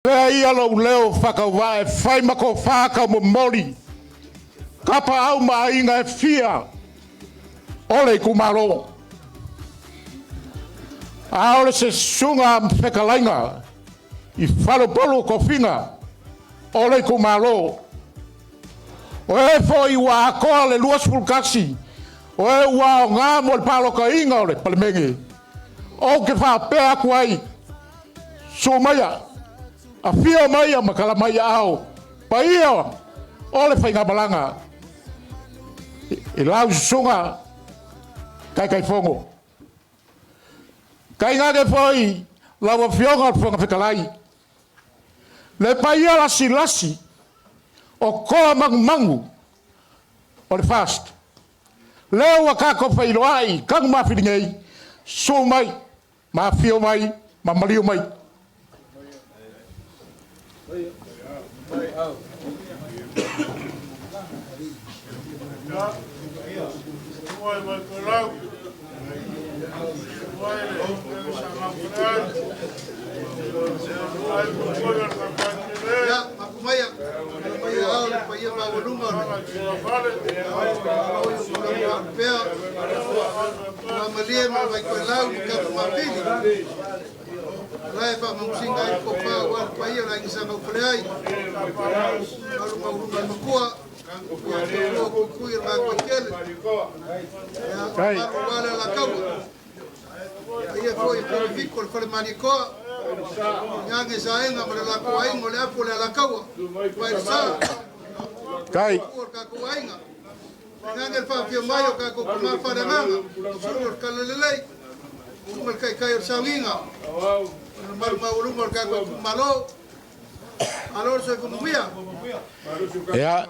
Avea ia lou leo faatauvaa e fai ma tofa taumomoli tapaau ma aiga e fia o le itumalo. A o le susuga fetalaiga i faleupolu o tofiga o le itumalo. O e foi ua atoa le 21, o e ua aoga mo le palotaina o le Palemene, ou te faapea atu ai, susu maia, afio maia ma tala mai aao, paia o le faigamalaga i lau susuga Taitaifono. Tainane foi lau Afioga i le Fofoga Fetalai, le paia lasilasi o toa manumanu o le FAST, lea ua tatou feiloai i Tanumafili nei, susu mai ma afio mai ma maliu mai. Malie ma Vaitoelau ma Tanumafili. La e faamausiga ai le tofa aua le paia o le aiga sa Gaufaleai, malu maualuga le matua, ia kuikui o le gatoitele, ia malu aua le alataua. Ia foi Peleviko le fale Malietoa, Nage Saega ma le latou aiga o le apo o le alataua, Vailesa, Tai. o le tatou aiga. Nage le faafia mai o tatou tama faaleagaga, sulu o le talalelei, uma le taitai o le sauniga, o le mamalu maualuga o le tatou itumalo. Malo le soifua manuia. Ia,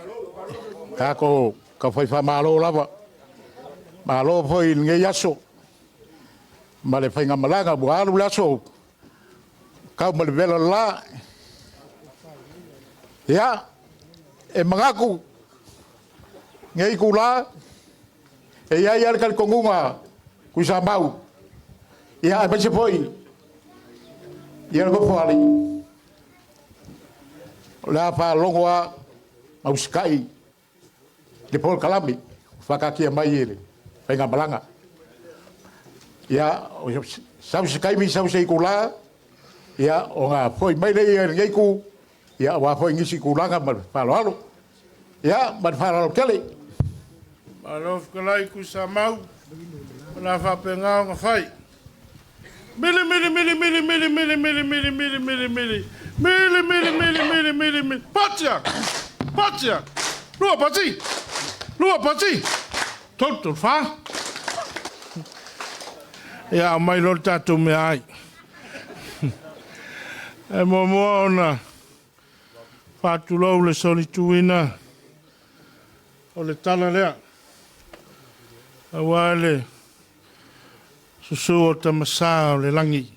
tatou taufai faamalo lava. Malo foi i lenei aso ma le faigamalaga ua alu le aso tau ma le vela o le la. Ia, e manatu lenei itula, e i ai lava le talitonuga Tuisamau, ia aemaise foi ia le Nofoalii, o le a faalogo lava ma usitai i le polokalame ua faataatia mai e le faigamalaga. Ia, sau se taimi sau se itula, ia ona foi mai lea i lenei itu, ia aua foi nisi tulaga ma le faaaloalo. Ia, ma le faaaloalo tele. Malo fetalai Tuisamau, o le a faapena ona fai. Mili mili mili mili mili mili mili mili mili mili mili mili mili mili mili mili mili Patia! Patia! Lua pati! Lua pati! Tolu tolu fa! Ia aumai loa le tatou meaai. E muamua ona faatulou le solituina o le tala lea, aua le susu o Tamasa o le lagi.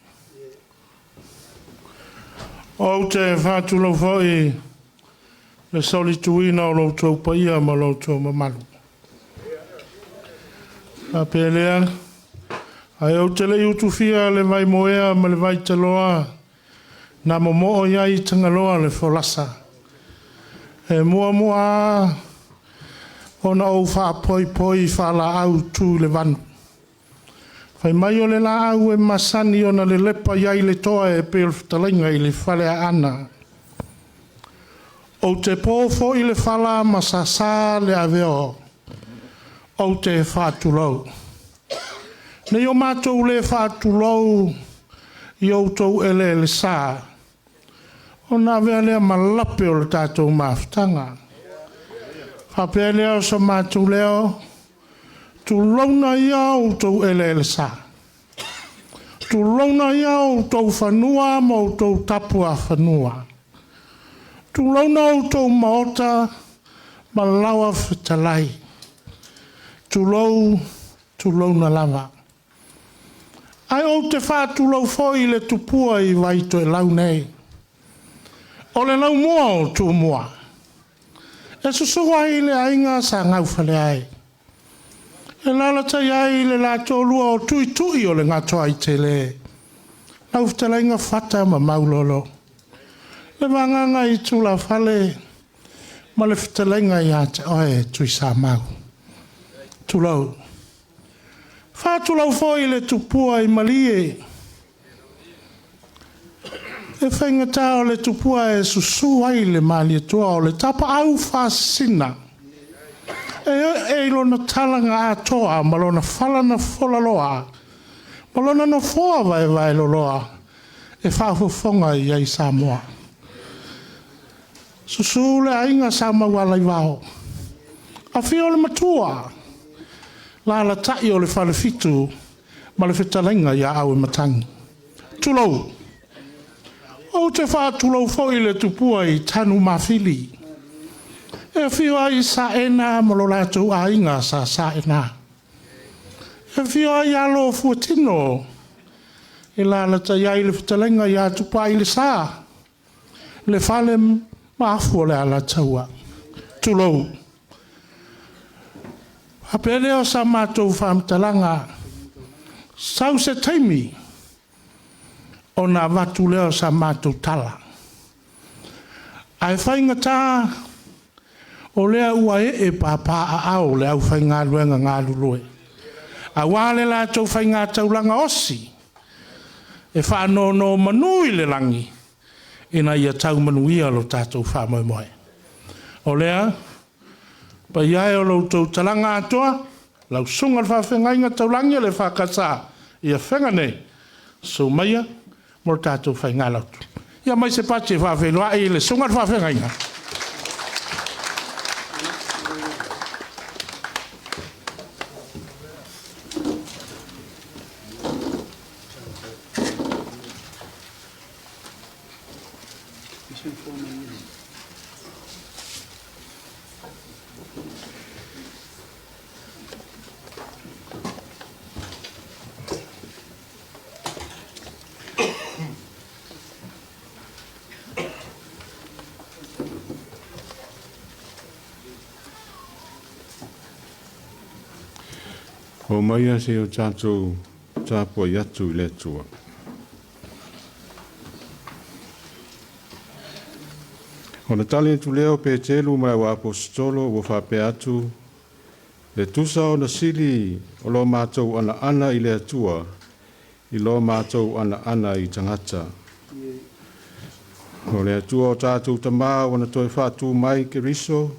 Ou te faatulou foi le solituina o lo outou paia ma lo outou mamalu. Faapea lea, ae ou te le i utufia le vaimoea ma le vaitaloa na momoo i ai Tagaloa le folasa. E muamua lava ona ou faapoipoi faalaau tu i le vanu. Fai mai o le laau e masani ona lelepa i ai le toa e pei o le fetalaiga i le Faleaana. Ou te po foi le fala ma sasa le aveo, ou te faatulou. Ne i o matou le faatulou i outou eleelesa, ona avea lea ma lape o le tatou mafutaga. Faapea lea o so matou leo, tulouna ia outou eleelesa, tulouna ia outou fanua ma outou tapuafanua, tulouna outou maota ma lawa fetalai, tulou, tulouna lava. Ae ou te faatulou foi i le tupua i Vaitoelau nei, o le laumua o Tumua, e susu ai le aiga sa Gaufaleai, e alaalatai ai le la toalua o Tuitui o le Gatoaitele, lau fetalaiga Fata ma Maulolo. Le vagaga i tulafale ma le fetalaiga ia te oe Tuisamau. Tulou. Faatulou foi i le tupua i Malie. E faigata o le tupua e susu ai le Malietoa o le tapaau faasisina. E ee i lona talaga atoa ma lona fala na folaloa ma lona nofoa vaevaeloloa e faafofoga i ai Samoa. Susu le aiga Sa Maualaivao, afio le Matua, lalatai o le Falefitu ma le fetalaiga ia Auimatagi. Tulou. Ou te faatulou foi i le tupua i Tanumafili, e afio ai Saena ma lo latou aiga sa Saena. E afio ai alo o Fuatino e alalatai ai le fetalaiga ia Tupailesa, le fale ma afu o le Alataua. Tulou. Faapea lea o sa matou faamatalaga, sau se taimi ona avatu lea o sa matou tala. Ae faigata o lea ua ee papaaao le aufaigaluega galulue aua le latou faigataulaga osi e faanonomanu i le lagi ina ia tau manuia lo tatou faamoemoe. O lea, paia e o lo outou talaga atoa, lau susuga i le faafeagaiga taulagi a le EFKS i Afega nei, susu maia mo le tatou faigalotu. Ia aumai se pati e faafeiloai le susuga i le faafeagaiga. O maia se o tatou tapuai atu i le Atua. Ona tali atu lea o Petelu ma le auaposeitolo ua faapea atu, E tusa ona sili o lo matou anaana i le Atua i lo matou anaana i tagata. O le Atua o tatou tamā ua na toe faatū mai Keriso,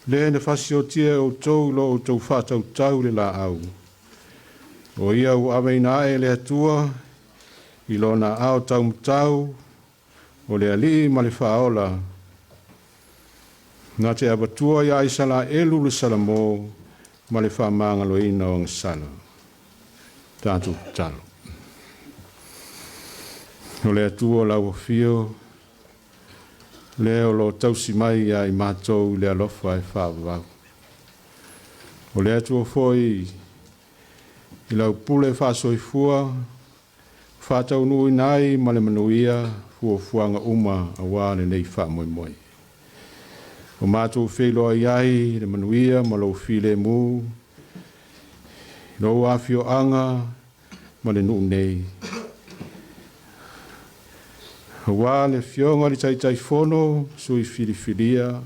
le na fasiotia e outou i lo outou faatautau i le laau. O ia ua aveina ae e le Atua i lona aao taumatau, o le Alii ma le Faaola, na te avatua ia Isaraelu le salamo ma le faamagaloina o agasala. Tatou tatalo. O le Atua lau afio, lea o lo o tausi mai ia i matou i le alofa e faavavau. O le Atua foi i lau pule faasoifua, faataunuuina ai ma le manuia fuafuaga uma aua lenei faamoemoe. O matou feiloai ai i le manuia ma lou filemu, i lou afioaga ma le nuu nei. Aua le Afioga i le Taitaifono, sui filifilia, o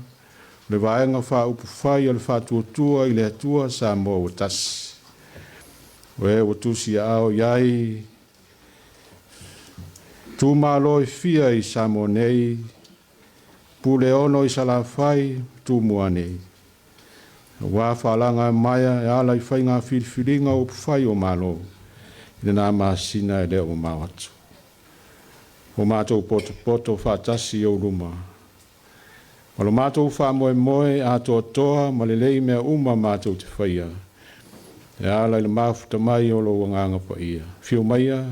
le Vaega Faaupufai a le Faatuatua i le Atua Samoa ua Tasi. O e ua tusiaao i ai itumalo e fia i Samoa nei, Puleono i Salafai, Tumua nei. Aua faalagamaea e ala i faiga filifiliga o upufai o Malo i lena masina e le o mamao atu. Ua matou potopoto faatasi i ou luma, ma lo matou faamoemoe atoatoa ma lelei mea uma matou te faia, e ala i le mafuta mai o lou Agaga Paia. Afio maia,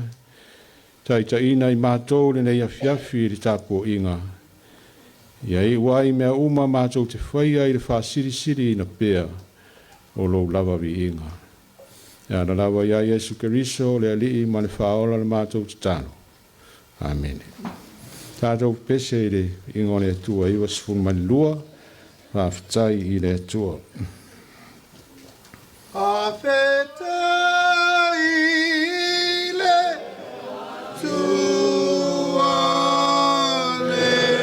taitaiina i matou lenei afiafi i le tapuaiga, ia iu ai mea uma matou te faia i le faasilisiliina pea o lou lava viiga. E ala lava ia Iesu Keriso, le Alii ma le Faaola le matou tatalo. Amene. Tatou pese i le igoa o le Atua 92, faafetai i le Atua. Faafetai i le Atua le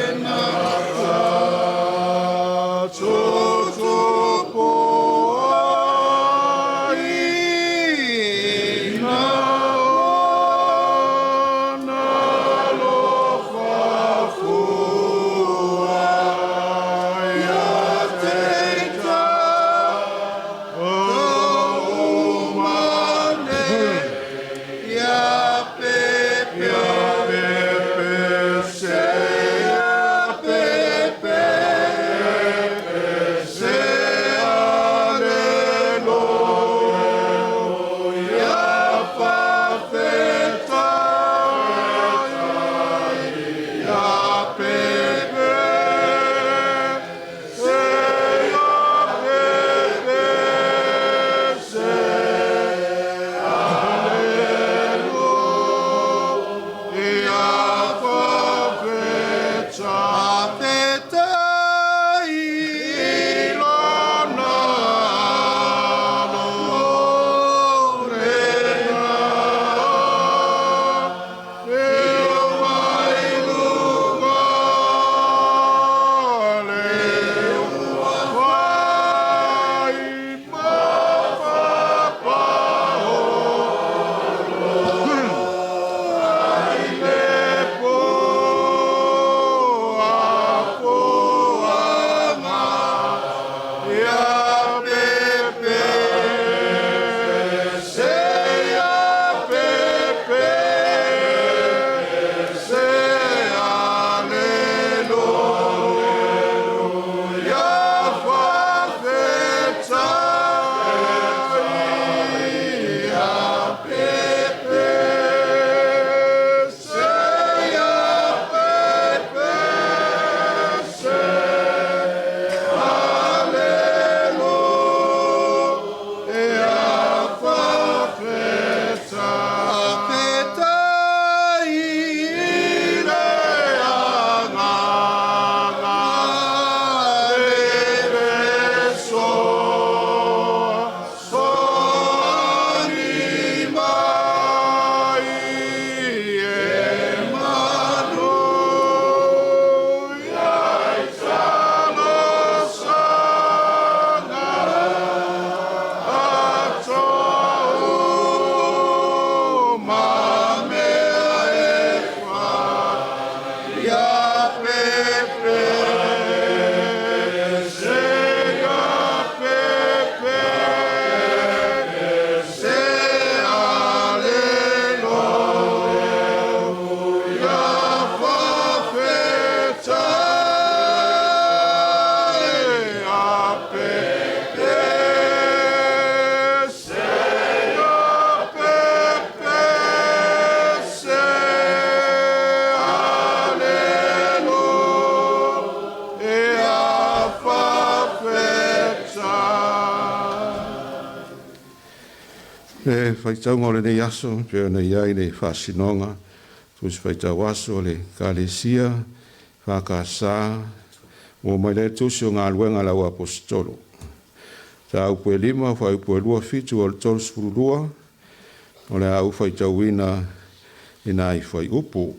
Le faitauga o lenei aso pei ona i ai le faasinoga Tusi Faitau Aso a le Ekalesia EFKS ua mai lea Tusi o Galuega a le Au Aposetolo. Mataupu e 5, fuaiupu e 27 o le 32, o le a ou faitauina i nai fuaiupu.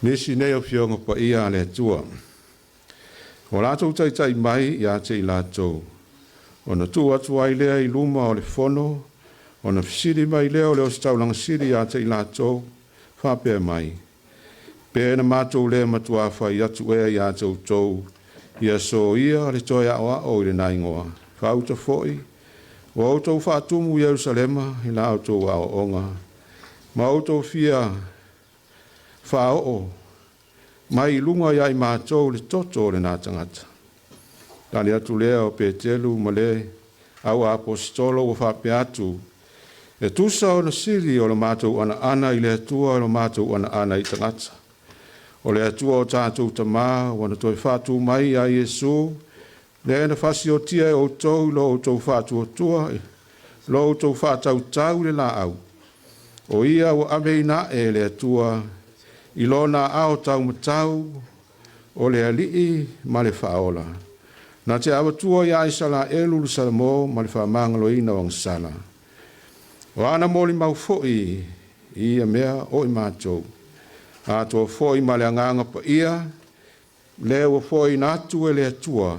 Nisi nei o Afioga Paia a le Atua, ua latou taitai mai ia te i latou, ona tuu atu ai lea i luma o le fono, ona fesili mai lea o le Ositaulaga sili ia te i latou, faapea mai, Pe na matou le matuā fai atu ea ia te outou, ia soia le toe aoao i lena igoa, faauta foi, ua outou faatumu Ierusalema i la outou aoaoga, ma outou fia faaoo mai i luga ia i matou le toto o lena tagata. Tali atu lea o Peteru ma le au aposetolo ua faapea atu, E tusa ona sili o le matou anaana i le Atua i lo matou anaana i tagata. O le Atua o tatou tamā ua na toe faatū mai ia Iesu, lea na fasiotia e outou i lo outou faatuatua, lo outou faatautau i le laau. O ia ua aveina ae e le Atua i lona aao taumatau o le Alii ma le Faaola, na te avatua ia Isaraelu le salamo ma le faamagaloina o agasala. O ana molimau foi i ia mea o i matou, atoa foi ma le Agaga Paia, lea ua foaiina atu e le Atua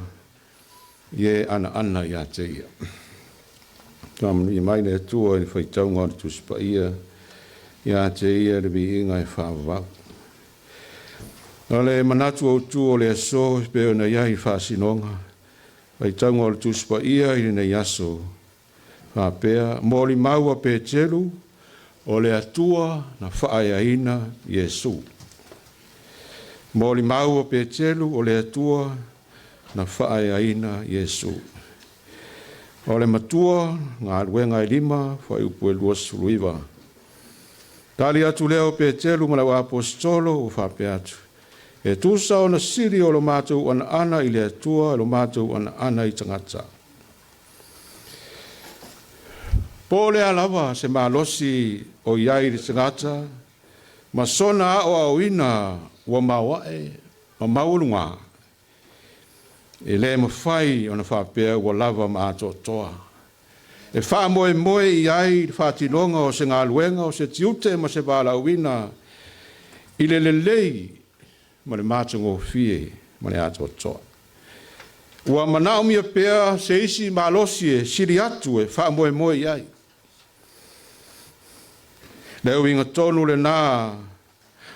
i e anaana ia te ia. Faamanuia mai le Atua i le faitauga o le Tusi Paia, ia te ia le viiga e faavavau. O le manatu autu o le aso e pei ona i ai i faasinoga, faitauga o le Tusi Paia i lenei aso, faapea, molimau a Peteru, o le Atua na faaeaina Iesu. Molimau a Peteru, o le Atua na faaeaina Iesu. O le matua, galuega e 5, fuaiupu e 29. Tali atu lea o Peteru ma le au aposetolo ua faapea atu, E tusa ona sili o lo matou anaana i le Atua lo matou anaana i tagata. Po o le a lava se malosi o i ai i le tagata, ma sona aoaoina ua maoae ma maualuga, e le mafai ona faapea ua lava ma atoatoa. E faamoemoe i ai le faatinoga o se galuega, o se tiute ma se valaauina i le lelei ma le matagofie ma le atoatoa. Ua manaomia pea se isi malosi e sili atu e faamoemoe i ai. Le uiga tonu lena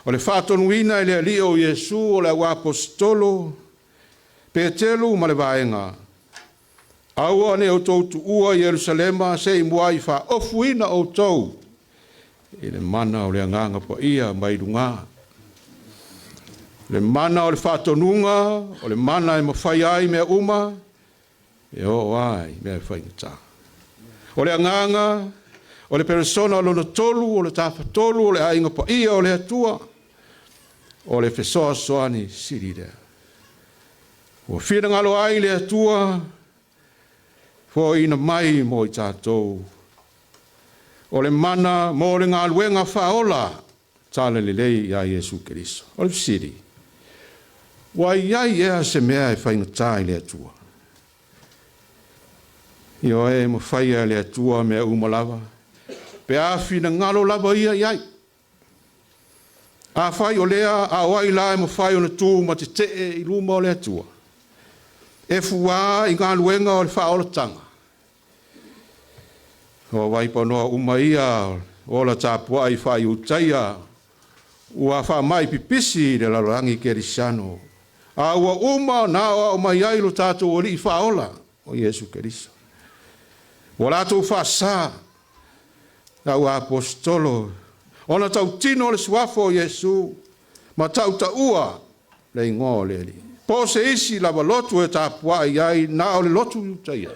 o le faatonuina e le Alii o Iesu o le au aposetolo Peteru ma le vaega, Aua ne i outou tuua Ierusalema se i muai faaofuina outou i le mana o le Agaga Paia mai luga. Le mana o le faatonuga, o le mana e mafai ai mea uma, e oo ai mea e faigata. O le agaga, o le peresona lona tolu, o le tafatolu o le aiga paia o le Atua, o le fesoasoani sili lea. Ua finagalo ai le Atua foaiina mai mo i tatou. O le mana mo le galuega faaola tala lelei ia Iesu Keriso. O le fesili, ua i ai ea se mea e faigata i le Atua? Ioe, e mafaia e le Atua mea uma lava, pe a finagalo lava ia i ai. Afai o lea, a o ai la e mafai ona tu ma tetee i luma o le Atua? E fuā i galuega o le faaolataga. O vaipanoa uma ia o ola tapuai faa-Iutaia ua faamai pipisi i le lalolagi kerisiano, a ua uma ona aoao mai ai lo tatou Alii Faaola o Iesu Keriso. Ua latou faasā lau aposetolo ona tautino le suafa o Iesu ma tautaua le igoa o le Alii. Po o se isi lava lotu e tapuai ai na o le lotu Iutaia.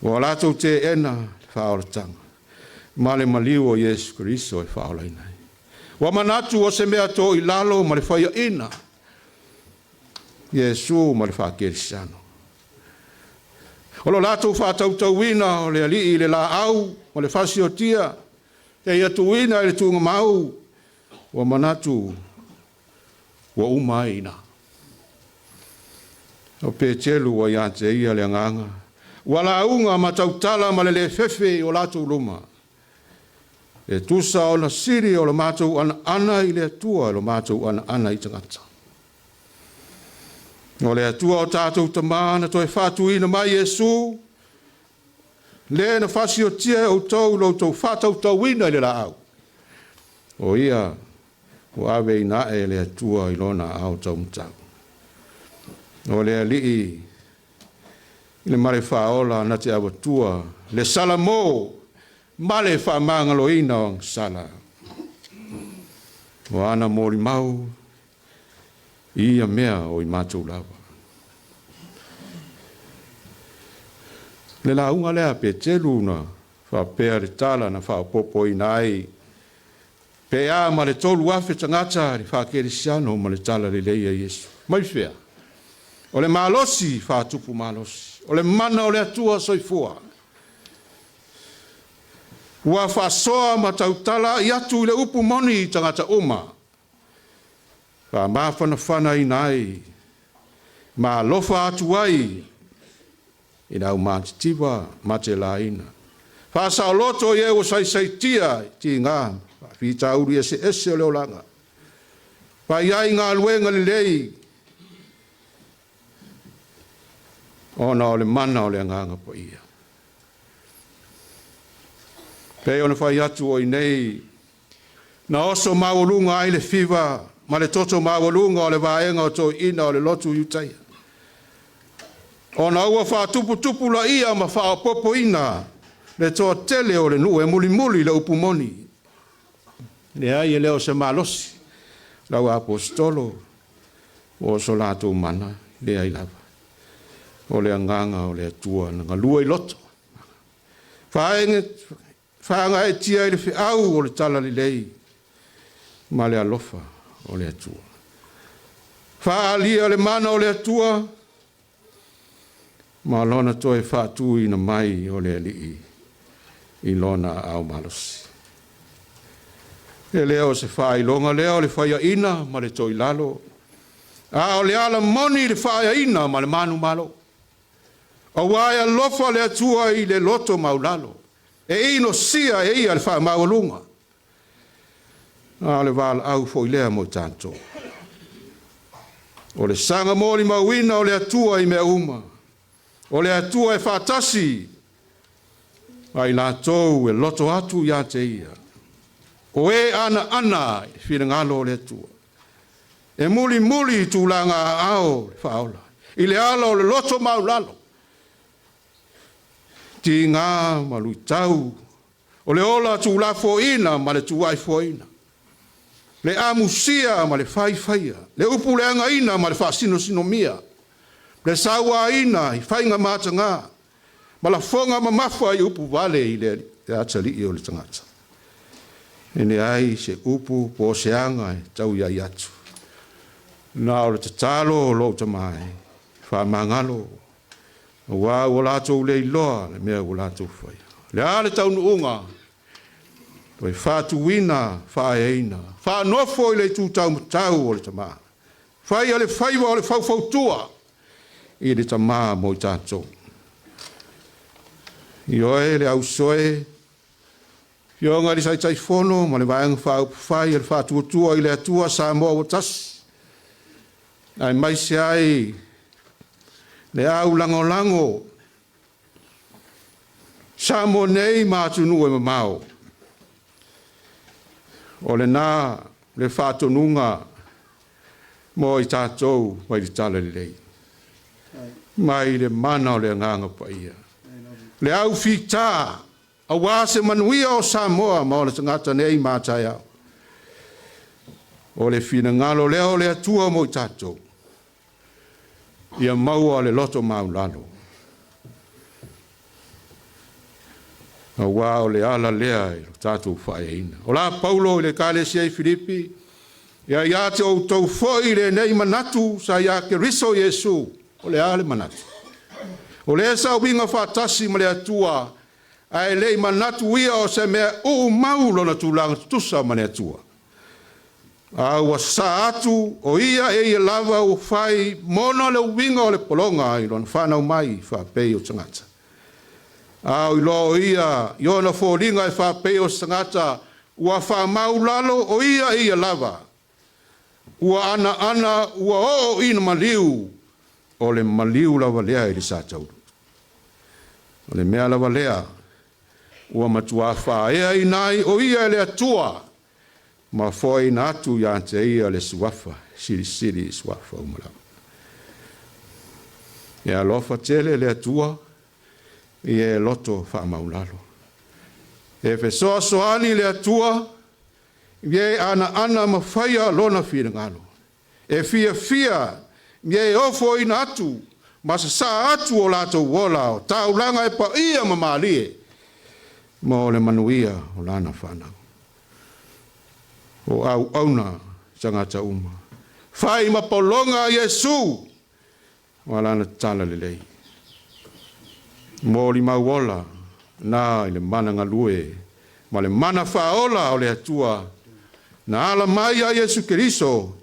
Ua latou teena le faaolataga ma le maliu o Iesu Keriso e faaolaina ai. Ua manatu o se mea to i lalo ma le faiaina Iesu ma le faakerisiano. O lo latou faatautauina o le Alii i le laau ma le fasiotia, seia tuuina i le tuugamau, ua manatu ua uma ai i ina. O Petelu ua ia te ia le agaga, ua lauga ma tautala ma le le fefe i o latou luma, e tusa ona sili o le matou anaana i le Atua i lo matou anaana i tagata. O le Atua o tatou tamā na toe faatuina mai Iesu, le na fasiotia e outou i lo outou faatautauina i le laau. O ia ua aveina ae e le Atua i lona aao taumatau. O le Alii i le male faaola na te avatua le salamo ma le faamagaloina o agasala. O ana molimau i ia mea o i matou lava. Le lauga lea a Petelu na faapea le tala na faaopoopoina ai pe a ma le 3,000 tagata le faakerisiano ma le tala lelei a Iesu. Mai fea? O le malosi faatupu malosi. O le mana o le Atua soifua. Ua faasoa ma tautala i atu i le upu moni i tagata uma. Faamafanafanaina ai, ma alofa atu ai i le aumatitiva ma telaina. Faasaoloto i e ua saisaitia i tiga faafitauli eseese o le olaga. Fai ai galuega lelei, ona o le mana o le Agaga Paia. Pei ona fai atu o i nei na oso maualuga ai le fiva ma le toto maualuga o le vaega o toeaiina o le lotu Iutaia, ona ua faatuputupulaia ma faaopoopoina le toatele o le nuu e mulimuli le upu moni. Leai, e le o se malosi lau aposetolo o so latou mana, leai lava. O le agaga o le Atua na galue i loto. Faagaeetia i le feau o le talalelei ma le alofa o le Atua. Faaalia le mana o le Atua ma lona toe faatuina mai o le Alii i lona aao malosi. E le o se faailoga lea o le faiaina ma le toilalo, a o le ala moni i le faaeaina ma le manumalo. Aua e alofa le Atua i le loto maulalo, e inosia e ia le faamaualuga. A o le valaau foi lea mo i tatou. O le saga molimauina o le Atua i mea uma. O le Atua e faatasi ma i latou e loto atu ia te ia. O e anaana i le finagalo o le Atua. E mulimuli i tulaga aao le faaola, i le ala o le loto maulalo, tiga ma luitau, o le ola tuulafoaiina ma le tuaifoaiina, le amusia ma le faifaia, le upuleagaina ma le faasinosinomia, le sauaina i faiga mataga, ma lafoga mamafa i upu vale i le atalii o le tagata. E leai se upu po o se aga e tauiai atu. Na o le tatalo o lou tama e, faamagalo, aua ua latou le iloa le mea ua latou faia. Le a le taunuuga, toe faatuina, faaeaina, faanofo i le itu taumatau o le tama. Faia le faiva o le faufautua i le tama mo i tatou. Ioe le ausoe, Fioga i le Taitaifono ma le Vaega Faaupufai a le Faatuatua i le Atua Samoa ua tasi, aemaise ai le au lagolago Samoa nei ma atunuu e mamao. O lena le faatonuga mo i tatou mai le tala lelei, mai le mana o le Agaga Paia. Le au fita, aua se manuia o Samoa ma ona tagata nei ma taeao. O le finagalo lea o le Atua mo i tatou, ia maua le loto maulalo. Aua o le ala lea i lo tatou faaeaina. O la Paulo i le Ekalesia i Filipi, ia ia te outou foi lenei manatu sa ia Keriso Iesu. O le a le manatu? O lea sa uiga faatasi ma le Atua, ae le i manatu ia o se mea uumau lona tulaga tutusa ma le Atua. A ua sa atu o ia e ia lava ua fai mona le uiga o le pologa i lona whanau mai whaapei o tangata. A o iloa o ia i ona foliga e faapei o se tagata ua faamaulalo o ia e ia lava. Ua ana ua oo ina maliu, o le maliu lava lea i le sa taulu. O le mea lava lea, ua matua faaeaina ai o ia e le Atua, ma foaiina atu ia te ia le suafa, silisili i suafa uma lava. E alofa tele le Atua, i e loto faamaulalo. E fesoasoani le Atua, i e ana ma faia lona finagalo. E fiafia i e ofoina atu, ma sasā atu o latou ola o taulaga e paia ma malie, ma o le manuia o lana whanau. O au auna tagata uma. Fai ma pologa Iesu, o lana tala lelei. Mo li mauola, na i le mana galue, ma le mana whaola o le Atua, na ala mai a Iesu Keriso,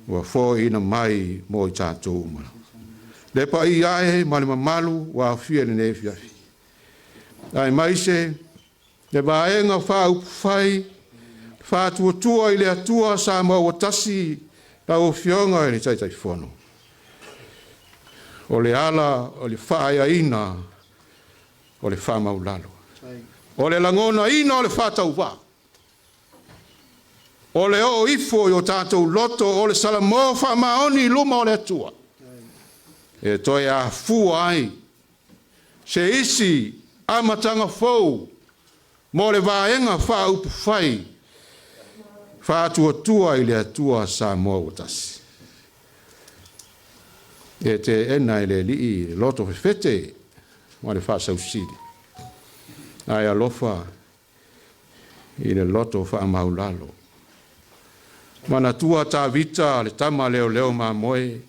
ua foaiina mai mo i tatou uma. Le paia ae ma le mamalu ua aofia i lenei afiafi. Ae mai se le vaega faaupufai faatuatua i le Atua sa maua tasi lau Afioga i le Taitaifono. O le ala o le faaeaina o le faamaulalo. O le lagonaina o le faatauvaa. O le oo ifo i o tatou loto o le salamo faamaoni i luma o le Atua. E toe afua ai se isi amataga fou mo le vaega faaupufai faatuatua i le Atua Samoa ua tasi. E teena e le Alii le loto fefete ma le faasausili, ae alofa i le loto faamaulalo. Manatua Tavita le tama leoleo mamoe,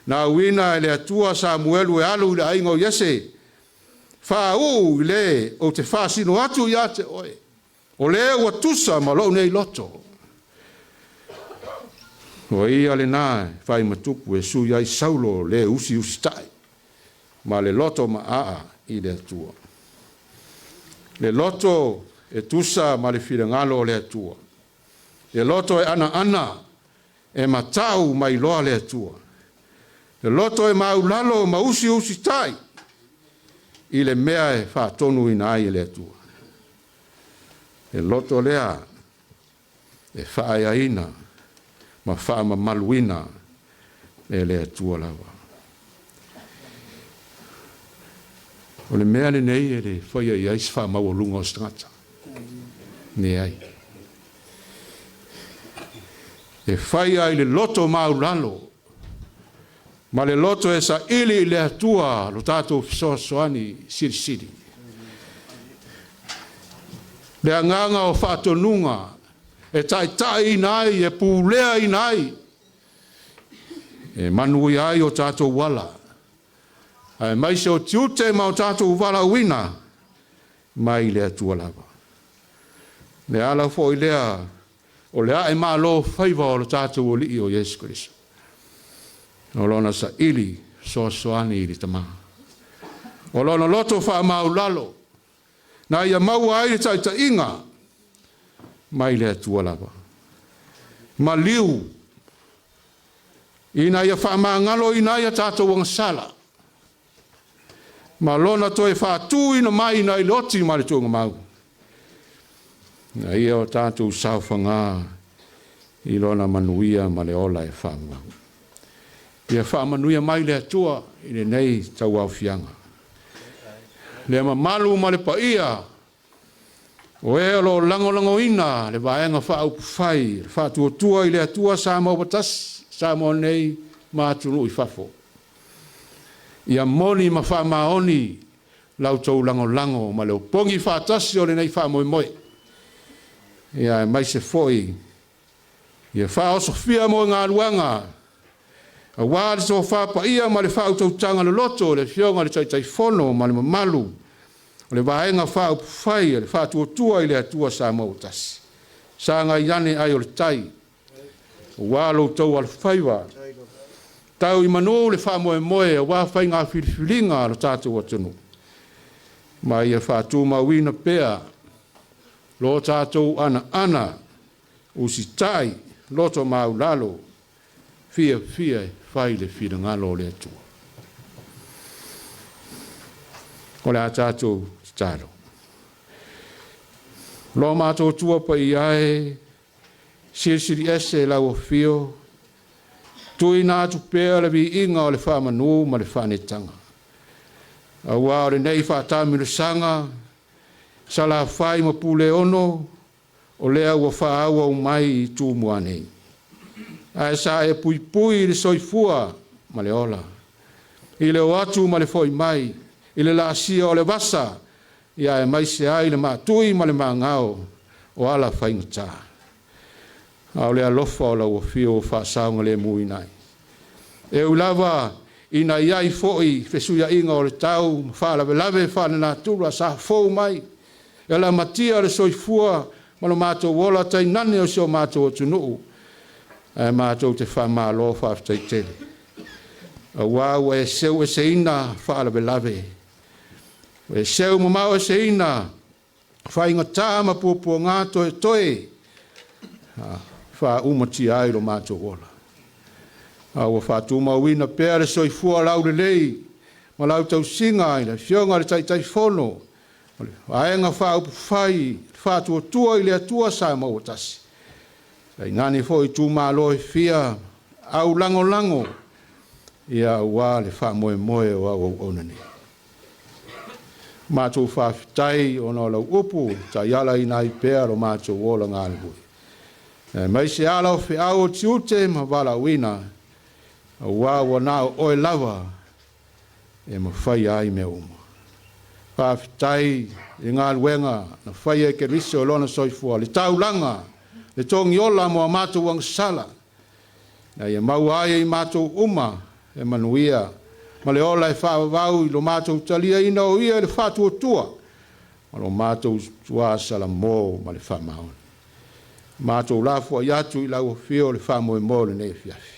na uina e le Atua Samuelu e alu i le aiga o Iese, whauu i le o te whaasino atu ia te oe, o le ua tusa ma lou nei loto. O ia le nā whai matupu e sui ai Saulo le usi usi tai, ma le loto ma aa i le Atua. Le loto e tusa ma le finagalo o le Atua. Le loto e ana ana e matau mai loa le Atua. Le loto e maulalo ma usi usi tai, i le mea e whaatonu ina ai e le Atua. Le loto lea e whaeaina ma whaamamaluina e le Atua lava. O le mea lenei e le whaia i ai se whaamaualuga o se tagata. Ne ai. E whaia i le loto maulalo, ma le loto e sa ili i le Atua lo tātou fesoasoani silisili. Le agaga o faatonuga e taitai ina ai, e pulea ina ai, e manuia ai o tātou ala. Ae mai se o tiute ma o tātou valaauina mai le Atua lava. Le ala foi lea o le ae malo faiva o le tātou Alii o Iesu Keriso. O lona saili soasoani i le tamā. O lona loto faamaulalo, na ia maua ai le taitaiga mai le Atua lava. Maliu, ina ia faamagalo ina ia tātou agasala. Ma lona toe faatuina mai na i le oti ma le tuugamau. Na ia o tātou saofaga i lona manuia ma le ola e faamau. Ia faamanuia mai le Atua i lenei tauaofiaga. Le mamalu ma le paia, o e o lo lagolagoina le vaega faaupufai, le faatuatua i le Atua Samoa ua tasi, Samoa nei ma atunuu i fafo. Ia moni ma faamaoni lau tou lagolago ma le opogi faatasi o lenei faamoemoe. Ia e mai se foi, ia faaosofia mo galuega, Auā le tofa paia ma le faautautaga loloto o le Afioga i le Taitaifono ma le mamalu o le Vaega Faaupufai a le Faatuatua i le Atua Samoa ua Tasi. Sagai ane ai o le tai, aua lo outou alofaiva, tau i manu le faamoemoe aua faiga filifiliga a lo tatou atunuu, ma ia faatumauina pea lo tatou anaana usitai loto maulalo fiafia e fai le finagalo o le Atua. O le a tatou tatalo. Lo matou Atua paia e, silisili ese lau afio, tuuina atu pea le viiga o le faamanu ma le faanetaga. Aua o lenei faataamilosaga, Salafai ma Puleono, o lea ua faaauau mai i Tumua nei. Ae sa e puipui i le soifua ma le ola, i le o atu ma le foi mai, i le laasia o le vasa, ia aemaise ai le maatui ma le magao o ala faigata. A o le alofa o lau afio ua faasaogalemuina ai. E ui lava ina i ai foi fesuiaiga o le tau ma faalavelave faalenatura sa fou mai, e lamatia le soifua ma lo matou ola tainane o si o matou atunuu, ae matou te faamalo faafetai tele, auā ua e seu eseina faalavelave, ua e seu mamao eseina faigata ma puapuaga toetoe faaumatia ai lo matou ola. A ua faatumauina pea le soifua laulelei ma lau tausiga i le Afioga i le Taitaifono o le Vaega Faaupufai Faatuatua i le Atua Samoa ua Tasi, tainane foi itumalo e fia au lagolago, ia aua le faamoemoe o au auauna nei. Matou faafetai ona o lau upu taialaina ai pea lo matou ola galulue. Aemaise ala o feau o tiute ma valaauina, auā ua na o oe lava e mafaia ai mea uma. Faafetai i galuega na faia e Keriso i lona soifua, le taulaga, le togiola mo a matou agasala, ina ia maua ai e i matou uma le manuia ma le ola e faavavau i lo matou taliaina o ia i le faatuatua ma lo matou tuā salamo ma le faamaoni. Matou lafoai atu i lau afio le faamoemoe o lenei afiafi,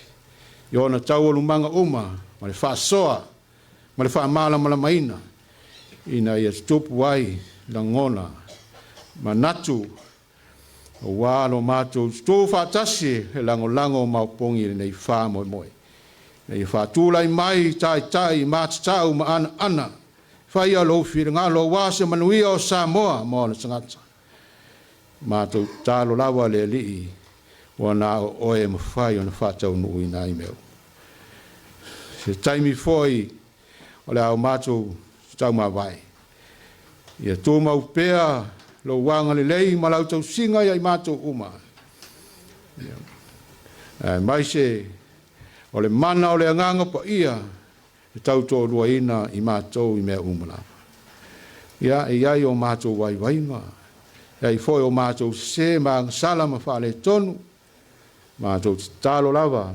i ona taualumaga uma ma le faasoa ma le faamalamalamaina, ina ia tutupu ai lagona, manatu, aua lo matou tutu faatasi e lagolago ma opogi lenei faamoemoe. Ina ia faatulai mai taitai matatau ma anaana, faia lou finagalo aua se manuia o Samoa ma ona tagata. Matou tatalo lava le Alii, ua na o oe e mafai ona faataunuuina ai mea uma. Se taimi foi o le a o matou taumavae, ia tumau pea lou agalelei ma lau tausiga ia i matou uma. Aemaise o le mana o le agaga paia e tautoaluaina i matou i mea uma lava. Ia, e i ai o matou vaivaiga, e i ai foi o matou sese ma agasala ma faaletonu, matou tatalo lava,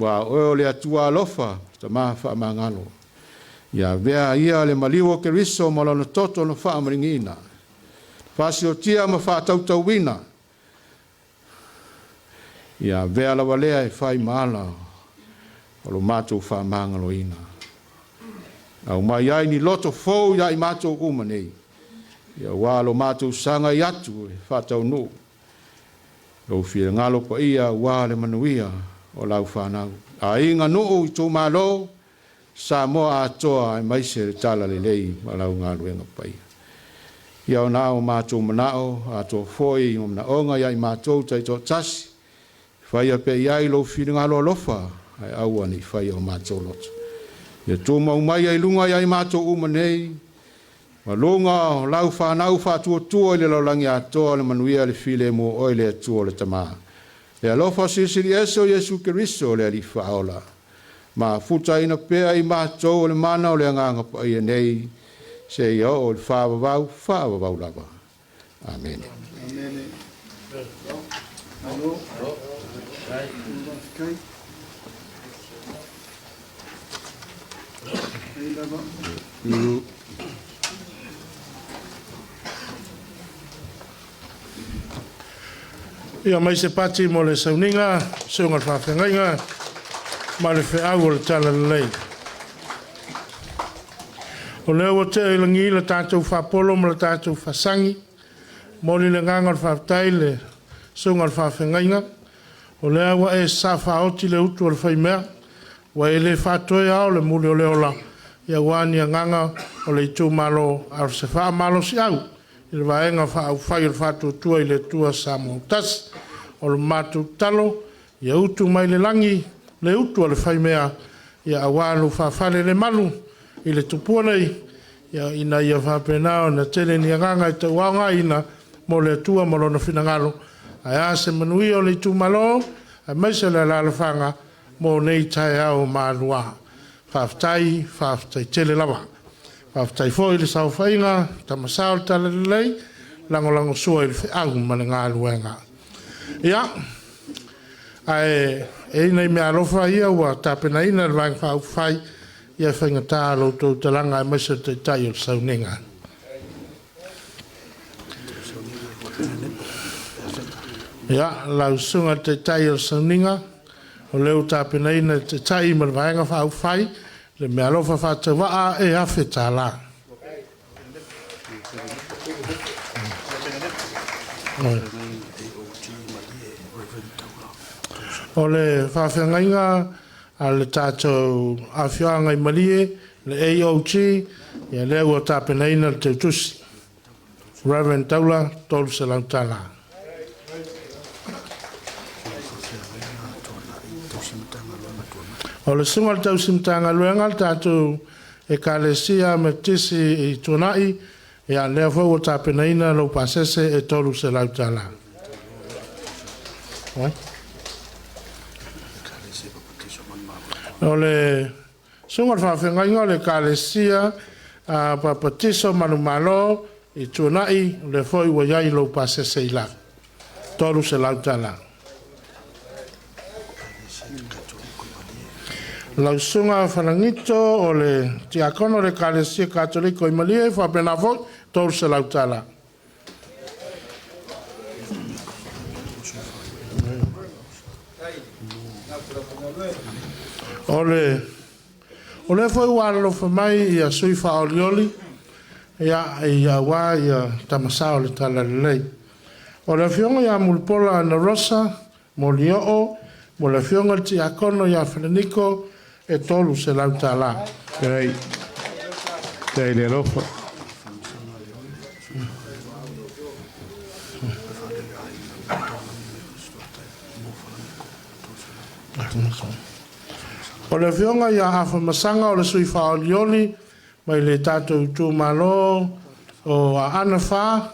ua oe o le Atua alofa, Tama faamagalo. Ia avea ia le maliu o Keriso ma lona toto na faamaligiina, faasiotia ma faatautauina, ia avea lava lea e fai ma ala o lo matou faamagaloina. Aumai ai ni loto fou ia i matou uma nei, ia aua lo matou sagai atu e faataunuu lou finagalo paia aua le manuia o lau fanau. Aiga, nuu, itumalo, Samoa atoa aemaise le talalelei ma lau galuega paia. Ia ona o matou manao, atoa foi ma manaoga ia i matou taitoatasi, faia pea i ai lou finagalo alofa, ae aua ne i faia o matou loto. Ia tumau mai ai luga ia i matou uma nei, ma luga o lau fanau faatuatua i le lalolagi atoa le manuia le filemu o oe le Atua o le Tama. Le alofa silisili ese o Iesu Keriso le Alii Faaola, mafutaina pea i matou o le mana o le agaga paia nei, seia oo i le faavavau, faavavau lava. Amene. Amene. Malo. Faafetai. Ia mai se pati mo le sauniga, susuga i le faafeagaiga ma le feau o le talalelei. O lea ua tea i lagi le tatou faapolo ma le tatou faasagi, momoli le agaga o le faafetai i le susuga i le faafeagaiga, o lea ua e sasaa faaoti le utu a le faimea, ua e le faatoe ao le muli o le ola, aua ni agaga o le itumalo, a o se faamalosiau i le Vaega Faaupufai o le Faatuatua i le Atua Samoa ua Tasi. O le matou tatalo, ia utu mai le lagi le utu a le faimea aua lou faafalelemalu i le tupua nei, ina ia faapena ona tele ni agaga e tauaogaina mo le Atua ma Lona finagalo. Ae a se manuia o le itumalo aemaise le alaalafaga mo nei taeao manuā. Faafetai, faafetai tele lava. Faafetai foi i le saofaiga a Tama Sa o le Talalelei, lagolagosua i le feau ma le galuega. Ia, ae e i ai nai meaalofa ia ua tapenaina e le Vaega Faaupufai, ia e faigata lo outou talaga aemaise o le Taitai o le sauniga. Ia, lau susuga i le Taitai o le sauniga, o lea ua tapenaina e le Taitai ma le Vaega Faaupufai le meaalofa faatauvaa e $1,000. O le faafeagaiga a le tatou afioaga i Malie, le AOG, ia lea ua tapenaina le teutusi. Reverend Taula, $300. O le susuga i le tausi Matagaluega a le tatou Ekalesia Metotisi i Tuanai, ia lea foi ua tapenaina lou pasese e $300. O le susuga i le faafeagaiga o le Ekalesia Papatiso Manumalo i Tuanai, o lea foi ua i ai lou pasese i lalo, $300. Lau Susuga Falagito o le Tiakono o le Ekalesia Katoliko i Malie, faapena foi, $300. O le o lea foi ua alolofa mai ia sui faaolioli ia, aua ia Tama Sa o le Talalelei. O le Afioga ia Mulipola Anarosa Molioo mo le Afioga i le Tiakono ia Falaniko e $300. Faafetai. Faafetai i le alofa. O le Afioga ia Afamasaga o le sui faaolioli mai le tatou itumalo o Aana Alofi 4,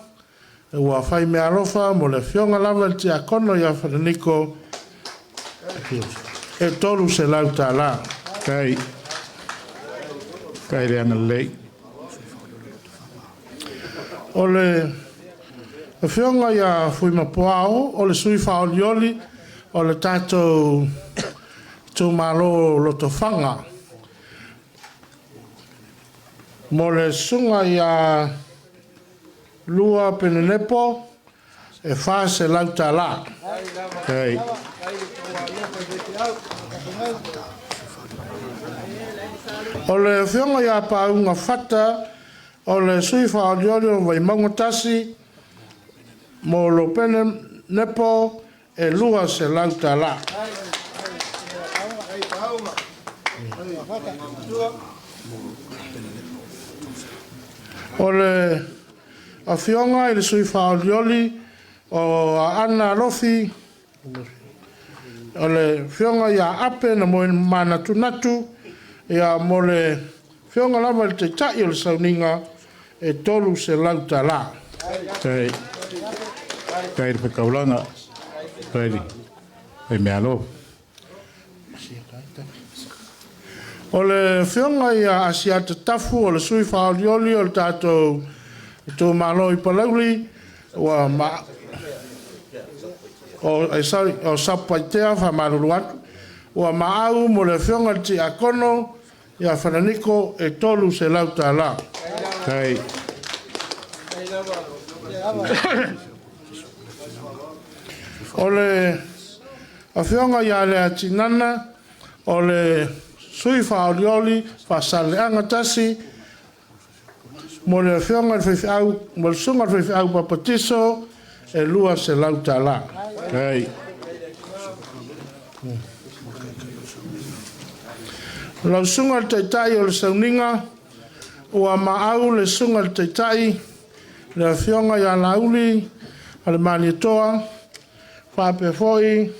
ua fai meaalofa mo le Afioga lava i le Tiakono ia Falaniko e $300. Faafetai. Faafetai i le agalelei. O le Afioga ia Fuimapuao o le sui faaolioli o le tatou itumalo o Lotofaga mo le susuga ia Lua Penenepo e $400. Faafetai. O le Afioga ia Pauga Fata o le sui faaolioli o Vaimauga 1 mo Lopene Nepo e $200. O le Afioga i le sui faaolioli o Aana Alofi, o le Afioga ia Ape na Manatunatu, ia mo le Afioga lava i le Taitai o le sauniga e $300. Faafetai. Faafetai i le fetaulaga. Faafetai i le meaalofa. O le Afioga ia Asiata Tafu o le sui faaolioli o le tatou itumalo i Palauli, ua ma o sorry, o Satupaitea, faamalulu atu, ua maau mo le Afioga i le Tiakono ia Falaniko e $300. Tai. O le afioga ia Leatinana, o le sui faaolioli Faasaleleaga 1, mo le afioga i le faifeau, mo le susuga i le faifeau papatiso e $200. Tai. Lau susuga i le taitai o le sauniga, ua maau le susuga i le taitai, le afioga ia Laauli a le Malietoa, faapea foi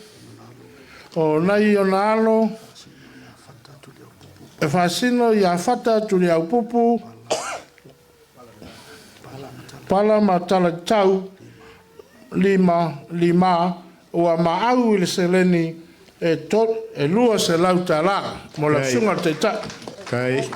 o nai ona alo e faasino ia Fata Tuliaupupu, Pala ma Talatau 5, ua maau i le seleni e $200 mo le susuga i le taitai. Tai.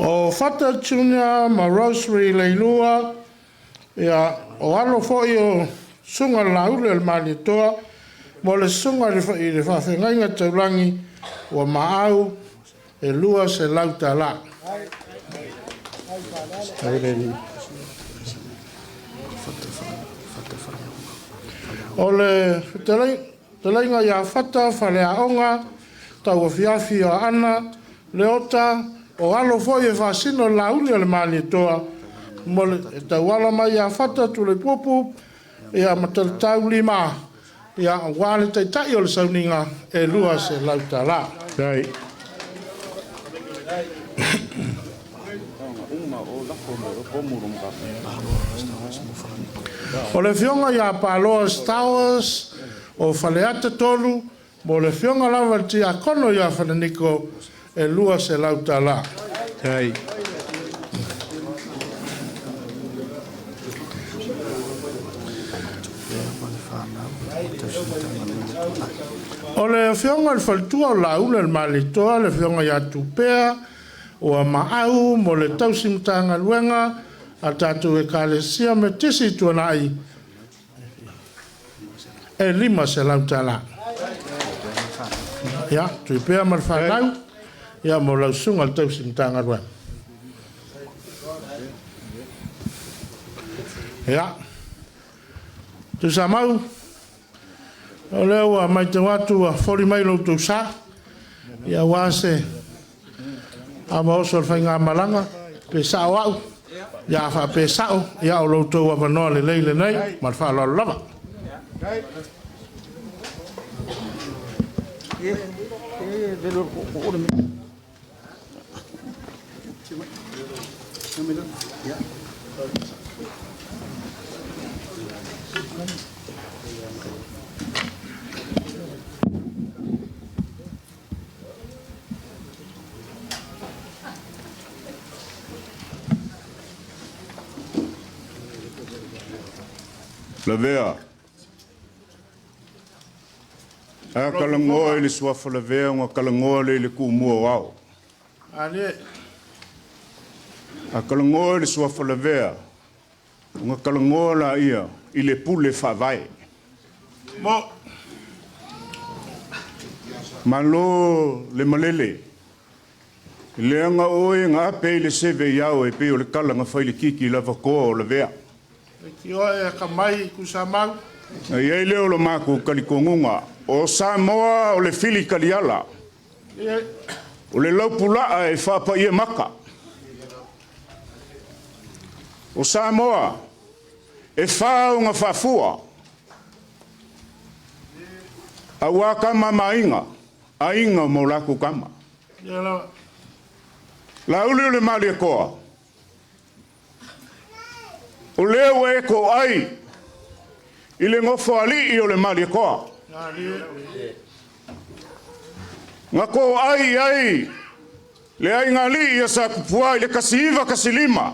O Fata Junior ma Rosary Leilua, ia, o alo foi o susuga Laauli o le Malietoa, mo le susuga i le faafeagaiga taulagi, ua maau e $200. O le fetalaiga ia Fata Faleaoga, tauafiafi o Aana, Leota, o alo foi e faasino Laauli o le Malietoa, mo le tauala mai ia Fata Tuleipupu, ia ma Talatau 5, ia aua le taitai o le sauniga e $200. Tai. O le afioga ia Paloa Stowers o Faleata 3, mo le afioga lava i le tiakono ia Falaniko e $200. Tai. O le afioga i le faletua o Laauli o le Malietoa, le afioga ia Tupea, ua maau mo le tausi matagaluega a tatou ekalesia Metotisi i Tuanai e $500. Ia, Tupea ma le fanau, ia mo lau susuga i le tausi matagaluega. Ia, Tuisamau, o lea ua matau atu ua foli mai lo outou sa, ia aua se ava oso o le faigamalaga, pe sao au, ia a faapea sao, ia o lo outou avanoa lelei lenei, ma le faaaloalo lava. Lavea. A kalagoa i le suafa Lavea ua kalagoa le i le kumua o ao. Ale, A kalagoa i le suafa Lavea, ua kalagoa la ia i le pule faavae. Mo, Malo le malele. Leaga oe ga ape i le seve i ao e pei o le kala ga fai le kiki lava koa o Lavea. E ki oe ka mai Tuisamau. Na i ai lea o le makou talitonuga, o Samoa o le fili taliala. O le laupulaa e faapaia maka. O Samoa e fā ona faafua. Auā kama ma aiga, aiga ma o latou kama. Ia lava. Lauli o le Malietoa. O lea ua e toai i le nofoalii o le Malietoa. Ale, Na toai ai le aigalii ia sa tupua i le 1915.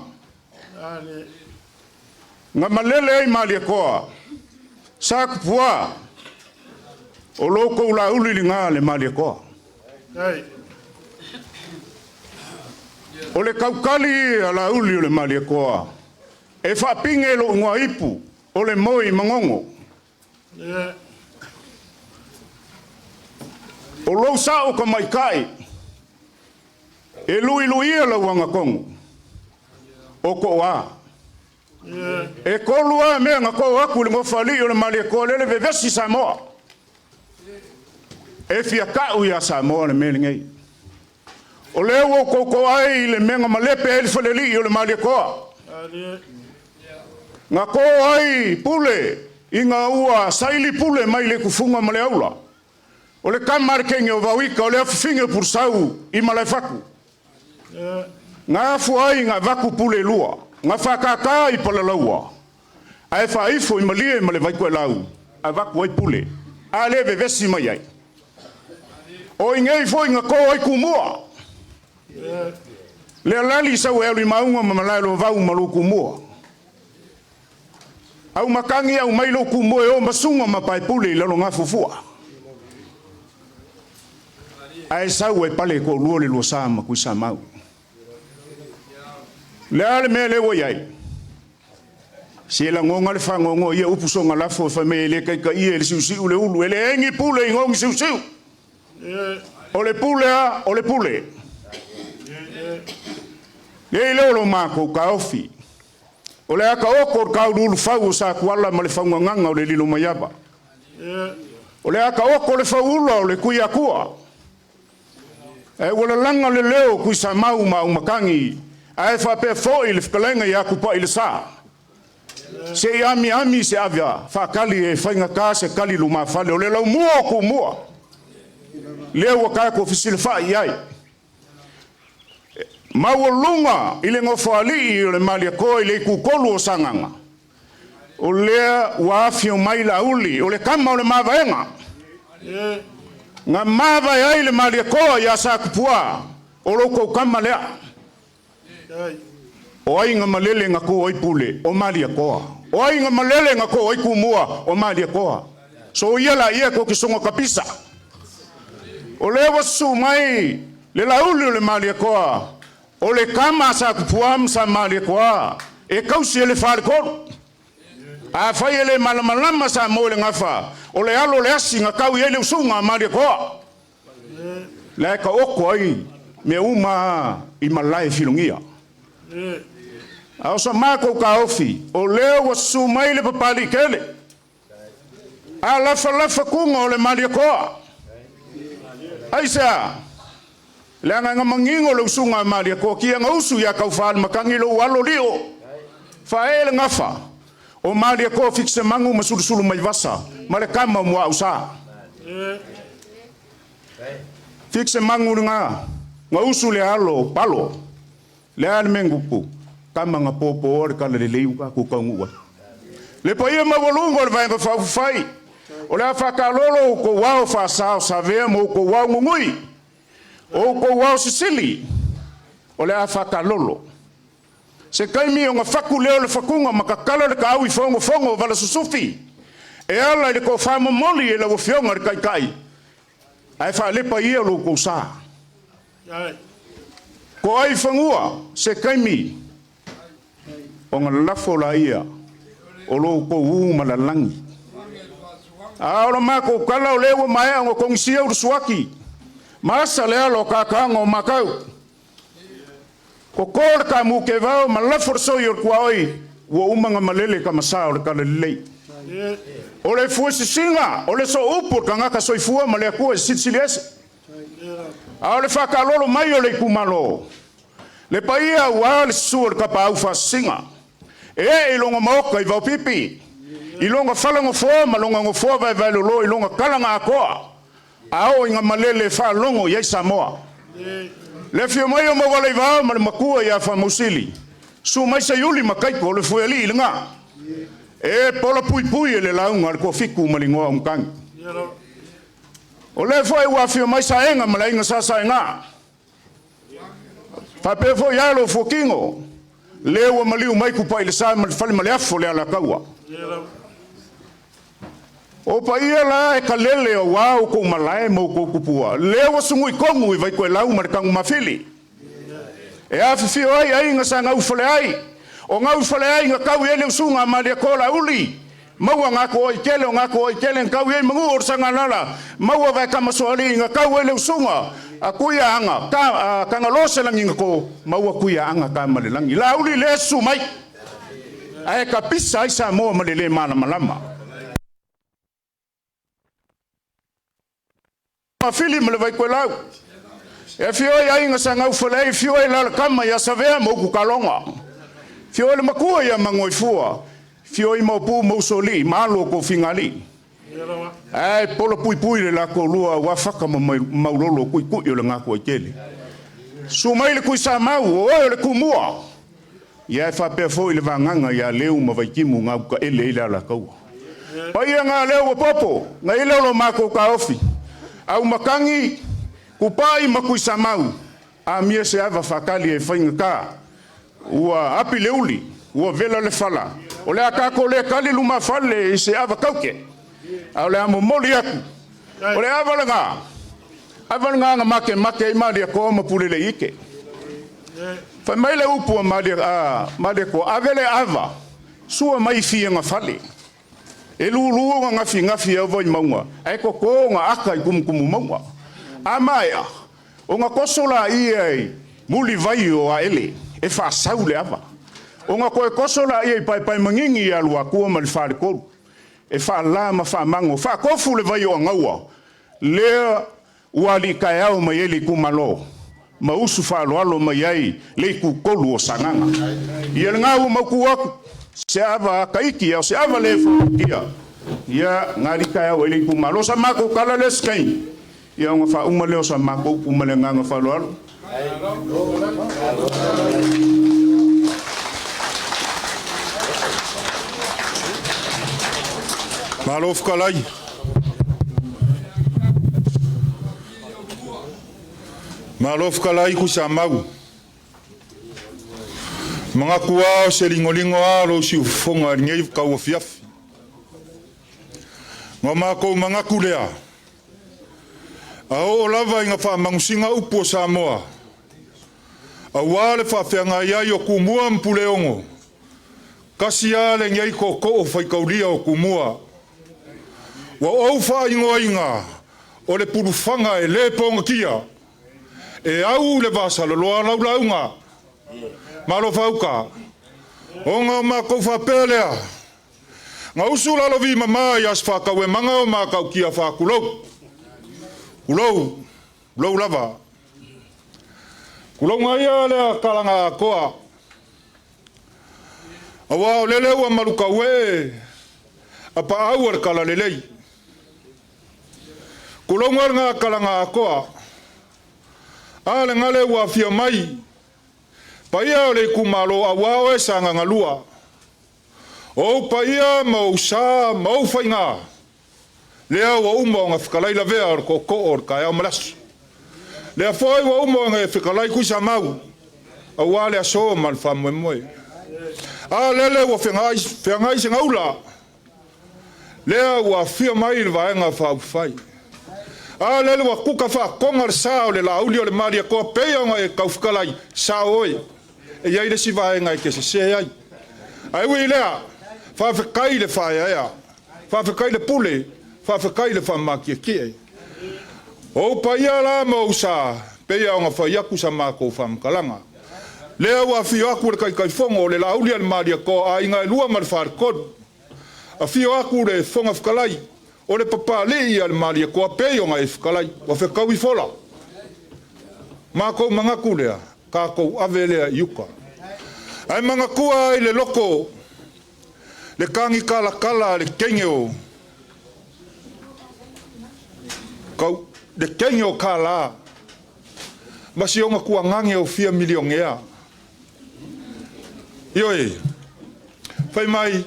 Ale, Na malele ai Malietoa. Sa tupua o loutou lauli ligā le Malietoa. Ei, O le taukali a Lauli o le Malietoa. E faapige lou igoa ipu. O le moi magogo. O lou sa'o tamaita'i e luiluia lau agatogo o to'a. E tolu a mea na to atu i le nofoalii o le Malietoa lele vevesi Samoa. E fia ta'u iā Samoa le mea lenei. O lea ua outou ai i le mea na malepe ai le falelii o le Malietoa. Na to ai pule ina ua saili pule mai le tufuga ma le aula. O le tama a le teine o Vauika o le afafine o Pulusau i Malaefatu. Na afua ai na avatu pule e lua, na faatātā i Palalaua, ae faaifo i Malie ma le Vaitoelau, avatu ai pule. A le vevesi mai ai. O i nei foi na to ai Tumua. Le alali sau e alu i mauga ma malae lo vau ma lou Tumua. Au makagi au mai lou Tumua e o masuga ma paepule i lalo gafufua. Ae sau e pale toalua le Luasa ma Tuisamau. Le a le mea lea ua i ai? Se lagona le fagogo ia upu soga lafo e fai mai e le taitaia e le siusiu le ulu, e leai ni pule i gogi siusiu. O le pule a, o le pule. Lea i leo lo makou taofi. O le aka oko o le kauluulufau o Satuala ma le faugagaga o le Lilomaiava. O le aka oko o le fauula o le Tuiatua. Ae ua lalaga le leo o Tuisamau ma Aumakagi, ae faapea foi le fetalaiga ia Tupai le Sa. Se i amiami se avea faatali e faigata se tali lumafale o le laumua o Tumua. Lea ua tatou fesilafai i ai. Maualuga i le nofoalii o le Malietoa i le itutolu o Sagaga. O lea ua afio mai Laauli, o le tama o le mavaega. Na mavae ai le Malietoa ia Satupua, o lo outou tama lea. O ai na malele na to ai pule, o Malietoa. O ai na malele na to ai Tumua, o Malietoa. So ia la ia ko ki songa kapisa. O lea ua susu mai le Laauli o le Malietoa, o le tama a Satupua ma sa Malietoa, e tausi e le faletolu. Afai e le malamalama Samoa i le gafa, o le alo o le asi na tau i ai le usuga a Malietoa. La e taoto ai mea uma i malae filogia. A o sa matou taofi, o lea ua susu mai le Papalii tele. A lafalafa tuga o le Malietoa. Aisea? Leaga na manino le usuga a Malietoa kia na usu ia Taufaalematagi lou alo lio. Faaee le gafa o Malietoa fikisemangu ma sulusulu mai vasa ma le tama o Muaausa. Fikisemangu lena na usu le alo palo. Le a le mea na tupu? Tama na popoa le talalelei ua tatou taunuu ai. Le paia maualuga o le Vaega Faaupufai, o le a faatalolo outou ao faasao savea ma outou ao nunui, o outou ao sisili, o le a faatalolo. Se taimi ona fatu lea o le fatuga ma tatala le taau i fogofogo o Valasusufi, e ala i le tofa momoli e lau Afioga i le Taitai, ae faalepa ia lo outou sa. Ko ai fanua se taimi ona lafo laia o lo outou u ma lalagi. A o le matou tala o lea ua maea ona togisia ulusuaki ma asa le alo o kakaaga o makau. Koko le kamu ke vao ma lafo le soi o le tuaoi ua uma na malele ka masa o le talalelei. O le fuesisiga o le sooupu o le tagata soifua ma le Atua e silisili ese. A o le faatalolo mai o le itumalo, le paia aua le susu o le tapaau faasisiga. E ee i loga maota i Vaopipi, i loga fala nofoa ma loga nofoa vaevaelolo i loga talaga atoa, a oo ina malele e faalogo i ai Samoa. Le afio mai o Maualaivao ma le matua ia Faamausili, susu mai Seiuli ma Taito o le Fuealii lena. E pola puipui e le lauga a le Toafitu ma le igoa o Matagi. O lea foi ua afio mai Saega ma le aiga sa Saega. Faapea foi alo o Fuakino, lea ua maliu mai Tupai le Sa ma le fale ma le afo le Alataua. O paia la e kalele aua outou malae ma outou tupua, lea ua sugui tonu i Vaitoelau ma le Tanumafili. E afifio ai aiga sa gaufale ai, o gaufale ai na tau i ai le usuga a Malietoa Laauli. Maua gakoa i tele o gakoa i tele na tau i ai manu o le Sagalala. Maua vaekamasoalii na tau ai le usuga a Tuiaana ka Tagaloa Selagi na to. Maua Tuiaana Tamalelagi. Laauli lea susu mai ae tapisa ai Samoa ma le lē malamalama. Fili ma le Vaitoelau. E afio ai aiga sa gaufale ai, afio ai lalakama ia Savea ma Ukukaloga. Afio ai le matua ia Magoifua, afio ai Maopu ma Usoalii, ma alo o Tofigalii. Ae polo puipui le latou lua ua faka ma maulolo tuitui o le gatoaitele. Susu mai le Tuisamau, o oe o le Tumua. Ia e faapea foi le vagaga ia Leu ma Vaitimu gautaele ai le alataua. Paia ngā leo ua popo, na ile o lo mākou taofi. Au matagi, kupai ma Tuisamau, a mia se ava whakali e whaingata. Ua api le uli, ua vela le fala. O le a tākou le kali luma fale i se ava kauke. A o le a momoli atu. O le ava lena, ava lena na make make ai Maria Koa ma Pulele Ike. Fai mai le upu a Maria, a Maria Koa, ave le ava, sua mai fia nga fale. E lulu nga ngafi ngafi au vai maunga, ae koko nga aka i kumukumu maunga. A maea, o nga koso la ia i muli vai o aele, e whaasau le ava. O nga koe koso la ia i paepae mangingi i alu akua ma le whalekolu. E whaala ma whaamango, whaakofu le vai o angaua. Lea ua ali kaeao mai ai le itumalo. Ma usu faaaloalo mai ai le itutolu o Sagaga. Ia lena ua mautu atu, se ava akaiki, a o se ava le faatia. Ia gali kaeao ai le itumalo. Sa matou tala le isi taimi, ia ona faauma lea o sa matou upu ma le agaga faaaloalo. Malo fetalai. Malo fetalai Tuisamau. Manatu lava o se ligoligo lava lou siufofoga i lenei tauafiafi. Na o matou manatu lea, a oo lava ina faamanusiga upu o Samoa, aua le faafeagai ai o Tumua ma Puleono, tasi lava lenei tootoo faitaulia o Tumua. Ua ou faaigoaina o le pulufaga e le pogatia, e au i le vasaloloa lau lauga. Malo faauka, ona o matou faapea lea, na usu lalovi mama i aso faatauemaga o matautia faatulou. Tulou, tulou lava. Tulouga ia lea talaga atoa. Aua o lele ua malukauee a paau o le talalelei. Tulouga lena talaga atoa. A le gale ua afio mai, paia o le itumalo aua oe Sagaga 2. O ou paia ma ou sa ma ou faiga, lea ua uma ona fetalai lavea o le tootoo o le taeao ma le aso. Lea foi ua uma ona e fetalai Tuisamau, aua le aso ma le faamoemoe. A lele ua feagai se gaula, lea ua afio mai le vaega faaupufai. A lele ua kuka faakoga le sa o le lauli o le Malietoa pei ona e taufetalai, sao oe, e i ai le isi vaega e te sese ai. Ae ui i lea, faafetai le faaeaea, faafetai le pule, faafetai le faamatietie. O ou paia la ma ou sa, pei ona fai atu sa matou faamatalaga. Lea ua afio atu le Taitaifono o le Lauli a le Malietoa aiga e lua ma le Faletolu. Afio atu le Fofoga Fetalai o le Papalii a le Malietoa pei ona e fetalai, ua fetau ifola. Matou manatu lea, tatou ave lea i uka. Ae manatua ai le loko le tagitalatala a le teine o kau, le teine o kālā, ma si ona tuagage o fia milionea. Ioe, fai mai,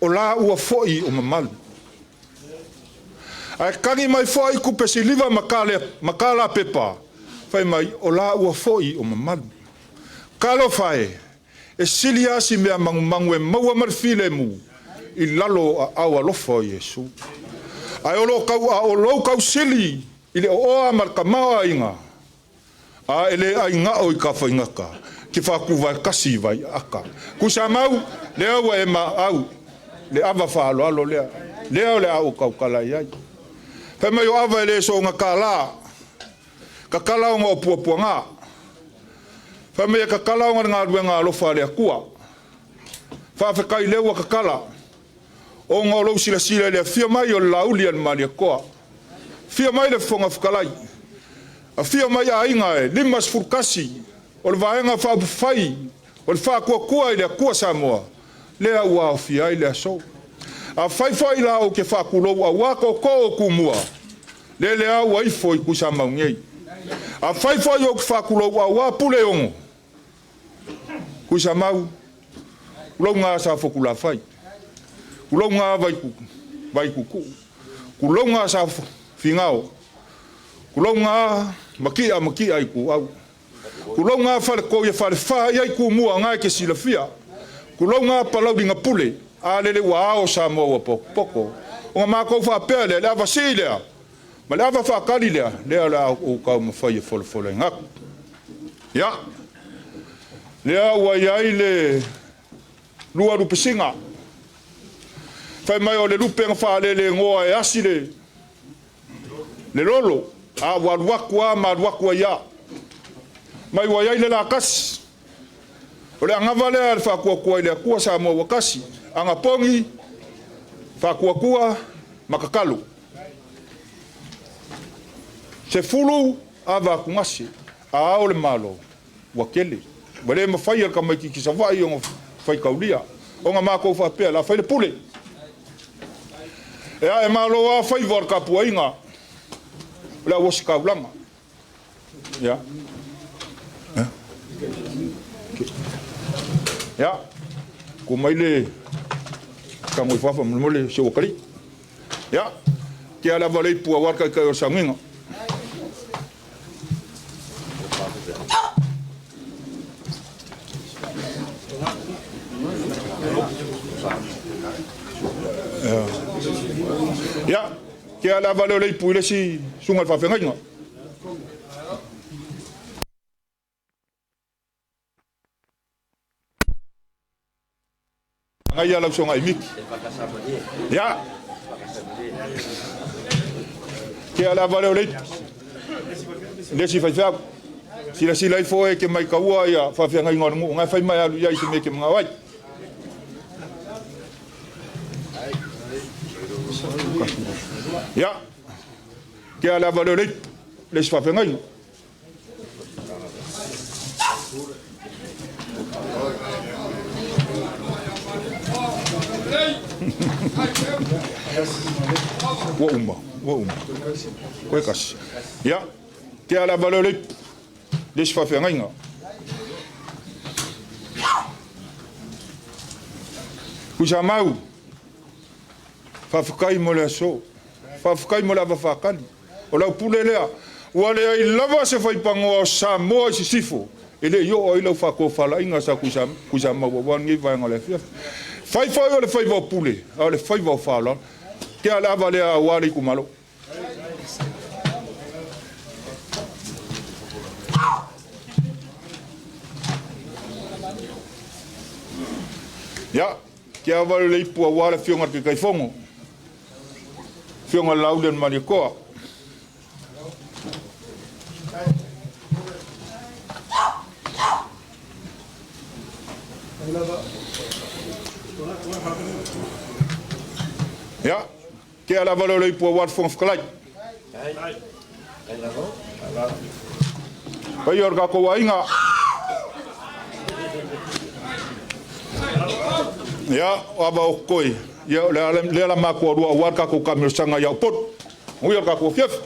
o la ua foi o mamalu. Ae tagi mai foi kupe siliva ma kālā pepa, fai mai, o la ua foi o mamalu. Talofa e, e sili lava si mea magumagu e maua ma le filemu i lalo o aao alofa o Iesu. Ae o lo kau a o lou kausili i le ooa ma le tamaoaiga, a e le aigao i ka faigata, ke faakuvae kasi i vai aka. Tuisamau, lea ua e maau. Le ava faaaloalo lea, lea o le a ou tautala i ai. Fai mai o ava e le soona tālā, tatala ona o puapuaga. Fai mai e tatala ona o le galuega alofa a le Atua. Faafetai lea ua tatala, ona o lou silasila i le afio mai o le Laauli a le Malietoa. Afio mai le Fofoga Fetalai, afio mai aiga e 51 o le Vaega Faaupufai o le Faatuatua i le Atua Samoa, lea ua aofia ai le aso. Afai foi la ou te faatulou aua tootoo o Tumua, lele lava ua ifo i Tuisamau nei. Afai foi ou te faatulou aua Puleono, Tuisamau, tulouna Safotulafai, tulouna Vaituutuu, tulouna Safinao, tulouna Matia Matia Ituau, tulouna Faletoi e falefa i ai Tumua na e te silafia, tulouna Palauli na pule, a lele ua ao Samoa ua potopoto. Ona matou faapea lea, le ava sii lea, ma le ava faatali lea, lea o le a ou taumafai e folafolaina atu. Ia, lea ua i ai le lua lupesiga. Fai mai o le lupe na faalelegoa e asi le lolo, a ua alu atu lava ma alu atu ai lava. Mai ua i ai le lakasi. O le agava lea a le Faatuatua i le Atua Samoa ua tasi, agapogi, faatuatua ma tatalo. 10 ava atugase, a ao le Malo, ua tele. Ua le mafai e le tamaitiiti Savaii ona faitaulia. Ona matou faapea, o le a fai le pule. E ae malo lava faiva o le tapuaiga o le auositaulaga. Ia. Ia. Ku mai le tago i fafa mo le se ua kali. Ia. Ke ala lava le ipu aua le taitai o le saugiga. Ia. Ke ala lava le ipu i le isi susuga i le faafeagaiga. Agaia lau susuga i Miki. Ia. Ke ala lava le ipu. Le isi faifeau. Silasila ifo e ke mai kaua ia faafeagaiga o le nuu. Ngai fai mai alu ia i se mea ke mangao ai. Ia. Ke ala lava le ipu. Le isi faafeagaiga. Ua uma, ua uma. Koe kasi. Ia, ke ala lava le ipu. Le isi faafeagaiga. Tuisamau, faafetai mo le aso. Faafetai mo le ava faakali. O lau pule lea, ua leai lava se faipagoa o Samoa i sisifo, e le i oo ai lau faatofalaiga sa Tuisamau aua lenei vaega o le afiafi. Fai foi o le faiva o pule, a o le faiva o faaaloalo. Ke a le ava lea aua le itumalo. Ia, ke ava le ipu aua le afioga i le Taitaifono. Afioga i le Laauli o le Malietoa. Ia, ke a lava le ipu aua le Fofoga Fetalai. Paia o le tatou aiga. Ia, o ava o koi. Ia, o lea la matua lua aua le tatou kamilosaga ia Upolu. Ui o le tatou afiafi.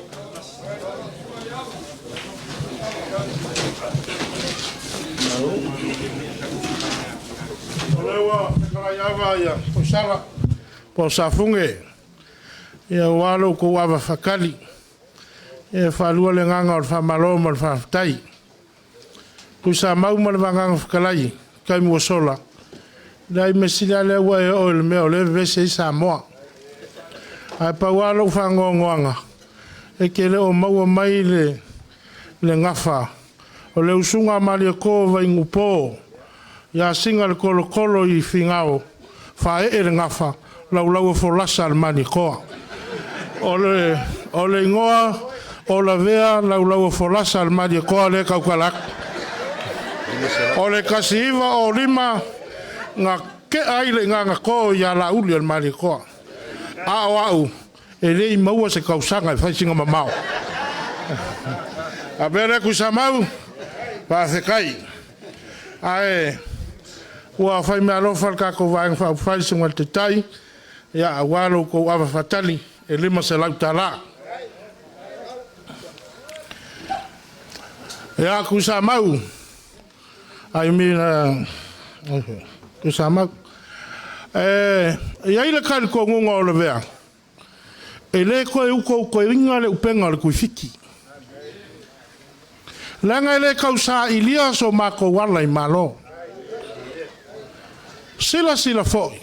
O lea ua fetalai ava ia Foisala po o Safuge, ia ua lo outou ava faatali. E faalua le agaga o le faamalo ma le faafetai. Tuisamau ma le vagaga fetalai, taimi ua sola. Leai me sili lea ua e oo i le mea o lea e vevesi ai Samoa. Ae pau lava lou faanoanoaga, e te le o maua mai le gafa o le usuga a Malietoa Vainupo ia Singa le Kolokolo i Finao, faaee le gafa, Laulauafolasa a le Malietoa. O le, o le igoa o Lavea Laulauafolasa a le Malietoa lea e tautala atu. O le 1905 na tea ai le igagato ia Laauli o le Malietoa. A o au, e le i maua se tausaga e fai sina mamao. A mea lea Tuisamau, faafetai. Ae ua fai meaalofa le tatou Vaega Faaupufai i le Susuga i le Taitai, ia, aua lo outou ava faatali e $500. Ia, Tuisamau, I mean, Tuisamau, e i ai le talitonuga o Lavea, e le toe utautoina le upega o le Tuifiti. Leaga e le tausailia so matou ala i Malo. Silasila foi,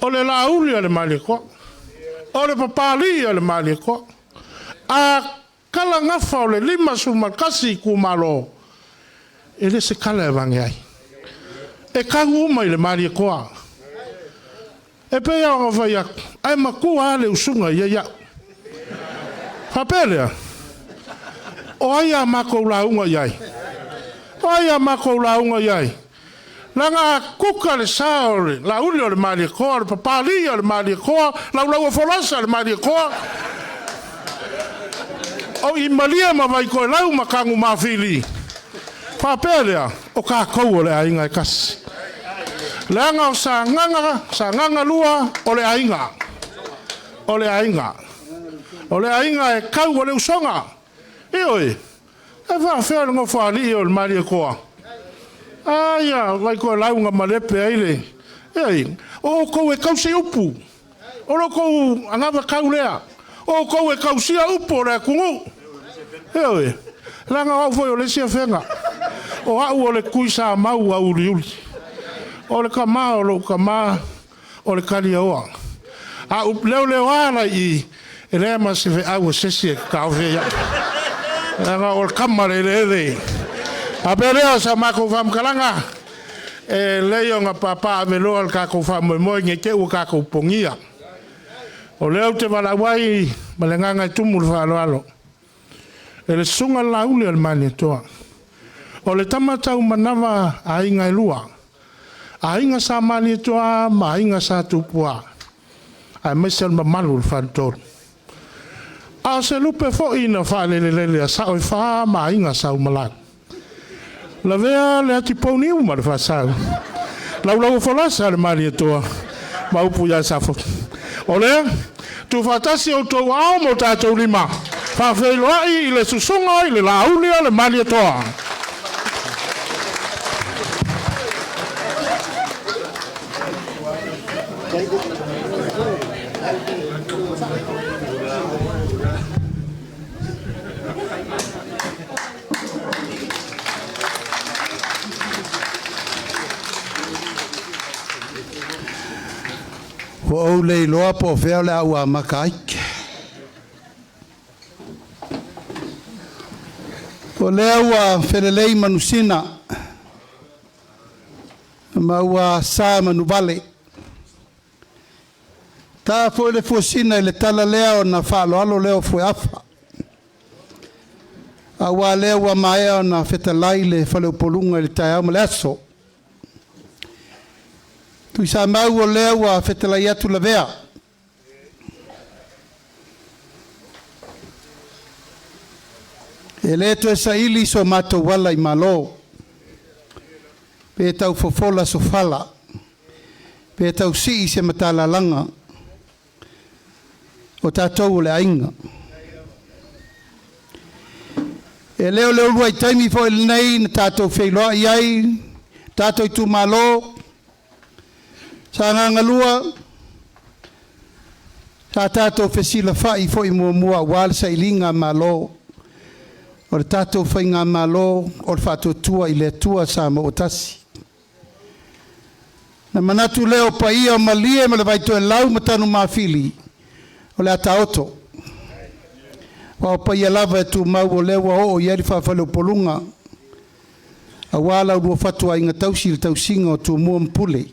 o le Laauli a le Malietoa, o le Papalii a le Malietoa, a tala gafa o le 51 itumalo, e le se tala e avane ai. E tau uma i le Malietoa. E pei ona fai atu, ae matua lava le usuga i ai au. Faapea lea, o ai a matou lauga i ai? O ai a matou lauga i ai? Leaga a kuka le sa o le Laauli o le Malietoa, o le Papalii o le Malietoa, Laulauafolasa o le Malietoa, o i Malie ma Vaitoelau ma Tanumafili, faapea lea, o tatou o le aiga e tasi. Leaga o Sagaga, Sagaga 2, o le aiga. O le aiga. O le aiga e tau o le usoga. Ioe, e faafefea le nofoalii o le Malietoa. Aia, Vaitoelau na malepe ai le... Ioe, o outou e tausi upu. O lo outou anavatau lea. O outou e tausia upu o le atunuu. Ioe, leaga o au foi o le isi afega. O au o le Tuisamau auliuli. O le tama o lou tama o le Kaliaoa. A ou leoleoa la i e leai ma se feau a se isi e taofi ai au. Leaga o le tama le eleele. A pea lea o sa matou faamatalaga, e lelei ona papa aveloa le tatou faamoemoe nei te i ua tatou pogia. O lea ou te valaau ai ma le agaga e tumu le faaaloalo e le susuga i le Laauli o le Malietoa. O le tama taumanava a aiga e lua, aiga sa Malietoa ma aiga sa Tupua, aemaise o le mamalu o le Faletolu. A o se lupe foi na faalelelele a sao e fa ma aiga sa Umalau. Lavea le atipouniu ma le faasau. Laulauafolasa le Malietoa ma upu ia Safotu. O lea, tuufaatasi outou ao ma o tatou lima, faafeiloai i le susuga i le Laauli o le Malietoa. Ua ou le iloa po o fea o le a ou amata ai. O lea ua felelei manusina ma ua sa manuvale. Ta foi le fuesina i le tala lea ona faaaloalo lea o fueafa. Aua lea ua maea ona fetalai le faleupoluga i le taeao ma le aso. Tuisamau o lea ua fetalai atu Lavea. E le toe saili so matou ala i Malo, pe tau fofola sofala, pe tau sii se matalalaga, o tatou o le aiga. E le o le uluai taimi foi lenei na tatou feiloai ai, tatou itumalo, Sagaga 2, sa tatou fesilafai foi muamua aua le sailiga malo o le tatou faigamalo o le Faatuatua i le Atua Samoa ua tasi. Na manatu lea o paia o Malie ma le Vaitoelau ma Tanumafili, o le a taoto. Aua o paia lava e tumau o lea ua oo i ai le faafaleupoluga, aua la ulua fatuaiga tausi i le tausiga o Tumua ma Pule.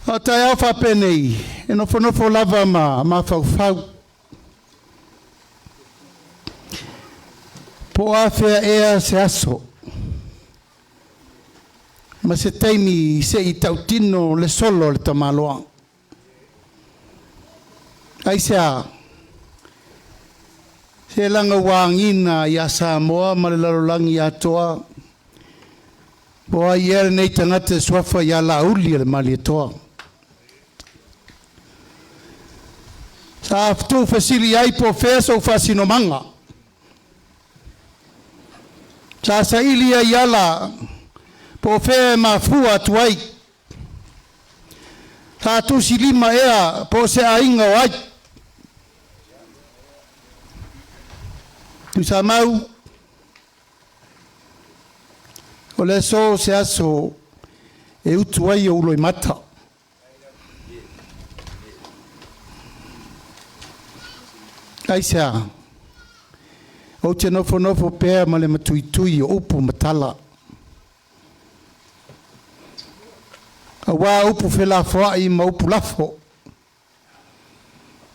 A o taeao faapenei, e nofonofo lava ma mafaufau. Po o afea ea se aso ma se taimi se i tautino le solo a le tamaloa. Aisea? Se leaga ua agiga ia Samoa ma le lalolagi atoa, po o ai ea lenei tagata e suafa ia Laauli o le Malietoa. Sa tuufesili ai po o fea sou faasinomaga. Sa saili ai ala po o fea e mafua atu ai. Sa tusilima ea po o se aiga o ai. Tuisamau, o le aso o se aso e utu ai ou loimata. Aisea? Ou te nofonofo pea ma le matuitui o upu ma tala. Auā upu felafoai ma upu lafo.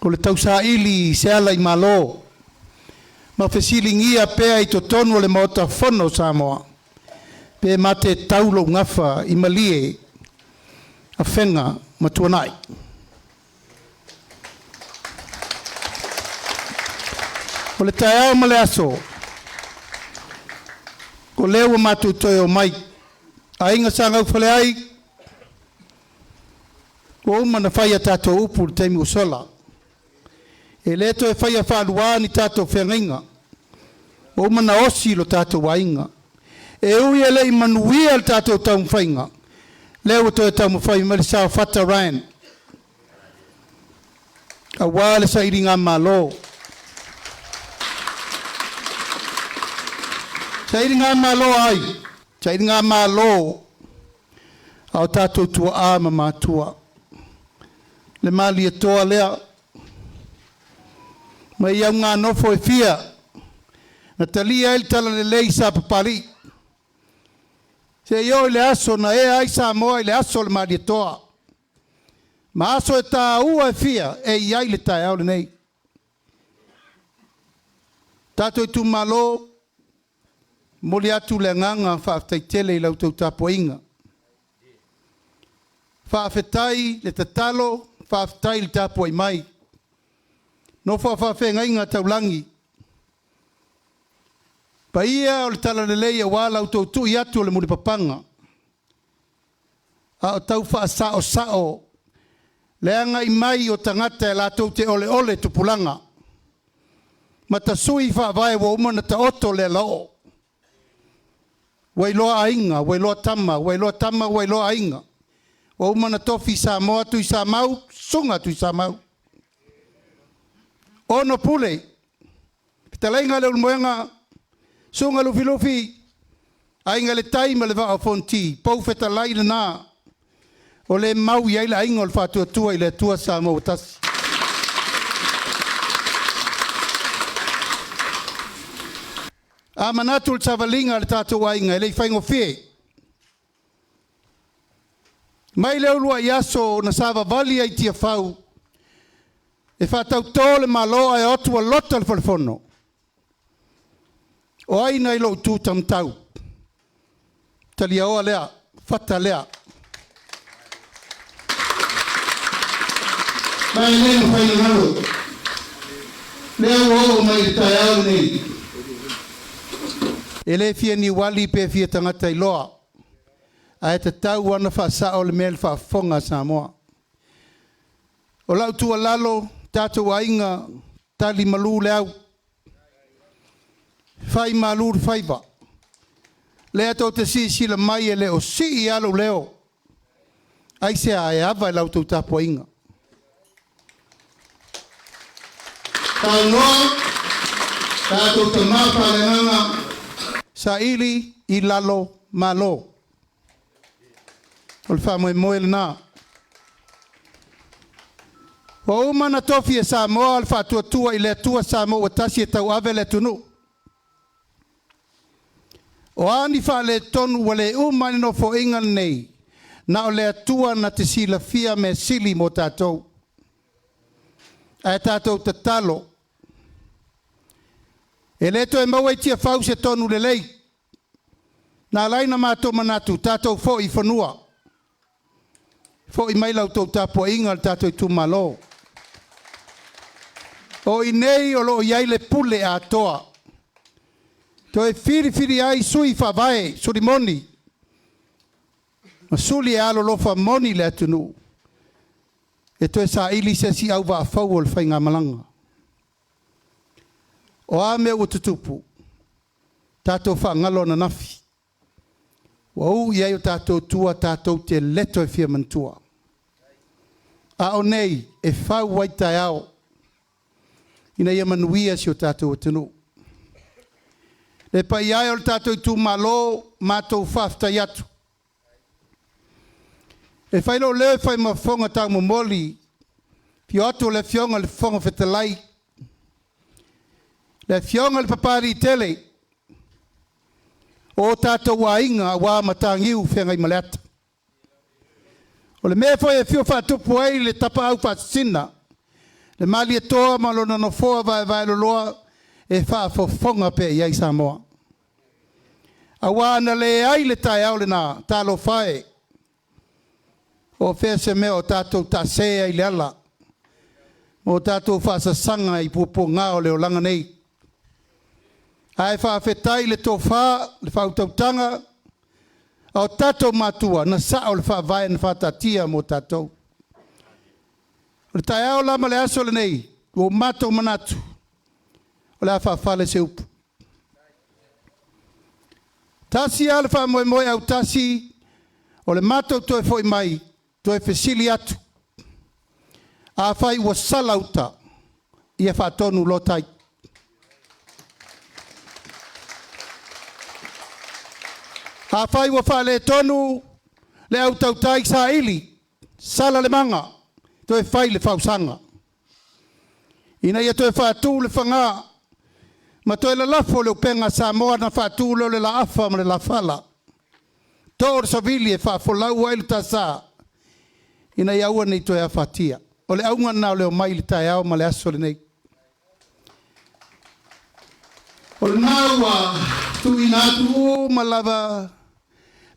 O le tausaili i se ala i Malo ma fesiligia pea i totonu o le Maota Fono o Samoa pe mate tau lou gafa i Malie, Afega ma Tuanai. O le taeao ma le aso, o lea ua matou toe omai. Aiga Sa Gaufuleai, ua uma ona fai a tatou upu i le taimi ua sola. E le toe faia faalua ni tatou feagaiga. Ua uma ona osi lo tatou aiga. E ui e le i manuia le tatou taumafaiga, lea ua toe taumafai mai le sao Fata Ryan aua le sailigamalo. Sailigamalo a ai? Sailigamalo a o tatou tuaa ma matua. Le Malietoa lea mai auganofo e fia na talia ai le talalelei sa Papalii. Seia oo i le aso na ea ai Samoa i le aso o le Malietoa ma aso e taua e fia e i ai le taeao lenei. Tatou itumalo, momoli atu le agaga faafetai tele i la outou tapuaiga. Faafetai le tatalo, faafetai le tapuai mai. Nofo a faafeagaiga taulagi, paia o le talalelei aua la outou tui atu o le mulipapaga, a o tau faasaosao le agai mai o tagata e latou te oleole tupulaga ma tasui faavae ua uma ona taoto le alaoo. Ua iloa aiga, ua iloa tama, ua iloa tama, ua iloa aiga. Ua uma ona tofi Samoa Tuisamau, Susuga Tuisamau. Ono Pule, fetalaiga a Leulumoega, Susuga Lufilufi, Aiga i le Tai ma le Vaa o Fonoti, pou fetalai lena o le mau i ai le aiga o le Faatuatua i le Atua Samoa ua tasi. A manatu i le savaliga a le tatou aiga e le i faigofie. Mai le uluai aso na savavali ai Tiafau e faatauto le Malo ae o atu ua lota le Falefono. O ai nai lou tu taumatau? Taliaoa lea, fata lea. Ma e le mafai ona galo. Lea ua oo mai i le taeao lenei. E le fia niuali pe fia tagata iloa, ae tatau ona faasao le mea i le faafofoga a Samoa. O lau tuualalo, tatou aiga, tali malu le au, fai malu le faiva. Lea tou te silasila mai e le o sii lava lou leo. Aisea? E ava i la outou tapuaiga. Saunoa tatou tama faaleagaga. Saili i lalo Malo. O le faamoemoe lena. Ua uma ona tofi e Samoa le faatuatua i le Atua Samoa ua tasi e tauave le atunuu. O a ni faaletonu ua le uma ai le Nofoaiga lenei, Na o le Atua na te silafia mea sili mo tatou. Ae tatou tatalo. E le toe maua i Tiafau se tonu lelei. Na ala ai ona matou manatu, tatou foi i fanua. Foi mai la outou tapuaiga le tatou itumalo. O i inei o lo o i ai le pule atoa. Toe filifili ai sui faavae, suli moni, ma suli e alolofa moni le atunuu e toe saili se isi auvaa fou o le faigamalaga. O a mea ua tutupu, tatou faagalo ananafi, ua u i ai o tatou tua tatou te le toe fia manatua. A o nei e fau ai taeao ina ia manuia si o tatou atunuu. Le paia e o le tatou itumalo, matou faafetai atu. E fai lou leo e fai ma fofoga taumomoli, afio atu o le Afioga i le Fofoga Fetalai, le Afioga i le Papaliitele, o o tatou aiga aua Mataniu Feagaimaleata. O le mea foi e fia faatupu ai le tapaau faasisina, le Malietoa ma lona nofoa vaevaeloloa e faafofoga pea i ai Samoa. Aua ana leai le taeao lena, talofa e, o fea se mea o tatou taase ai i le ala ma o tatou faasasaga i puapuaga o le olaga nei. Ae faafetai i le tofa, le faautautaga a o tatou matua na sao le faavae na faataatia mo tatou. O le taeao la ma le aso lenei, ua matou manatu, o le a faafale se upu. Tasi lava le faamoemoe autasi o le matou toe foi mai, toe fesili atu, afai ua sala uta, ia faatonu loa tai. Afai ua faaletonu le au tautai saili, sala le maga, toe fai le fausaga, ina ia toe faatu le faga ma toe lalafo le upega a Samoa na faatu lea o le laafa ma le lafala. Too le savili e faafolau ai le tasa ina ia aua ne i toe afatia. O le auga lena o le omai i le taeao ma le aso lenei. O lena ua tuuina atu uma lava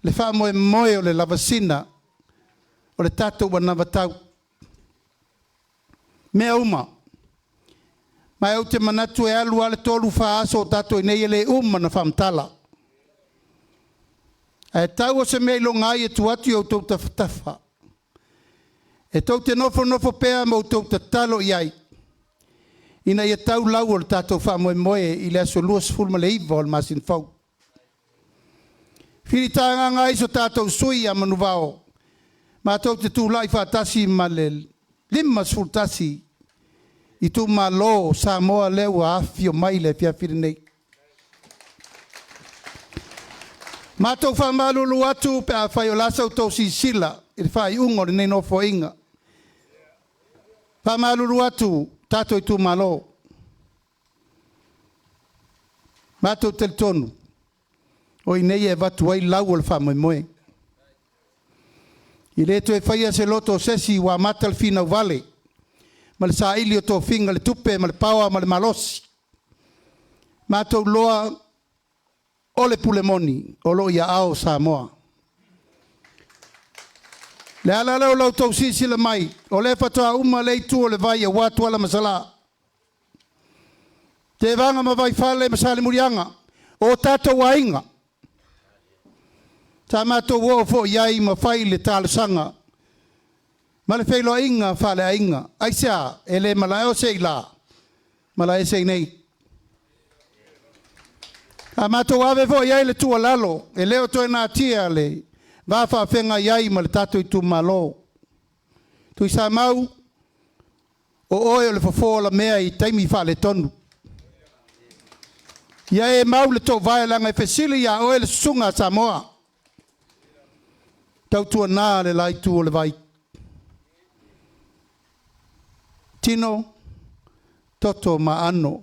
le faamoemoe o le lavasina o le tatou anavatau. Mea uma. Ma ou te manatu e alu lava le 3, 4 aso o tatou i inei e le uma ona faamatala. Ae tau o se mea iloga ai e tuu atu i outou tafatafa. E tou te nofonofo pea ma outou tatalo i ai, ina ia tau lau o le tatou faamoemoe i le aso 29 o le masina fou. Filitagaga ai so tatou sui ia Manuvao, matou te tulai faatasi ma le 51 itumalo o Samoa lea ua afifio mai i le afiafi lenei. Matou faamalulu atu pe afai o le a sa outou silasila i le faaiuga o lenei Nofoaiga. Faamalulu atu tatou itumalo. Matou talitonu, o i inei e avatu ai lau o le faamoemoe. E le toe faia se loto o se isi ua amata le finau vale ma le saili o tofiga, le tupe ma le paoa ma le malosi. Matou loa o le pule moni o lo o i aao o Samoa. Le ala lea o la outou silasila mai, o lea faatoa uma lea itu o le vai aua Tuala ma Salã, Tevaga ma Vaifale ma Salemuliaga, o tatou aiga. Sa matou oo foi i ai ma fai le talosaga ma le feiloaiga faaleaiga. Aisea? E le malae o se i la, malae se i nei. A matou ave foi i ai le tuualalo, e le o toe natia le va faafeagai ai ma le tatou itumalo. Tuisamau, o oe o le fofo alamea i taimi faaletonu. Ia e mau le toovae leaga e fesili ia oe le susuga a Samoa. Tautuana le la itu o le vai. Tino, toto ma aano.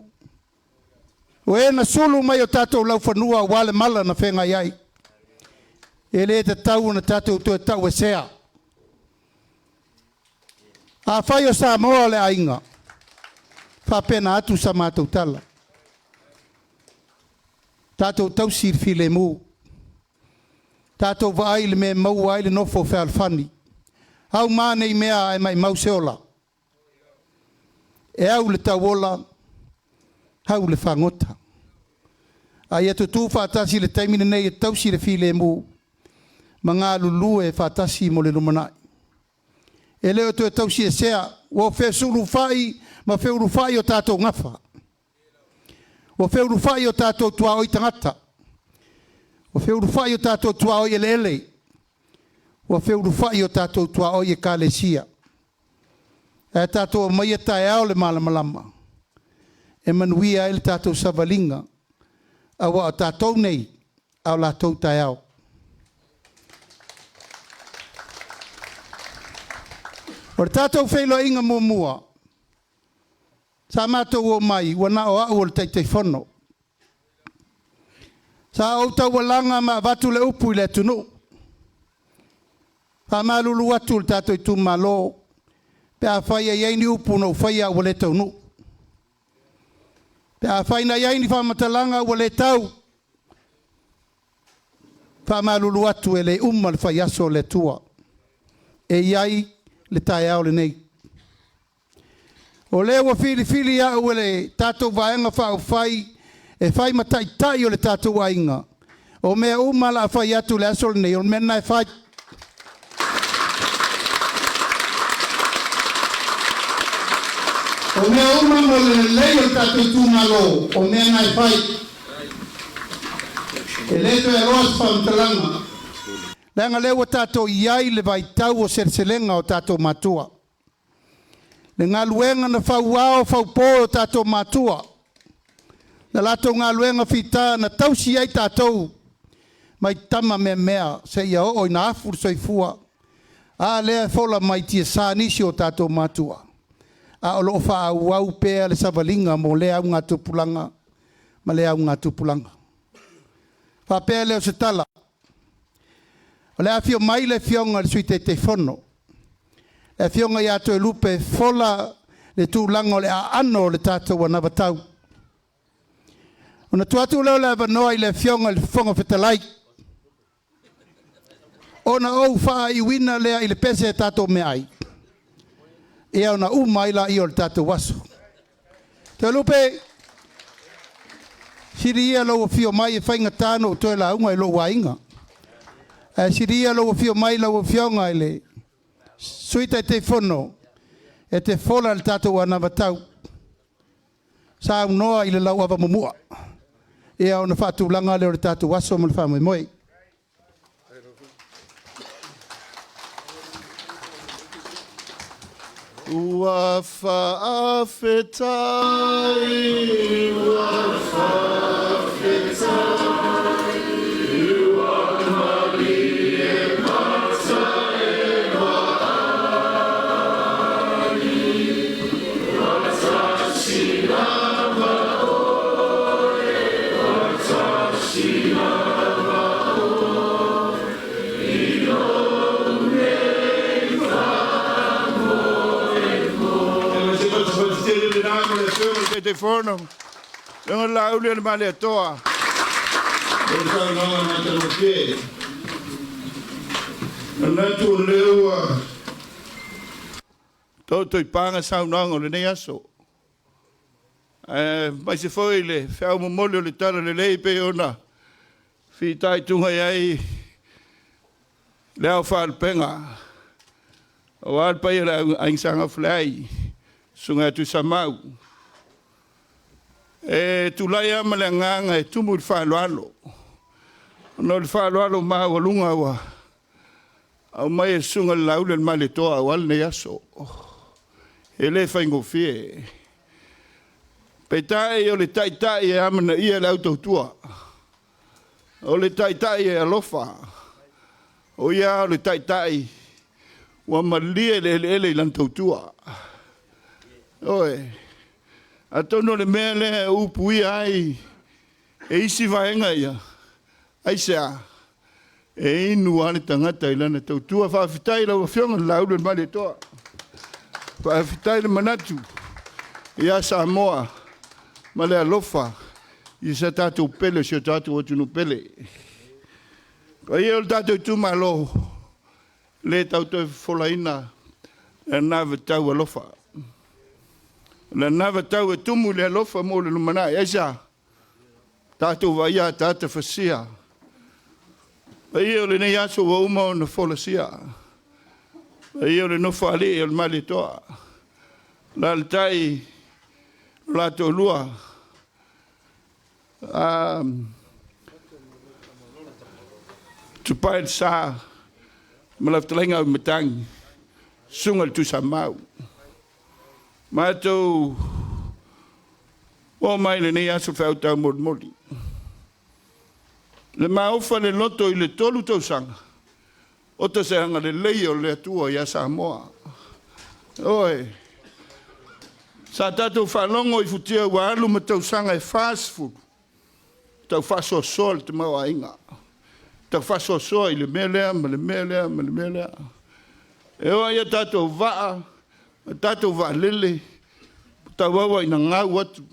O e na sulu mai o tatou laufanua aua le mala na feagai ai. E lē tatau ona tatou toe tauesea. Afai o Samoa o le aiga, faapena atu sa matou tala. Tatou tausi le filemu, tatou vaai i le mea e maua ai le nofo fealofani. Auma nei mea ae maumau se ola. E au i le tauola, au i le fagota. A ia tutu faatasi i le taimi lenei e tausi le filemu ma galulue faatasi mo le lumanai. E le o toe tausiesea, ua fesulufai ma feulufai o tatou gafa. Ua feulufai o tatou tuaoi tagata. Ua feulufai o tatou tuaoi eleele. Ua feulufai o tatou tuaoi ekalesia. Ae tatou aumaia taeao le malamalama e manuia ai le tatou savaliga, aua o tatou nei, a o latou taeao. O le tatou feiloaiga muamua, sa matou omai ua na o au o le Taitaifono. Sa ou taualaga ma avatu le upu i le atunuu, faamalulu atu i le tatou itumalo pe afai e i ai ni upu na ou faia ua le taunuu. Pe afai na i ai ni faamatalaga ua le tau, faamalulu atu e le uma le faiaso o le Atua. E i ai le taeao lenei. O lea ua filifili au e le tatou Vaega Faaupufai e fai ma taitai o le tatou aiga, o mea uma o le a fai atu i le aso lenei, o le mea lena e fai. O mea uma mo le lelei o le tatou itumalo, o mea na e fai. E le toe aloa se faamatalaga, leaga lea ua tatou i ai i le vaitau o seleselega o tatou matua. Le galuega na fauao faupo e o tatou matua, na latou galuega fita na tausi ai tatou mai tama meamea seia oo ina afu le soifua. A lea e fola mai tiasa nisi o tatou matua, a o lo o faaauau pea le savaliga mo lea augatupulaga ma lea augatupulaga. Faapea lea o se tala, o le a afio mai le Afioga i le Sui Taitaifono, le Afioga ia Toelupe fola le tulaga o le aano o le tatou anavatau. Ona tuu atu lea o le avanoa i le Afioga i le Fofoga Fetalai, ona ou faaiuina lea i le pese a tatou meaai, ia ona uma ai lea o le tatou aso. Toelupe, sili ia lou afio mai e faigata ona ou toe lauga i lou aiga. Ae sili ia lou afio mai lau Afioga i le Sui Taitaifono e te fola le tatou anavatau. Saunoa i le lauava mumua. Ia ona faatulaga lea o le tatou aso ma le faamoemoe. Ua faafetai, ua faafetai, ua malie mata e vaai, Watashi lava oe, watashi lava oe, i lou nei faamoemoe. E se fatifati tele lena mo le Afioga i le Taitaifono, Afioga Laaulialemalietoa. O le saunoaga matagofie. Manatu o lea ua Toto i paga saunoaga o lenei aso. Ae maise foi le feau momoli o le tala lelei pei ona fitaituga i ai le ao faalupega. Aua le paia o le Aiga Sa Gafaleai, Susuga ia Tuisamau. E tulai lava ma le agaga e tumu i le faaaloalo, ona o le faaaloalo maualuga ua aumai e le Susuga i le Laaulialemalietoa aua lenei aso. E le faigofie. Peitai o le taitai e amanaia le au tautua. O le taitai e alofa. O ia o le taitai ua malie le eleele i lana tautua. Oe, atonu o le mea lea e upuia ai e isi vaega ia, aisea? E inu lava le tagata i lana tautua. Faafetai i lau Afioga i le Laulu o le Malietoa. Faafetai le manatu ia Samoa ma le alofa i sa tatou pele, si o tatou atunuu pele. Paia o le tatou itumalo, le tau toe fofolaina le anavatau alofa. Le anavatau e tumu i le alofa mo le lumanai. Aisea? Tatou vaaia ataata fasia. Paia o lenei aso ua uma ona folasia. Paia o le nofoalii o le Malietoa. Alaalatai lo la toalua Tupai le Sa ma lau fetalaiga Auimatagi, susuga i le Tuisamau. Matou oo mai lenei aso feau taumolimoli. Le maofa le loto i le 3 tausaga, o ta se agalelei o le Atua ia Samoa. Oe, sa tatou faalogo i futia ua alu ma tausaga e 40, tau faasoasoa le tamaoaiga, tau faasoasoa i le mea lea ma le mea lea ma le mea lea. E oo ia tatou vaa, ma tatou vaalele, tauaua ina gau atu.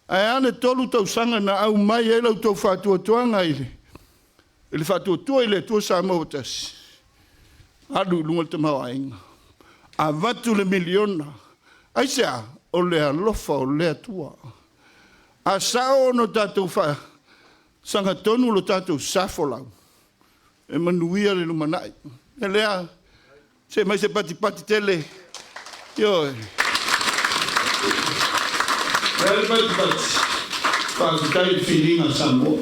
Ae a le 3 tausaga na aumai ai la outou faatuatuaga i le faatuatua i le Atua Samoa ua tasi, alu i luga le tamaoaiga, avatu le miliona. Aisea? O le alofa o le Atua. A sao ona tatou faasagatonu lo tatou sa folau, e manuia le lumanai. E lea, se mai se patipati tele. Ioe. Le patipati, faafetai le filiga a Samoa.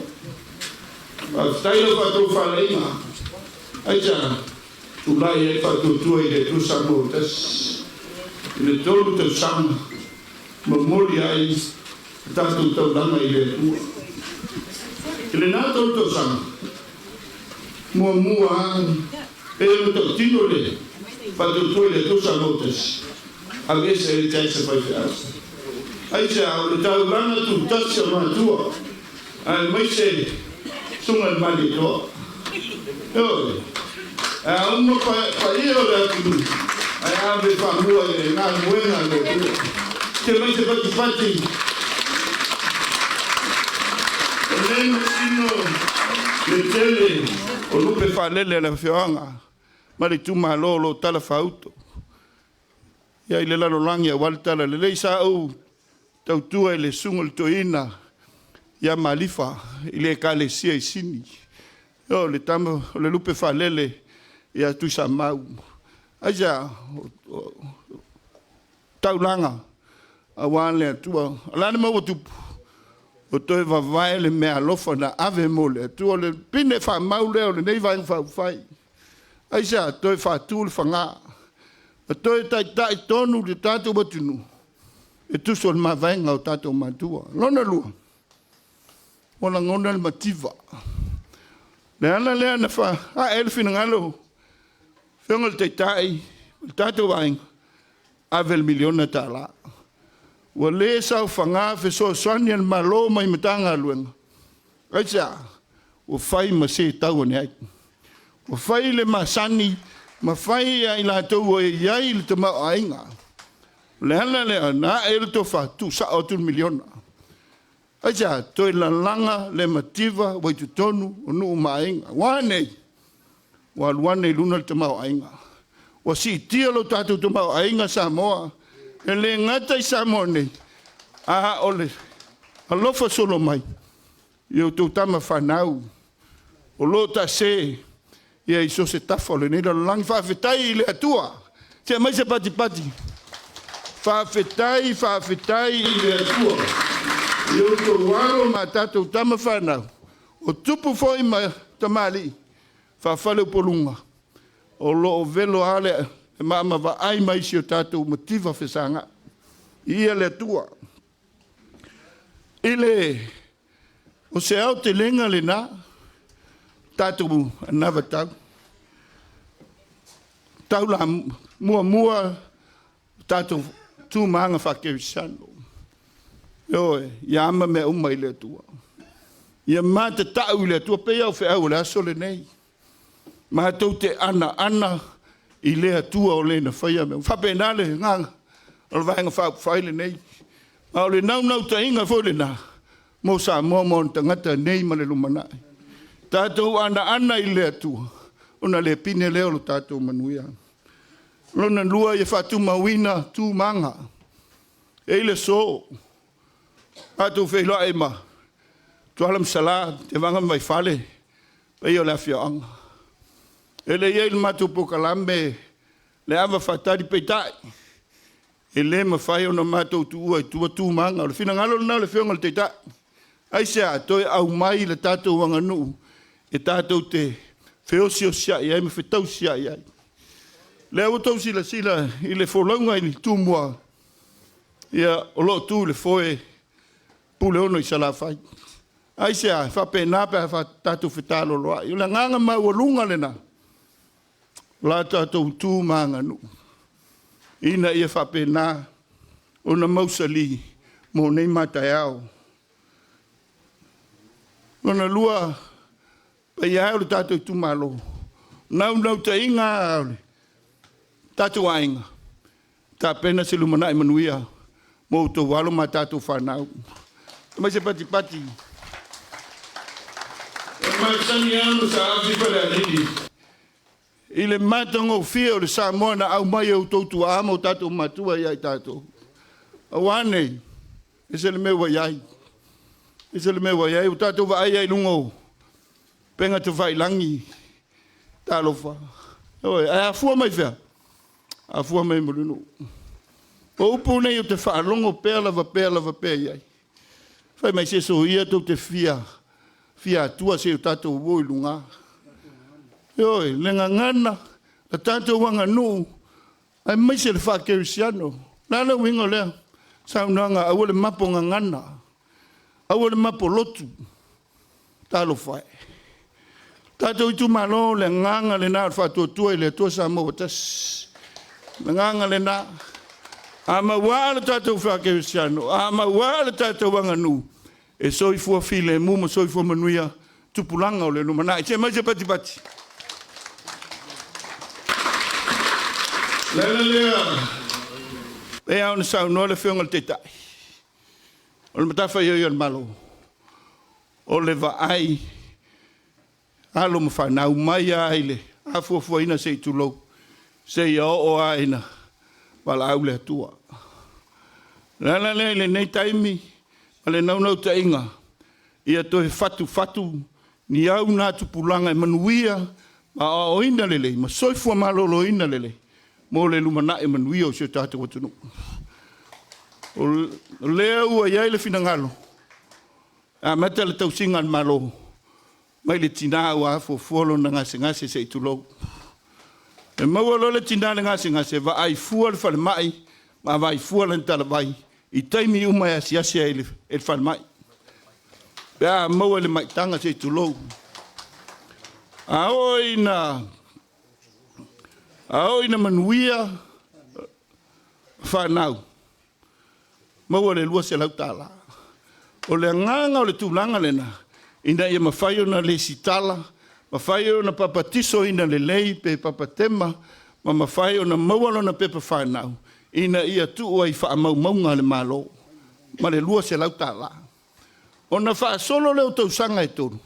Faafetai lau faatofalaiga. Aisea? Tulai ai faatuatua i le Atua Samoa tasi. I le 3 tausaga, momoli ai le tatou taulaga i le Atua. I lena 3 tausaga, muamua e ona tautino le faatuatua i le Atua Samoa tasi, aveese ai le tax a faifeau. Aisea? O le taulaga tutasi a matua, aemaise susuga i le Malietoa. Ioe, a uma paia o le atunuu, ae ave faamua i le galuega a le Atua. Se mai se patipati. O lenei masino le tele o lupe faalele a le afioaga ma le itumalo o lo o tala faauto. Ia i le lalolagi aua le tala lelei sa ou tautua i le susuga i le toeaina ia Malifa i le ekalesia i Sini. O le tama o le lupe faalele ia Tuisamau. Aisea? Taulaga aua le Atua. O le a le mea ua tupu? O toe vavae le mea alofa na ave mo le Atua. O le pine faamau lea o lenei vaega faaupufai. Aisea? Toe faatu le faga. O toe taitai tonu le tatou atunuu e tuso le mavaega o tatou matua. Lona lua, ua lagona le mativa. Le ala lea na faae le finagalo, afioga i le Taitai, o le tatou aiga, ave le $1 miliona. Ua le saofaga fesoasoani a le Malo mai Matagaluega. Aisea? Ua fai ma se tau ane ai. Ua fai le masani ma fai ai latou e i ai le tamaoaiga. O le ala lea na ae le tofa, tuusao atu le $1 miliona. Aisea? Toe lalaga le mativa ua i totonu o nuu ma aiga. Ua a nei? Ua alu ane i luna le tamaoaiga. Ua siitia lo tatou tamaoaiga Samoa. E le gata i Samoa nei, a o le alofa solo mai i outou tama fanau o lo o taase ia i so se tafa o lenei lalolagi. Faafetai i le Atua. Se mai se patipati. Faafetai, faafetai i le Atua. I outou alo ma tatou tama fanau, o tupu foi ma tamalii, faafale upoluga, o lo o velo lava le maamavaai mai si o tatou mativa fesagai. Ia le Atua. I le o se aotelega lena, tatou anavatau. Taula muamua tatou tumaga faakerisiano. Ioe, ia ama mea uma i le Atua. Ia matata'u i le Atua pei lava o feau o le aso lenei. Matou te anaana i le Atua o le na faia mea uma. E faapena le agaga o le Vaega Faaupufai lenei. A o le naunautaiga foi lena mo Samoa ma ona tagata nei ma le lumanai. Tatou anaana i le Atua ona le pine lea o lo tatou manuia. Lona lua, ia faatumauina tu ma aga. E i ai le aso, matou feiloai ma Tuala ma Sala, Tevaga ma Vaifale, paia o le afioaga. E le i i ai i le matou polokalame le ava faatali, peitai, e le mafai ona matou tuua i tua tu ma aga. O le finagalo lena o le Afioga i le Taitai. Aisea? Toe aumai le tatou aganuu e tatou te feosiosiai ai ma fetausiai ai. Lea ua outou silasila i le folauga i Tumua, ia, o lo o tu i le foe Puleono i Salafai. Aisea? E faapena pe a tatou fetaaloloai. O le agaga maualuga lena o la tatou tu ma aganuu ina ia faapena ona mausali mo nei ma a taeao. Lona lua, paia e o le tatou itumalo, naunautaiga lava o le tatou aiga, tapena se lumanai manuia mo outou alo ma a tatou fanau. Aumai se patipati. E masani lava ona saafi Falealili i le matagofie o le Samoa na aumai e outou tuaa ma o tatou matua ia i tatou. Aua nei, ese le mea ua i ai. Ese le mea ua i ai, ua tatou vaai ai i luga o upega tafailagi. Talofa. Ioe, ae afua mai fea? Afua mai Mulinuu. O upu nei ou te faalogo pea lava pea lava pea i ai. Fai mai se soia tou te fia fia atua se i o tatou o i luga. Ioe, le gagana, la tatou aganuu, aemaise le faa-kerisiano. O le a le uiga o lea saunoaga, aua le mapo gagana, aua le mapo lotu. Talofa e. Tatou itumalo, o le agaga lena o le faatuatua i le Atua Samoa ua tasi. O le agaga lena. A mauaa le tatou faakerisiano, a mauaa le tatou aganuu, e soifua filemu ma soifua manuia tupulaga o le lumanai. Se mai se patipati. Le ala lea, pei lava ona saunoa le Afioga i le Taitai, o le matafaioi a le Malo, o le vaai alo ma fanau mai lava i le afuafuaina se i tulou, seia oo lava ina valaau le Atua. O le ala lea i lenei taimi ma le naunautaiga ia toe fatufatu ni au na tupulaga e manuia ma aoaoina lelei ma soifua maloloina lelei mo le lumanai manuia o si o tatou atunuu. O lea ua i ai le finagalo e amata le tausiga a le Malo mai le tina ua afuafua lona gasegase se i tulou. E maua loa le tina le gasegase, vaai fua le falemai ma vaai fua lana talavai i taimi uma e asiasi ai i le falemai. Pe a maua i le maitaga se i tulou. A oo ina a oo ina manuia fanau, maua le $200. O le agaga o le tulaga lena, ina ia mafai ona lesitala, mafai ona papatisoina lelei pe papatema, ma mafai ona maua lona pepa fanau, ina ia tuu ai i faamaumauga a le Malo ma le $200. Ona faasolo lea o tausaga e tolu,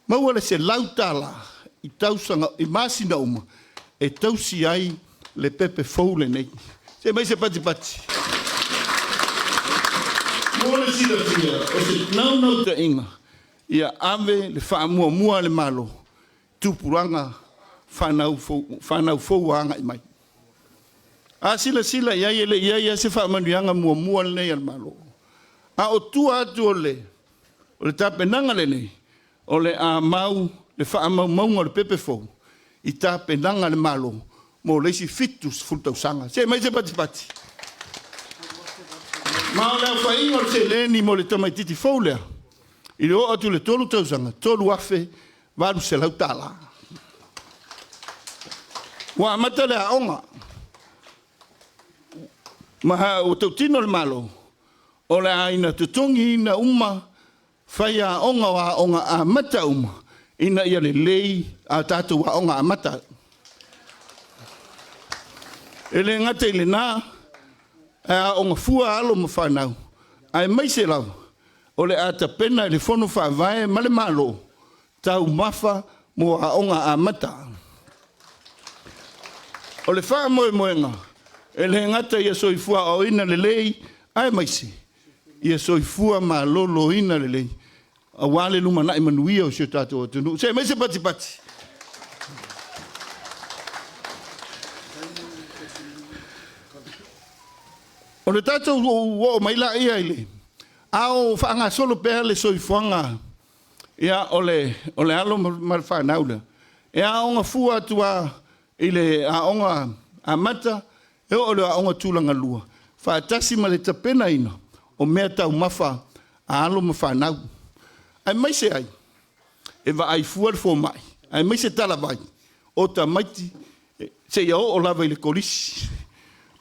maua le $100 i tausaga i masina uma e tausi ai le pepe fou lenei. Se mai se patipati. Mo le silafia, o se naunautaiga ia ave le faamuamua a le Malo i tupulaga fanau fou, fanau fou ua agai mai. A silasila i ai, e le i i ai lava se faamanuiaga muamua lenei a le Malo. A o tua atu o le O le tapenaga lenei, o le a mau le faamaumauga o le pepe fou i tapenaga a le Malo mo le isi 70 tausaga. Se mai se patipati. Ma o le aofaiga o le seleni mo le tamaitiiti fou lea, i le oo atu i le 3 tausaga, $3,800. Ua amata le aoga, ma ua tautino le Malo, o le a ina totogiina uma Faiaoga o aoga amata uma ina ia lelei a tatou aoga amata. E le gata i lena, ae aoga fua alo ma fanau, aemaise lava o le a tapena e le Fono Faavae ma le Malo taumafa mo aoga amata. O le faamoemoega, e le gata ia soifua aoaoina lelei, aemaise ia soifua maloloina lelei aua le lumanai manuia o si o tatou atunuu. Se aemaise patipati. O le tatou oo mai laia i le a o faagasolo pea le soifuaga ia o le o le alo ma le fanau lea e aoga fua atu a i le aoga amata e oo i le aoga tulagalua faatasi ma le tapenaina o mea taumafa a alo ma fanau aemaise ai e vaai fua le fomai aemaise talavai o tamaiti seia oo lava i le kolisi.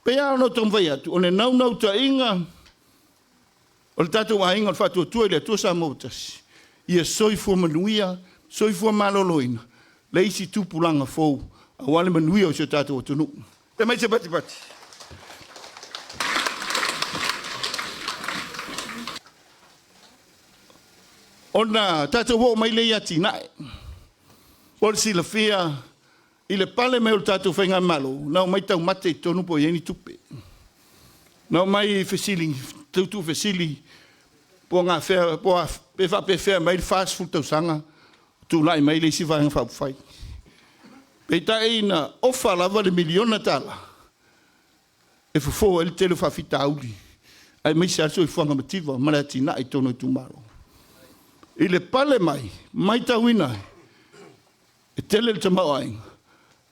Pei lava ona ou taumafai atu, o le naunautaiga o le tatou aiga o le Faatuatua i le Atua Samoa ua Tasi, ia soifua manuia, soifua maloloina le isi tupulaga fou aua le manuia o si o tatou atunuu. Fai mai se patipati. Ona tatou oo mai lea i atinae. Mo le silafia, i le pale mai o le tatou Faigamalo, na omai taumate i totonu po o i ai ni tupe. Na omai fesili, tuutuufesili po o gafea, po o pe faapefea mai le 40 tausaga tulai mai le isi Vaega Faaupufai. Peitai na ofa lava le miliona tala e fofo ai le tele o faafitauli aemaise lava le soifuaga mativa ma le atinae i totonu o itumalo. I le pale mai, matauina ai, e tele le tamaoaiga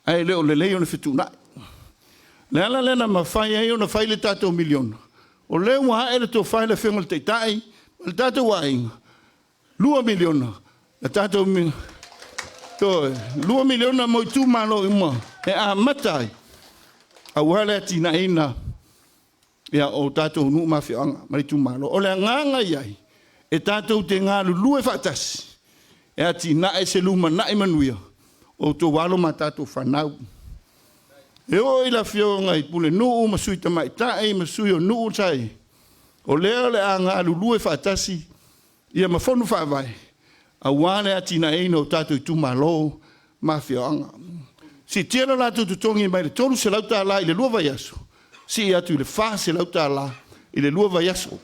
ae le o lelei ona fetuunai. O le ala lea na mafai ai ona fai le tatou miliona, o lea ua ae le tofa i le Afioga i le Taitai ma le tatou aiga, $2 miliona na tatou toe $2 miliona mo itumalo uma e amata ai aua le atinaeina o tatou nuu ma afioaga ma itumalo. O le agaga ia e tatou te galulue faatasi e atinae se lumanai manuia o outou alo ma tatou fanau. E oo i le afioga i Pulenuu ma Sui Tamaitai ma Sui o Nuu sa i ai, o lea o le a galulue faatasi ia ma Fono Faavae aua le atinaeina o tatou itumalo ma afioaga. Siitia lo latou totogi mai le $300 i le 2 vaiaso, sii atu i le $400 i le 2 vaiaso.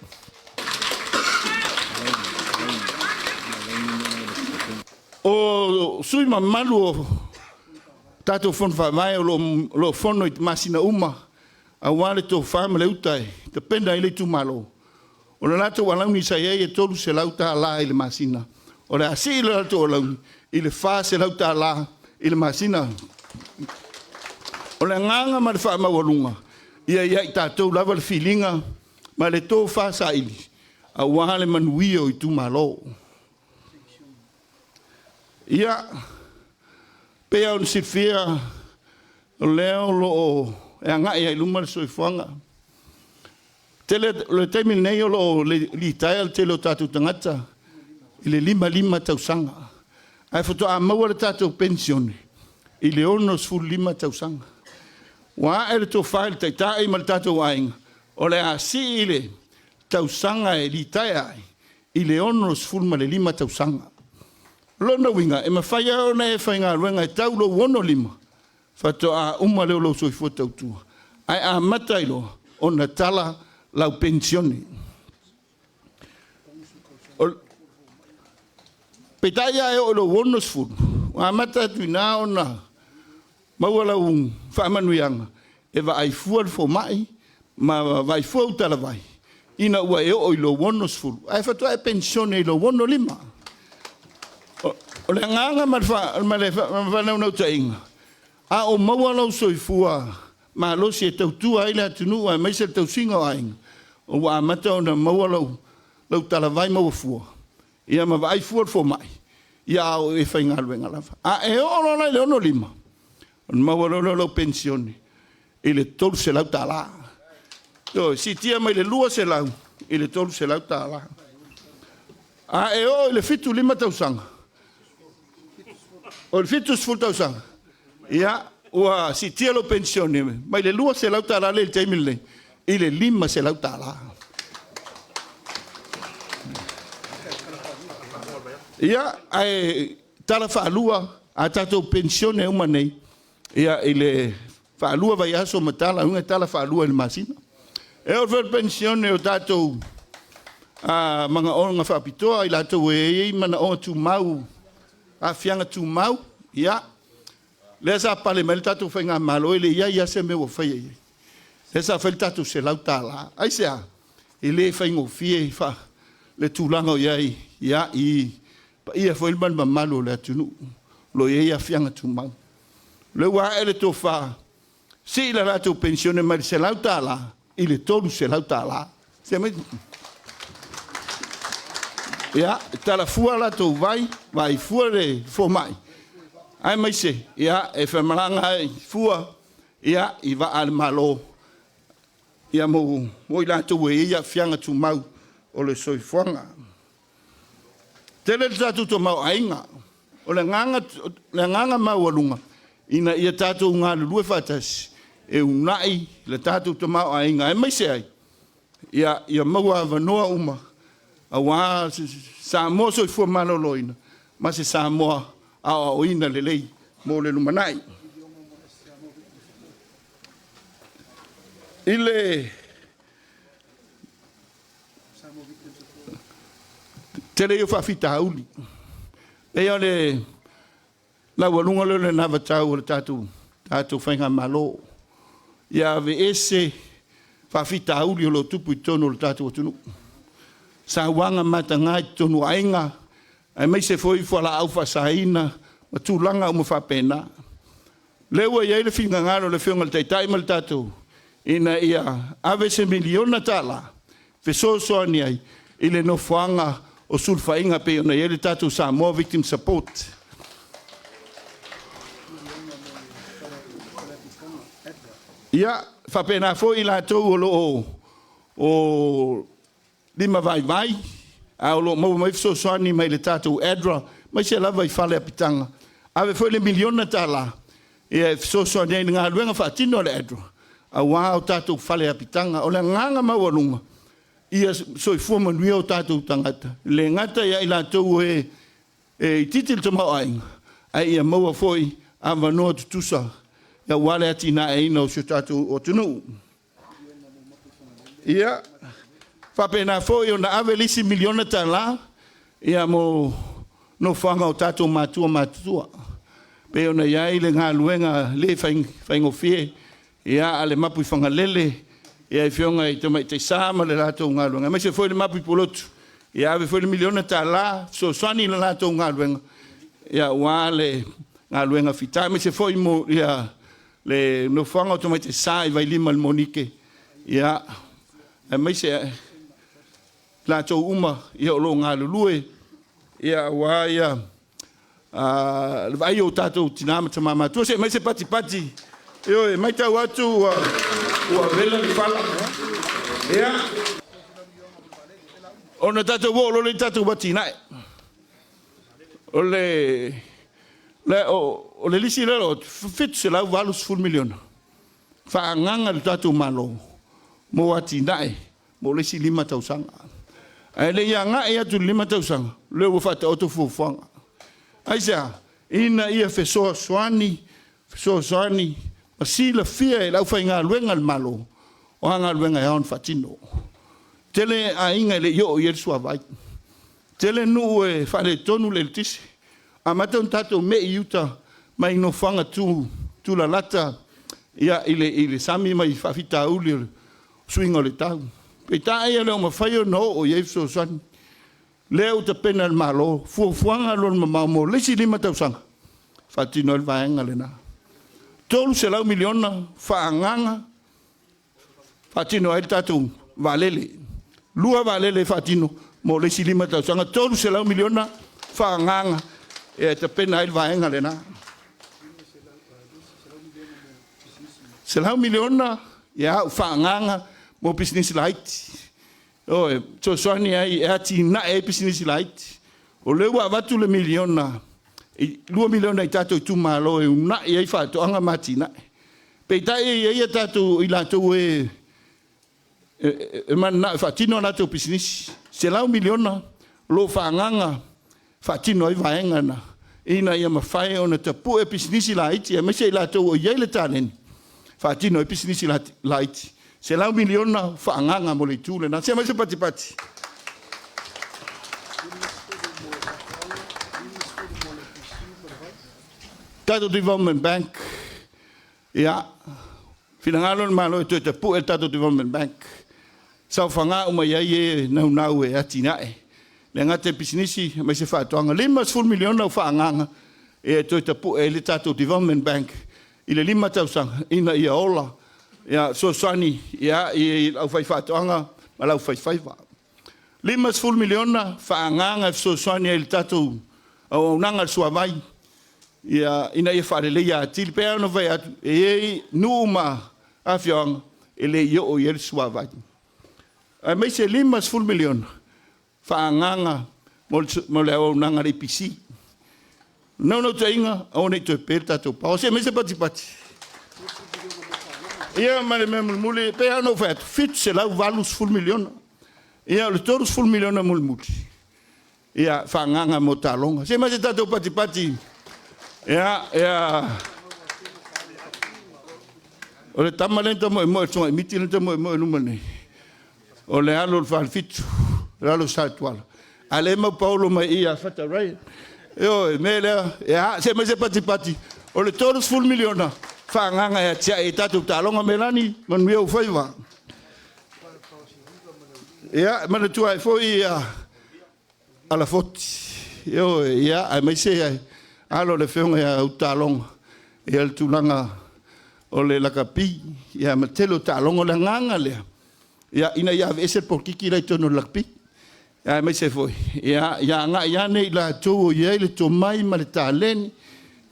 O sui mamalu o tatou Fono Faavae o lo o fono i masina uma aua le tofa ma le uta e tapena ai le itumalo. O le latou alauni sa i ai e $300 i le masina, o le a sii le latou alauni i le $400 i le masina. O le agaga ma le faamaualuga, ia i ai tatou lava le filiga ma le tofa saili aua le manuia o itumalo. Ia, pei ona silafia, o lea o lo o e agai ai i luma le soifuaga. Tele, o le taimi lenei o lo o litaea le tele o tatou tagata i le 55 tausaga, ae faatoa maua le tatou penisione i le 65 tausaga. Ua ae le tofa i le Taitai ma le tatou aiga, o le a sii le tausaga e litaea ai i le 65 tausaga. O lona uiga, e mafai lava ona e faigaluega e tau lou 65 faatoa uma lea o lou soifua tautua, ae amata ai loa ona tala lau penisione. Peitai a e oo i lou 60, ua amata atu i ina ona maua lau faamanuiaga e vaai fua le fomai ma vaai fua ou talavai ina ua e oo i lou 60, ae faatoa e penisione i lou 65. O le agaga ma le faanaunautaiga, a o maua lou soifua malosi e tautua ai le atunuu aemaise le tausiga o aiga, ua amata ona maua lau talavai maua fua, ia ma vaai fua le fomai, ia a o e faigaluega lava. A e oo loa la i le 65, ona maua loa lea o lau penisione i le $300. Ioe, siitia mai le $200 i le $300. A e oo i le 75 tausaga, o le 70 tausaga, ia, ua siitia lou penisione mai le $200 lea i le taimi lenei i le $500. Ia, ae tala faalua a tatou penisione uma nei, ia, i le faalua vaiaso ma tala, uiga e tala faalua i le masina. E oo foi i le penisione o tatou manaoga faapitoa, i latou e i ai manaoga tumau, aafiaga tumau, ia, lea sa pale mai le tatou faigamalo e le i i ai lava se mea ua faia i ai. Lea sa fai le tatou $100. Aisea? E le faigofie le tulaga o i ai, ia, i paia foi ma le mamalu o le atunuu o lo o i ai aafiaga tumau. O lea ua ae le tofa, sii le latou penisione mai le $100 i le $300. Se mai... Ia, tala fua latou vai, vaai fua le fomai, aemaise, ia, e femalaga ai fua, ia, i vaa a le Malo, ia, mo i latou e i ai aafiaga tumau o le soifuaga. Tele le tatou tamaoaiga. O le agaga maualuga, ina ia tatou galulue faatasi e uunai le tatou tamaoaiga, aemaise ai, ia, ia maua avanoa uma aua Samoa soifua maloloina ma se Samoa aoaoina lelei mo le lumanai. I le tele ia o faafitauli, pei o le laualuga lea o le anavatau o le tatou faigamalo, ia aveese faafitauli o lo o tupu i totonu o le tatou atunuu, sauaga mataga i totonu o aiga, aemaise foi fualaau faasaina ma tulaga uma faapena. O lea ua i ai le finagalo o le Afioga i le Taitai ma le tatou, ina ia ave se $1 miliona fesoasoani ai i le nofoaga o sulufaiga pei ona i ai le tatou Samoa Victim Support. Ia, faapena foi i latou o lo o lima vaivai, a o lo o maua mai fesoasoani mai le tatou ADRA, aemaise lava i fale apitaga. Ave foi le $1 miliona ia e fesoasoani ai i le galuega faatino a le ADRA, aua o tatou fale apitaga. O le agaga maualuga, ia soifua manuia o tatou tagata, e le gata ia i latou e itiiti le tamaoaiga, ae ia maua foi avanoa tutusa aua le atinaeina o si o tatou atunuu. Ia, faapena foi ona ave le isi $1 miliona ia mo nofoaga o tatou matua matutua, pei ona i ai le galuega le faigofie, ia, a le Mapuifagalele, ia Afioga i Tamaitai Sa ma le latou galuega, aemaise foi le Mapu i Pulotu, ia ave foi le $1 miliona fesoasoani i le latou galuega, ia, aua le galuega fita, aemaise foi mo ia, le nofoaga o Tamaitai Sa i Vailima i le Monike, ia, aemaise latou uma ia, o lo o galulue ia, aua ia, le vaai o tatou tina ma tama matua. Se mai se patipati. Ioe, matau atu ua vela le fala. Ia, ona tatou oo loa lea i tatou atinae. O le, le, o, o le lisi lea o $780 miliona faaagaga le tatou Malo mo atinae mo le isi 5 tausaga. Ae le i agai atu i le 5 tausaga, lea ua faataoto fuafuaga. Aisea? Ina ia fesoasoani ma silafia e le aufaigaluega a le Malo o a galuega e ao ona faatino. Tele aiga e le i oo i ai le suavai. Tele nuu e faaletonu le eletise. Amata ona tatou mei i uta mai nofoaga tulalata, ia, i le sami mai faafitauli o le suiga o le tau. Peitai e le o mafai ona oo i ai fesoasoani. Lea ua tapena e le Malo fuafuaga lona mamao mo le isi 5 tausaga faatino ai le vaega lena. $300 miliona faaagaga faatino ai le tatou vaalele. 2 vaalele faatino mo le isi 5 tausaga, $300 miliona faaagaga e tapena ai le vaega lena. $100 miliona ia au faaagaga mo pisinisi laiti. Ioe, fesoasoani ai e atinae ai pisinisi laiti. O lea ua avatu le miliona, $2 miliona i tatou itumalo e uunai ai faatoaga ma atinae. Peitai e i ai a tatou, i latou e mananao e faatino a latou pisinisi. $100 miliona o lo o faaagaaga faatino ai vaega na ina ia mafai ona tapue pisinisi laiti aemaise i latou o i ai le taleni e faatino ai pisinisi laiti. $100 miliona faaagaaga mo le itu lena. Se aumai se patipati. Tatou Development Bank, ia, finagalo le Malo e toe tapue le tatou Development Bank, saofaga uma i ai e naunau e atinae, le gata i pisinisi aemaise faatoaga. $50 miliona ua faaagaaga e toe tapue ai le tatou Development Bank i le 5 tausaga ina ia ola, ia fesoasoani ia, i le aufaifaatoaga ma le aufaifaiva. $50 miliona faaagaaga e fesoasoani ai i le tatou auaunaga a le suavai ia, ina ia faaleleia atili. Pei lava ona fai atu, e i ai nuu ma afioaga e le i oo i ai le suavai. Aemaise $50 miliona faaagaaga mo le auaunaga a le EPC. Naunautaiga, aua ne i toe pe le tatou power. Se aumai se patipati. Ia ma le mea mulimuli, pei lava ona ou fai atu, $780 miliona. Ia o le $30 miliona mulimuli, ia faaagaaga mo taaloga. Se aumai se tatou patipati. Ia, ia. O le tama lea na tamoemoe, le susuga i Miti lea na tamoemoe i luma nei, o le alo o le Falefitu, o le alo o Satuala, a o lea e mau paolo mai i i ia Fata Ryan. Ioe, mea lea, ia, se aumai se patipati, o le $30 miliona faaagaaga e atiae ai tatou taaloga. Melani, manuia ou faiva. Ia, manatua ai foi ia Alafoti, ioe, ia, aemaise alo o le Afioga ia Utaloga, ia le tulaga o le lakapi, ia ma le tele o taaloga. O le agaga lea, ia, ina ia aveese le polokiki la i totonu o le lakapi, aemaise foi, ia, ia agai ane i latou o i ai le tomai ma le taleni,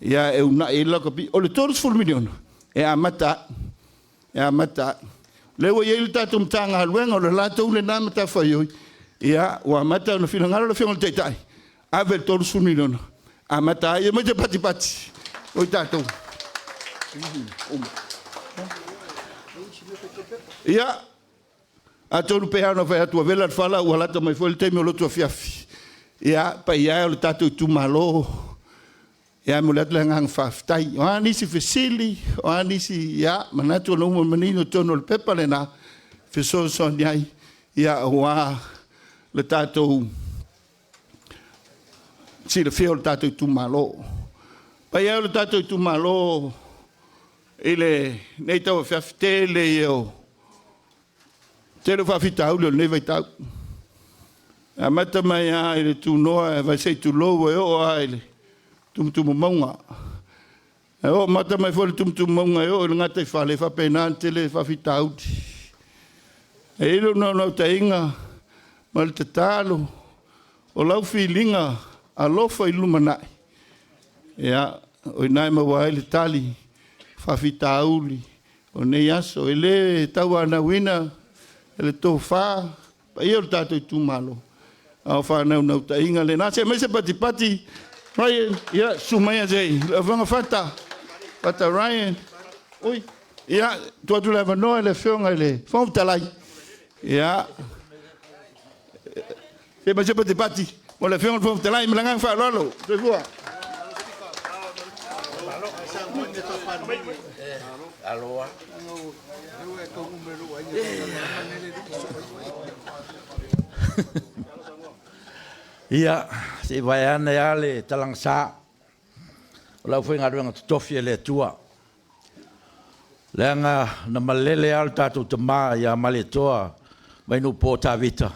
ia, e uunai ai le lakapi. O le $30 miliona e amata ai, e amata ai. O lea ua i ai le tatou Matagaluega, o le latou lena matafaioi, ia, ua amata ona finagalo le Afioga i le Taitai, ave le $30 miliona, amata ai, aemaise patipati o i tatou. Ia, atonu pei lava ona fai atu, ua vela le fala, ua lata mai foi le taimi o lotu afiafi. Ia, paia e o le tatou itumalo, ia, e momoli atu le agaga faafetai. O a nisi fesili, o a nisi, ia, manatu o lea ua manino i totonu o le pepa lena, fesoasoani ai, ia, aua le tatou silafia o le tatou itumalo. Paia e o le tatou itumalo i lenei tauafiafi, tele ia o tele o faafitauli o lenei vaitau. E amata mai lava i le tunoa e vaisei tulou e oo lava i le tumutumu mauga. E oo mata mai foi le tumutumu mauga e oo i le gataifale, e faapena ona tele faafitauli. E i ai lou naunautaiga ma le tatalo o lau filiga alofa i le lumanai, ia, o i ina e maua ai le tali faafitauli o lenei aso. E le tauanauina e le tofa paia o le tatou itumalo, a o faanaunautaiga lena. Se aumai se patipati, Ryan, ia, susu maia se i le afioga Fata, Fata Ryan. Ui, ia, tuu atu le avanoa i le Afioga i le Fofoga Fetalai. Ia, se aumai se patipati mo le Afioga i le Fofoga Fetalai ma le agaga faaaloalo. Soifua. Ia, se i vaeane lava le talagasa o le aufaigaluega totofi a le Atua, leaga na malele lava le tatou tama ia Malietoa Vainuupo Tavita,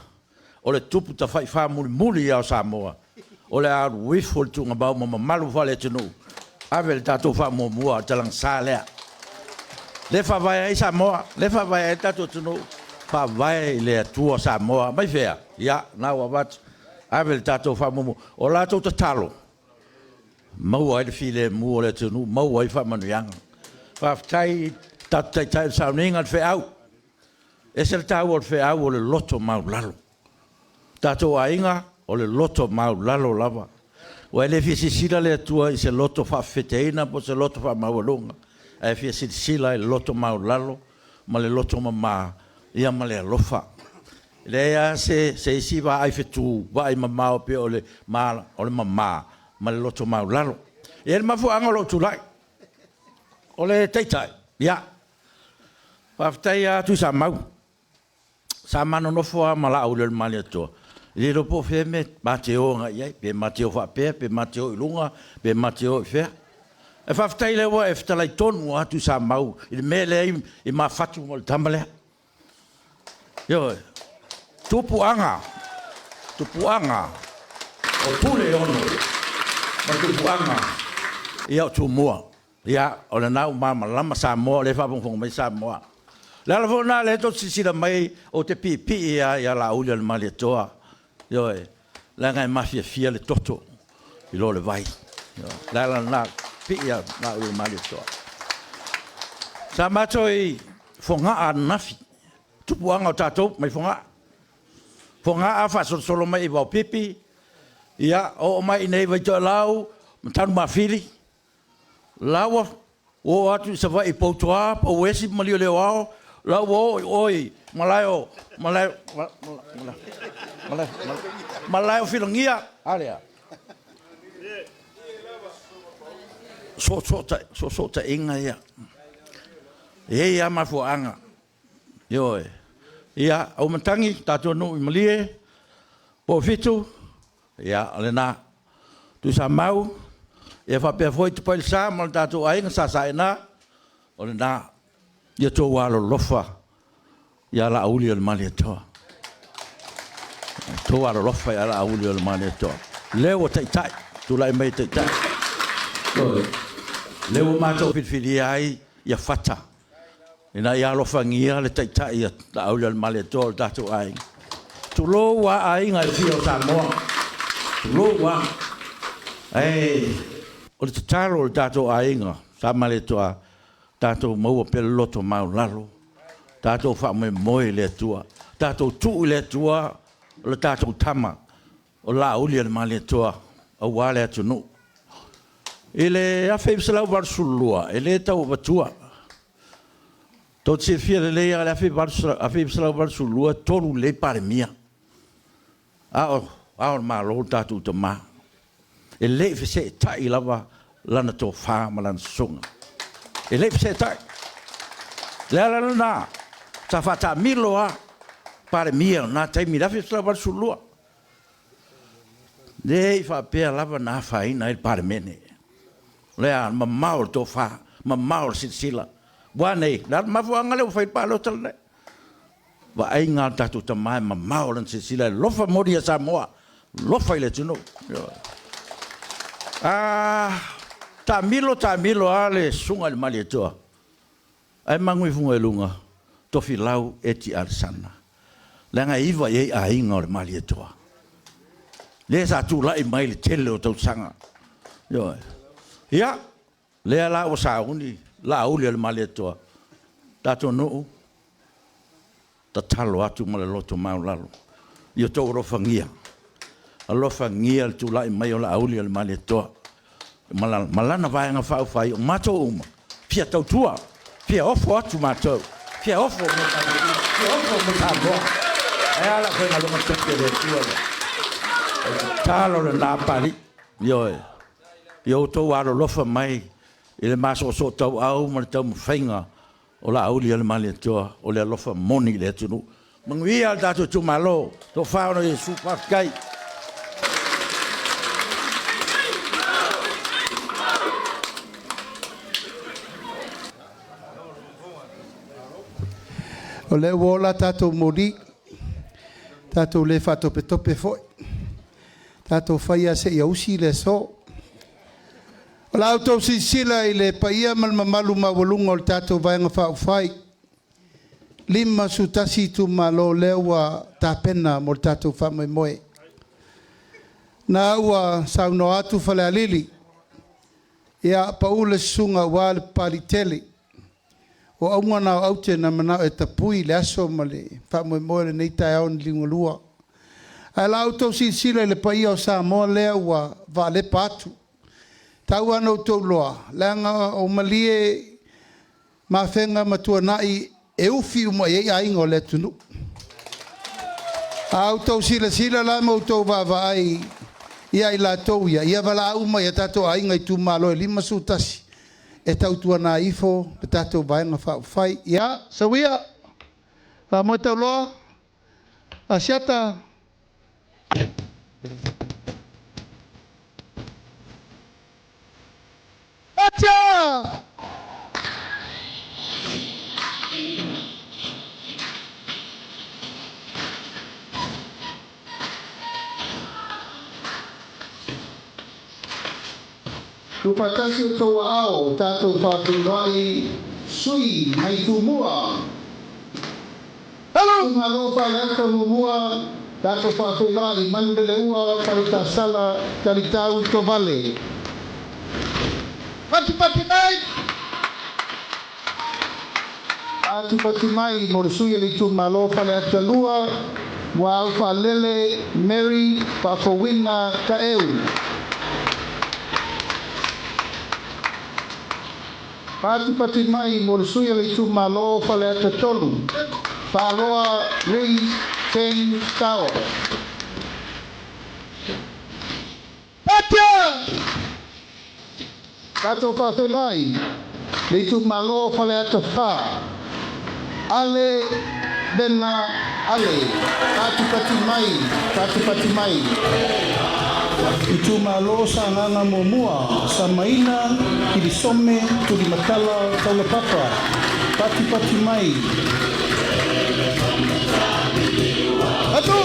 o le tupu tafai famulimuli lava o Samoa, o le a alu ifo i le tuugamau ma mamalu faale-atunuu, ave le tatou faamuamua a o le talagasa lea. O lea e faavae ai Samoa, o lea e faavae ai le tatou atunuu, faavae i le Atua Samoa. Mai fea? Ia, o lena ua avatu, ave le tatou faamuamua. O la outou tatalo, maua ai le filemu o le atunuu, maua ai faamanuiaga. Faafetai i le tatou Taitai i le sauniga o le feau. Ese le taua o le feau o le loto maulalo. Tatou aiga, o le loto maulalo lava. Ua e le fia silasila le Atua i se loto faafefeteina po o se loto faamaualuga, ae fia silasila i le loto maulalo ma le loto mama, ia ma le alofa. E leai lava se, se isi vaai fetu, vaai mamao pei o le, o le mama ma le loto maulalo. E i ai le mafuaaga o lou tulai, o le Taitai, ia, faafetai lava Tuisamau. Sa ma nonofo lava ma Laauli o le Malietoa, e le iloa po o fea le mea ma te o agai i ai, pe ma te o faapea, pe ma te o i luga, pe ma te o i fea. Ae faafetai o lea ua e fetalai tonu lava Tuisamau i le mea lea e i ma fatu ma le tama lea. Ioe. Tupuaga, tupuaga o Puleono ma tupuaga ia o Tumua. Ia, o lena ua malamalama Samoa, o lea e faafogafoga mai Samoa. O le ala foi lena o lea tou te silasila mai ou te piipii lava ia Laauli o le Malietoa, ioe, leaga e mafiafia le toto i lo le vai. O le ala lena, e pipii lava i Laauli o le Malietoa. Sa matou i Fogaa ananafi, tupuaga o tatou mai Fogaa. Fogaa faasolosolo mai i Vaopipi, ia oo mai i inei i Vaitoelau ma Tanumafili, la ua oo atu i Savaii i Poutoa, Pouesi ma Malieleoao, la ua oo i o i malae o malae o Filagia. A lea? Fesootaiga ia. E i ai lava mafuaaga. Ioe. Ia, Auimatagi, le tatou nuu i Malie, Poifitu, ia o lena. Tuisamau, ia faapea foi Tupailesa ma le tatou aiga Sa Saina, o lena. Ia outou alolofa ia Laauli o le Malietoa. Ia outou alolofa ia Laauli o le Malietoa, lea ua taitai, tulai mai e taitai. O lea ua matou filifilia ai ia Fata, ina ia alofagia le taitai a Laaulialemalietoa o le tatou aiga. Tulou lava aiga e fia o Samoa, tulou lava. Ae o le tatalo i le tatou aiga Sa Malietoa, tatou maua pea le loto maualalo, tatou faamoemoe i le Atua, tatou tuu i le Atua le tatou tama o Laaulialemalietoa aua le atunuu. I le 1982, e le tau avatua, tou te silafia lelei lava o le 1982 e tolu lelei Palemia, a o Ao o Le Malo le tatou tama. E le i feseetai lava lana tofa ma lana susuga. E le i feseetai. O le ala lena sa faataamilo lava Palemia i lena taimi i le 1982. E le i faapea lava na afaina ai le Palemene. O le a? O le mamao o le tofa, mamao le silasila. Ua a nei? O le a le mafuaaga lea ua fai ai le palota lenei? Vaaiga a lo tatou tama e mamao lana silasila e alofa moni ia Samoa, alofa i le atunuu. A taamilo taamilo lava le susuga i le Malietoa, ae magu ifuga i luga, Tofilau Eti Alesana, leaga e iva i ai aiga o le Malietoa. Lea sa tulai mai i le tele o tausaga. Ioe. Ia, lea la ua sauni Laauli o le Malietoa, tatou nuu, tatalo atu ma le loto maualalo, ia outou alofagia, alofagia le tulai mai o Laauli o le Malietoa ma lana Vaega Faaupufai, o matou uma, e fia tautua, fia ofo atu matou, fia ofo mo Samoa. Ae a le aufaigaluega totofi a le Atua lea? O le tatalo lena a Papalii, ioe, ia outou alolofa mai i le masoosoo tauau ma le taumafaiga o Laaulialemalietoa, o le alofa moni i le atunuu. Manuia le tatou itumalo, Toafa ona o Iesu, faafetai. O lea ua ola a tatou moli, tatou le faatopetope foi, tatou fai lava seia usi le aso. O la outou silasila i le paia ma le mamalu maualuga o le tatou Vaega Faaupufai, 51 itumalo lea ua tapena mo le tatou faamoemoe. Na ua saunoa atu Falealili, ia pau le susuga aua le Papaliitele. O auga na o aute na manao e tapui le aso ma le faamoemoe o lenei taeao na liugalua. Ae la outou silasila i le paia o Samoa lea ua vaalepa atu. Tau lava ina outou iloa, leaga o Malie ma Afega ma Tuanai e ufi uma i ai aiga o le atunuu. A outou silasila la ma outou vaavaai ia i latou ia, ia valaau uma i a tatou aiga i itumalo e 51 e tautuana ifo le tatou Vaega Faaupufai. Ia, sau ia, faamoe tauloa, Asiata. Atia! Tuufaatasi outou aao, tatou faafeiloai sui mai Tumua. Itumalo Faleata Muamua, tatou faafeiloai Manuleleua Faletasala Talitau Tovale. Patipati mai! Patipati mai mo le sui o le itumalo Faleata 2, Muaaufaalele Mary Faafouina Taeu. Patipati mai mo le sui o le itumalo Faleata 3, Faaloa Rui Cheng Tao. Tatou faafeiloai le itumalo Faleata 4, Ale Bena Ale, patipati mai, patipati mai. Itumalo Sagaga Muamua, Samaina Kilisome Tulimatala Taulapapa, patipati mai. Atu!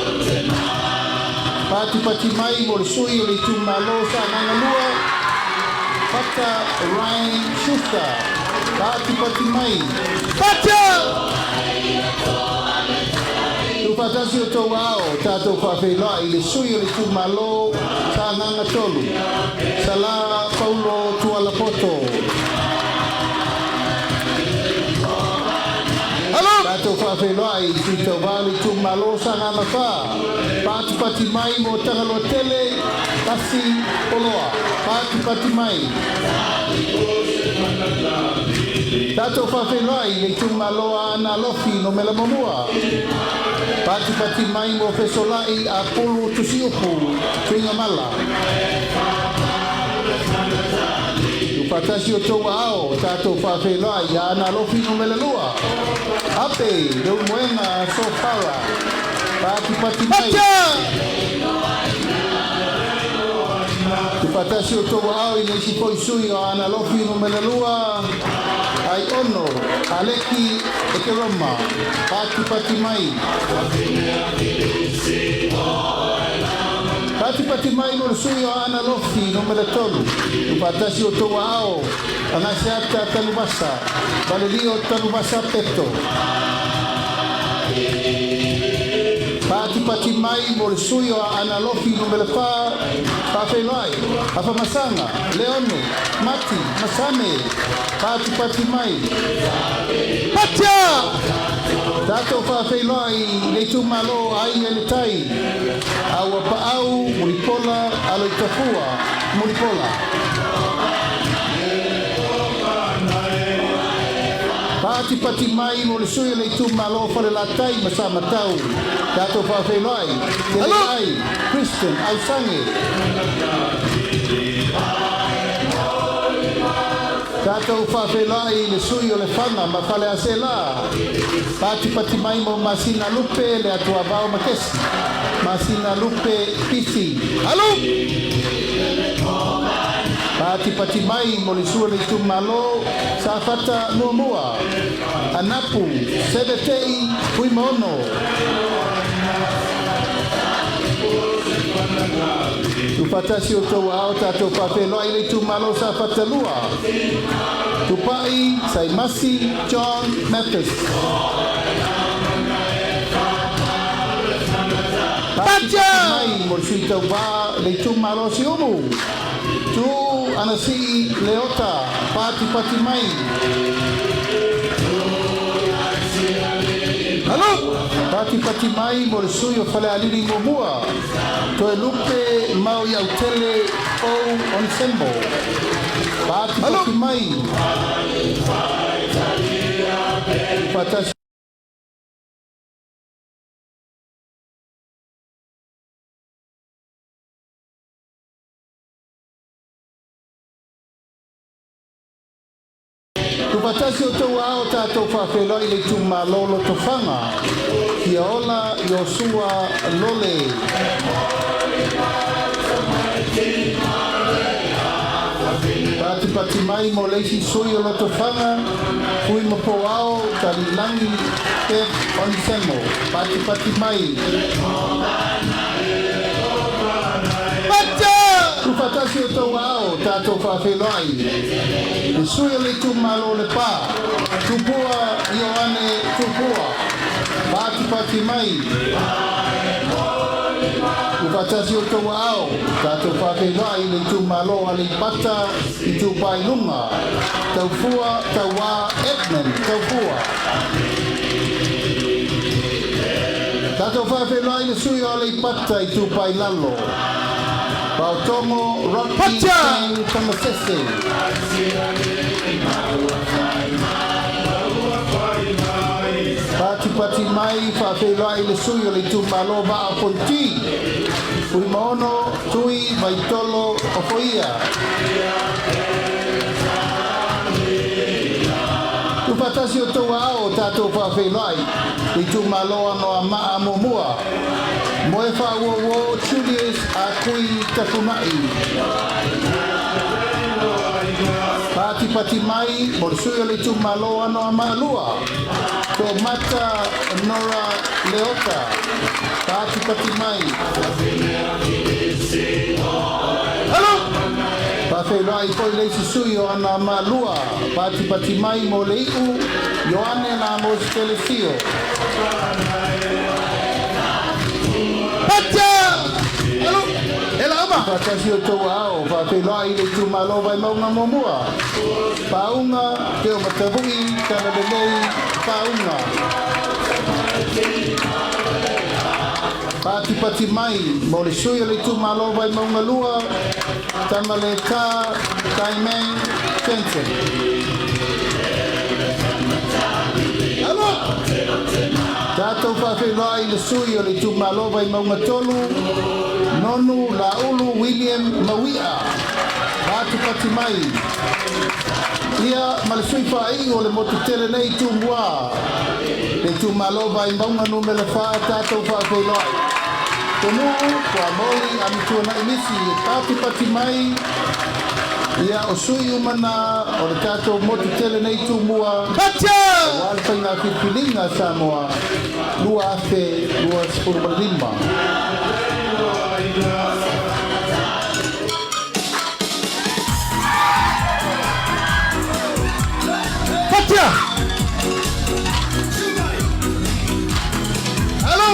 Patipati mai mo le sui o le itumalo Sagaga 2, Fata Ryan Schuster, patipati mai. Fatia! Tuufaatasi outou aao, tatou faafeiloai i le sui o le itumalo Sagaga 3, Sala Paulo Tualapoto. Tatou faafeiloai i sui tauva o le itumalo Sagaga 4, patipati mai mo Tagaloa Tele, Pasi Oloa, patipati mai. Tatou faafeiloai i le itumalo Aana Alofi Numera Muamua, patipati mai mo Fesolai Apulu Tusiupu Tuigamala. Tuufaatasi outou aao, tatou faafeiloai i Aana Alofi Numera 2, Ape Leulumoega Sofara, patipati mai. Tuufaatasi outou aao i le isi foi sui o Aana Alofi Numera 2, Aiono Aleki Ekeroma, patipati mai. Patipati mai mo le sui o Aana Alofi Numera 3, tuufaatasi outou aao, Agaseata Tanuvasa, Valelio Tanuvasa Peto. Patipati mai mo le sui o Aana Alofi Numera 4, faafeiloai, Afamasaga, Leone, Mati, Masame, patipati mai. Patia! Tatou faafeiloai le itumalo Aiga i le Tai, Auapaau, Mulipola, Aloitafua, Mulipola. Patipati mai mo le sui o le itumalo Falelatai ma Samatau, tatou faafeiloai, Teleai, Christian Ausange. Tatou faafeiloai le sui o Lefaga ma Faleaseela, patipati mai mo Masina Lupe le Atuavao Makesi, Masina Lupe Pisi. Patipati mai mo le sui o le itumalo Safata Muamua, Anapu Sevetei Fuimaono. Tuufaatasi outou aao, tatou faafeiloai le itumalo Safata 2, Tupai Saimasi John Mathis. Patipati mai mo le sui tauva le itumalo Siumu, Tu Anasii Leota, patipati mai. Patipati mai mo le sui o Falealili muamua, Toelupe Maoiautele Pou Onesemo. Patipati mai. Faatasi Tuufaatasi outou aao tatou faafeiloai le itumalo Lotofaga, Fiaola Iosua Lole. Patipati mai mo le isi sui o Lotofaga, Fuimapoao Talilagi Beth Onesemo. Patipati mai. Tuufaatasi outou aao tatou faafeiloai le sui o le itumalo Lepa, Tupua Ioane Tupua. Patipati mai. Tuufaatasi outou aao tatou faafeiloai le itumalo Aleipata Itupa i Luga, Taufua Tauā Edmund Taufua. Tatou faafeiloai le sui o Aleipata Itupa i Lalo, Paotogo Rocky Tang Tamasese. Patipati mai faafeiloai le sui o le itumalo Vaa o Fonoti, Fuimaono Tui Vaitolo Ofoia. Tuufaatasi outou aao tatou faafeiloai le itumalo Anoamaa muamua, Moefaauouo Julius Akui Tafuna'i. Patipati mai mo le sui o le itumalo Anoamaa 2, Toomata Nora Leota. Patipati mai. Faafeiloai foi le isi sui o Anoamaa 2, patipati mai mo le iu Ioane Lamos Telesio. Faatasi outou aao faafeiloai le itumalo Vaimauga muamua, Pauga Teomatavu'i Talalelei Pauga. Patipati mai mo le sui o le itumalo Vaimauga 2, Tamaleta Taimang Jensen. Tatou faafeiloai le sui o le itumalo Vaimauga 3, Nonu Laulu William Maui'a. Patipati mai. Ia ma le sui faaiu o le motu tele nei Tumua, le itumalo Vaimauga numera 4, tatou faafeiloai Tonuu Fuamoli Amituanai Misi e patipati mai. Ia o sui uma na o le tatou motu tele nei Tumua aua le faiga filifiliga Samoa 2025. Fatia! Alo!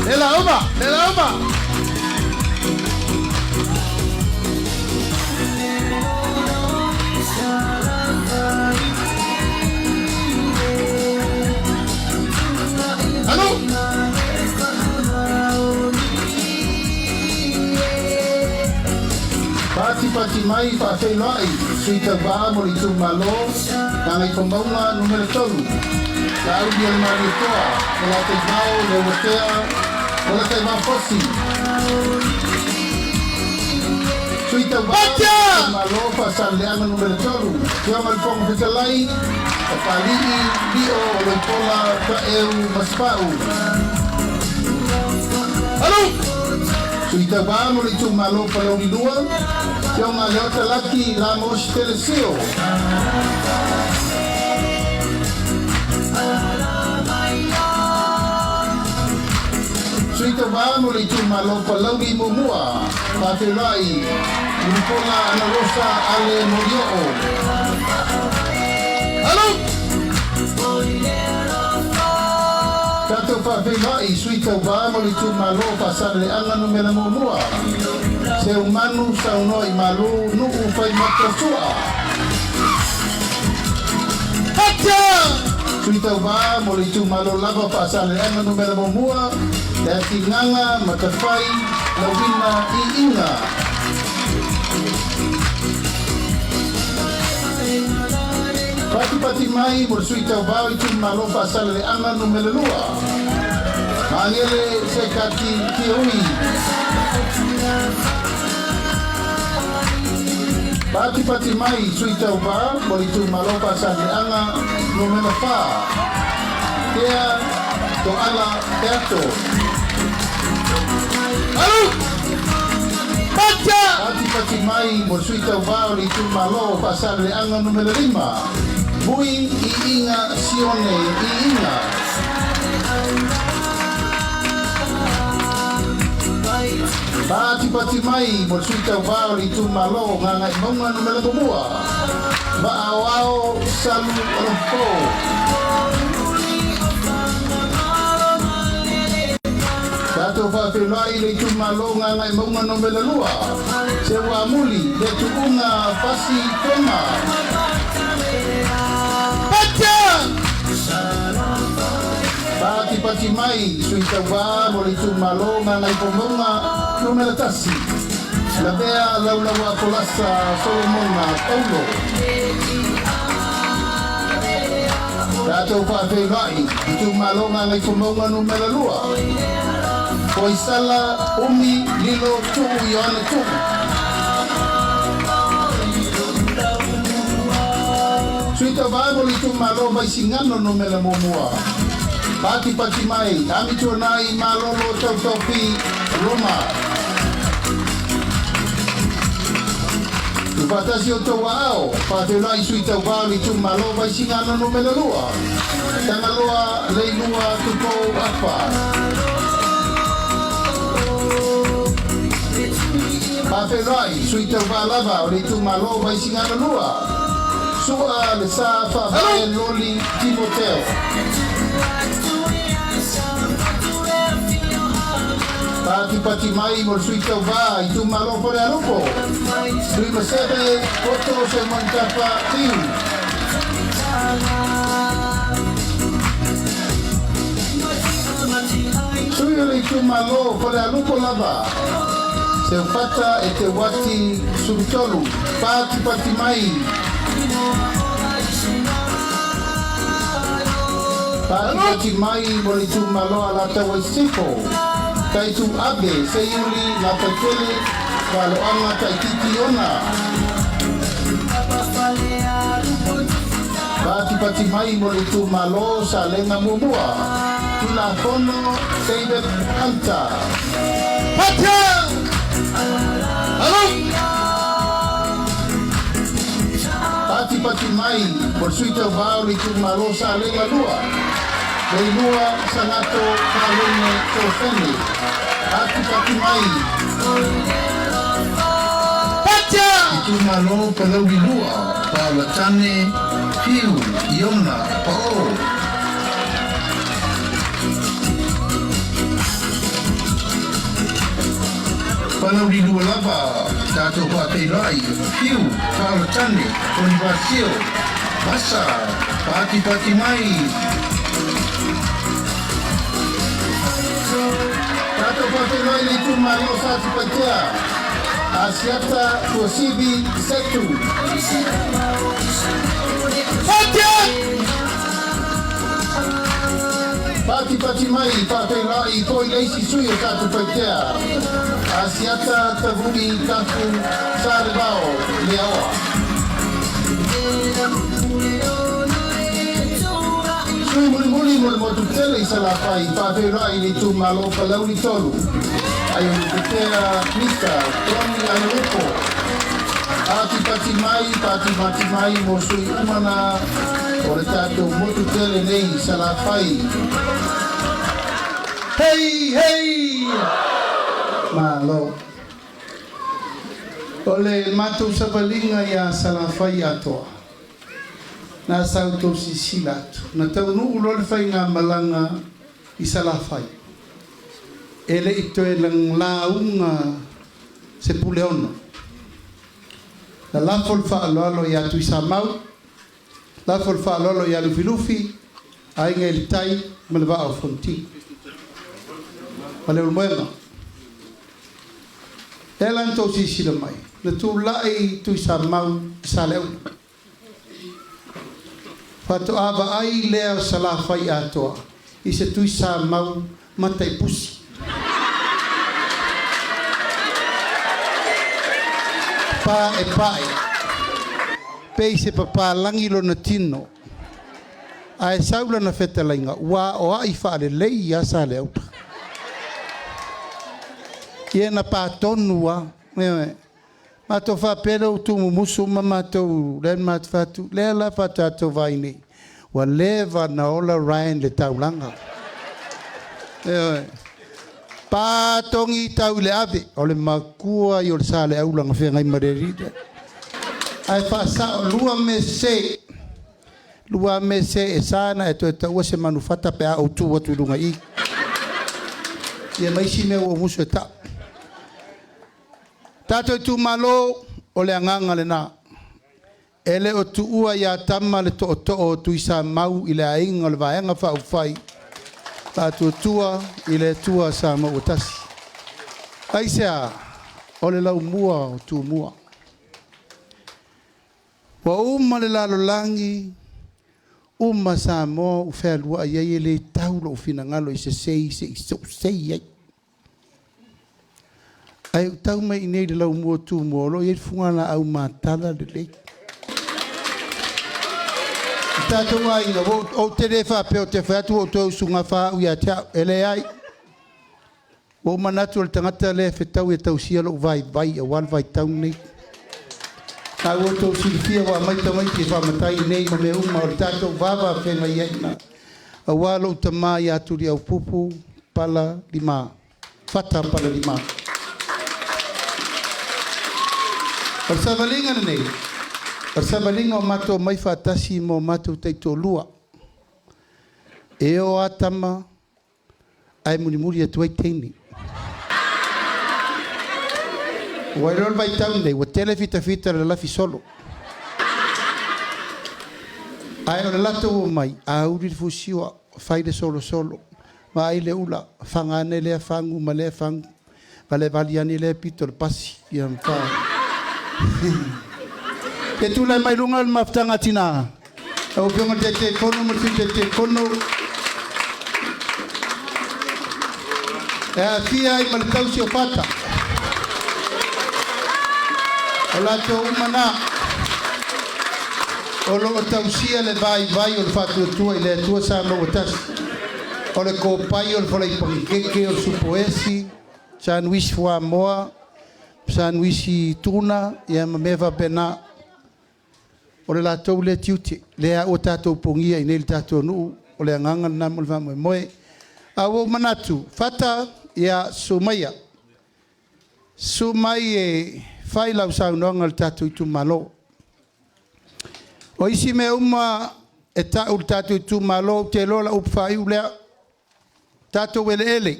Le la uma! Le la uma! Alo! Patipati mai faafeiloai sui tauvā mo le itumalo Gagaifomauga numera 3, Laaulialemalietoa Polataivao Leuatea Polataivao Fosi. Sui tauvā malo Faasaleleaga numera 3, Afioga le Fofoga Fetalai, Papali'i Lio Oloipola Taeu Masefau. Sui tauvā mo le itumalo Palauli 2, Afioga Leota Laki Lamos Telesio. Sui tauvā mo le itumalo Palauli 1, faafeiloai Mulipola Anarosa Ale Molioo. Tatou faafeiloai sui tauvā mo le itumalo Faasaleleaga numera 1, Seumanu Saunoa i Malu Nuu Faimata Sua. Fatia! Sui tauvā mo le itumalo lava Faasaleleaga Numera 1, le Atigaga Matafai Lauina Iiga. Patipati mai mo le sui tauvā o itumalo Faasaleleaga Numera 2, Magele Sekati Kioi. Patipati mai sui tauvā mo le itumalo Faasaleleaga Numera 4, Tea Toala Peato. Alu! Patia! Patipati mai mo le sui tauvā o le itumalo Faasaleleaga Numera 5, Vui Iiga Sione Iiga. Patipati mai mo le sui tauvā o le itumalo Gagaimauga Numera 1, Vaaoao Salu Olofo. Tatou faafeiloai le itumalo Gagaimauga Numera 2, Seuamuli le Tuuga Fasi Toma. Patia! Patipati mai sui tauvā mo le itumalo Gagaifomauga Numera 1, Lavea Laulaua Polasa Solomona Paulo. Tatou faafeiloai itumalo Gagaifomauga Numera 2, Poisala Umi Lilo Tuu Ioane Tuu. Sui tauvā mo le itumalo Vaisigano Numera 1, Patipati mai Amituanai Malolo Tautofi Roma. Tufatasi o tau ao, faafeiloai sui tauvā o le itumalo Vaisigano Numera 2, Tagaloa Leilua Tupou Afa. Faafeiloai sui tauvā lava o le itumalo Vaisigano 2, Sua le Sa Faavae Loli Timoteo. Patipati mai mo le sui tauvā itumalo Falealupo, Tuimaseve Poto Semontapa Tiu. Sui o le itumalo Falealupo lava, Seufata e te Wati Sulutolu. Patipati mai. Patipati mai mo le itumalo Alataua i Sisifo, Taitu Abe Seiuli Lapaitele Valoanga Taititi Ona. Patipati mai mo le itumalo Salega 1, Tulafono David Hunter. Patia! Alu! Patipati mai mo le sui tauvā o le itumalo Salega 2, Leilua Sagato Kalone Tofene. Patipati mai. Patia! Itumalo Palauli 2, Paulatane Piu Iona Pa'o. Palauli 2 lava, tatou faafeiloai Piu Paulatane Onivasio Masa. Patipati mai. Tatou faafeiloai le itumalo Satipatea, Asiata Tuasivi Setu. Patia! Patipati mai faafeiloai foi le isi sui o Satupaitea, Asiata Tavui Tafu Salevao Leaoa. Sui mulimuli mo le motu tele i Salafai, faafeiloai le itumalo Palauli 3, Aiolupetea Mr. Tony Aiolupo. Patipati mai, patipati mai mo sui umana o le tatou motu tele nei Salafai. Hei, hei! Malo. O le matou savaliga ia Salafai atoa. Na sautou sisila atu. Na taunuu loa le faigamalaga i Salafai. E le'i toe lauga se Puleono. Na lafo le faaaloalo ia Tuisamau, lafo le faaaloalo ia Lufilufi, Aiga i le Tai ma le Vaa o Fonoti. Ma Leulumoega. Lea la na tou silasila mai, na tulai Tuisamau i Saleaula. Faatoa vaai lea o Salafai atoa i se Tuisamau mataipusi. Paepae, pei se papalagi lona tino, ae sau lana fetalaiga ua aoai faalelei ia Saleaula. Ia na patonu lava. Ioe. Matou faapea lea ua tuumumusu uma matou lea na matou fai atu, lea la faatoa tatou vaai nei, ua leva ona ola Ryan i le taulaga. Ioe. Pa togi tau i le ave, o le makua ia o le Saleaula na feagai ma le alii lea. Ae faasao, lua mese, lua mese e sa ona e toe taua se manufata pe a ou tu atu i luga i i. Ia ma isi mea ua ou musu e tau. Tatou itumalo, o le agaga lena. E le o tuua ia Tama le tootoo o Tuisamau i le aiga o le Vaega Faaupufai Faatuatua i le Atua Samoa ua tasi. Aisea? O le laumua o Tumua. Ua uma le lalolagi, uma Samoa ua fealuai ai, e le tau lou finagalo i se sei se i sou sei ai. Ae ou tau mai i inei i le laumua o Tumua, o lo o i ai le fugalaau matala lelei. O tatou aiga, ou te le faapea ou te fai atu ua ou toe usugafa au ia te au, e leai. Ua ou manatu o le tagata lea e fetaui e tausia lou vaivai aua le vaitau lenei. A ua outou silafia ua aumai tamaiti e faamatai i inei ma mea uma o le tatou vava feagai ai i ina. Aua lou tama ia Tuliaupupu Pala Lima, Fata Pala Lima. O le savaliga lenei, o le savaliga o matou omai faatasi ma o matou taitoalua. E o lava tama ae mulimuli atu ai teine. Ua iloa le vaitau lenei, ua tele fitafita o le lalafi solo. Ae o le latou omai, auli le fusiua, fai le solosolo, vaai le ula, faga ane lea fagu ma lea fagu, valevali ane lea pito o le pasi. Ia ma fa. Ia tulai mai luga le mafutaga a tina. Lau Afioga i le Taitaifono ma le Sui Taitaifono, e aafia ai ma le tausi o Fata. O latou uma na, o lo o tausia le vaivai o le faatuatua i le Atua Samoa ua tasi. O le kopai, o le falaipagikeke, o le supoesi, sanuisi fuamoa, sanuisi tuna, ia ma mea faapena. O le latou lea tiute, lea ua tatou pogia i nei le tatou nuu, o le agaga lena mo le faamoemoe. A ua ou manatu, Fata, ia sumaia. Su mai e fai lau saunoaga i le tatou itumalo. O isi mea uma e tau i le tatou itumalo, ou te iloa o lau upu faaiu lea. Tatou eleele.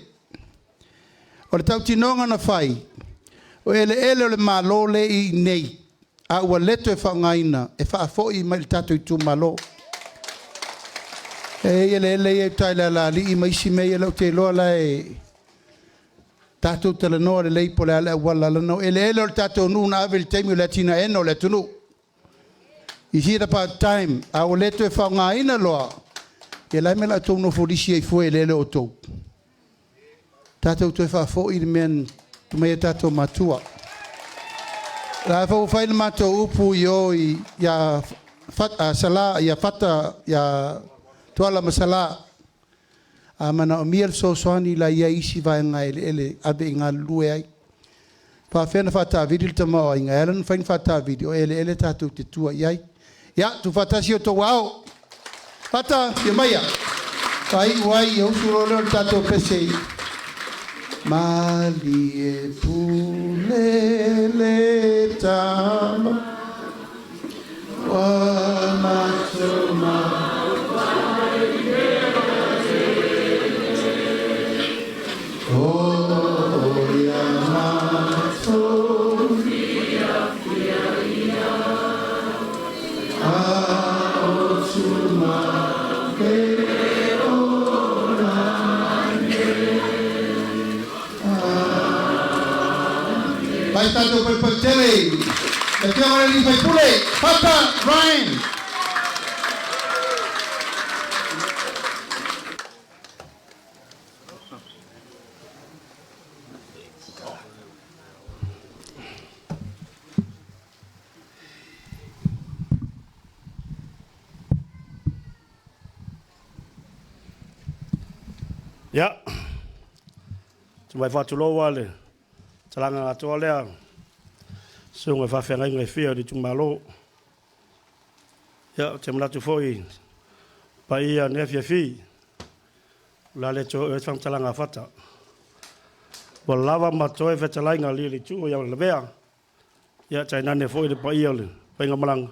O le tautinoga na fai, o eleele o le Malo le i nei, a ua leto e faaaogaina, e faafoi mai i le tatou itumalo. E i ai eleele ia i uta i le Alalii ma isi mea ia ou te iloa la e tatou talanoa lelei po o le a le auala, leaga o eleele o le tatou nuu na ave i le taimi o le atinaeina o le atunuu. Is it about time? A ua le toe faaaogaina loa, ia la e mea la outou nofo lisi ai fua i eleele o outou. Tatou toe faafoi le mea na tumai e tatou matua. La fa ua fai le matou upu i o i ia Sala, ia Fata, ia Tuala ma Sala. A manaomia le fesoasoani la i ai isi vaega eleele ave i galulue ai. Faafefea ona faatavili le tamaoaiga, e ala ona mafai ona faatavili, o eleele tatou te tua i ai. Ia, tuufaatasi o outou ao. Fata, fia maia. Faaiu ai, ia usu loa lea o le tatou pese. Malie pule le tama, ua matou O ia matou a o tuma. Mai tatou palepale tele, le Afioga i le Sui Usufono, Papa Ryan. Ia, tumai faatulou lava le talaga atoa lea, susuga i faafeagaiga e fia o le itumalo. Ia, ou te manatu foi i paia o lenei afiafi, o le a le toe oo i ai se faamatalaga a Fata. Ua lava ma totoe fetalaiga a alii o le itu ia Lavea, ia tainane foi le paia o le faigamalaga,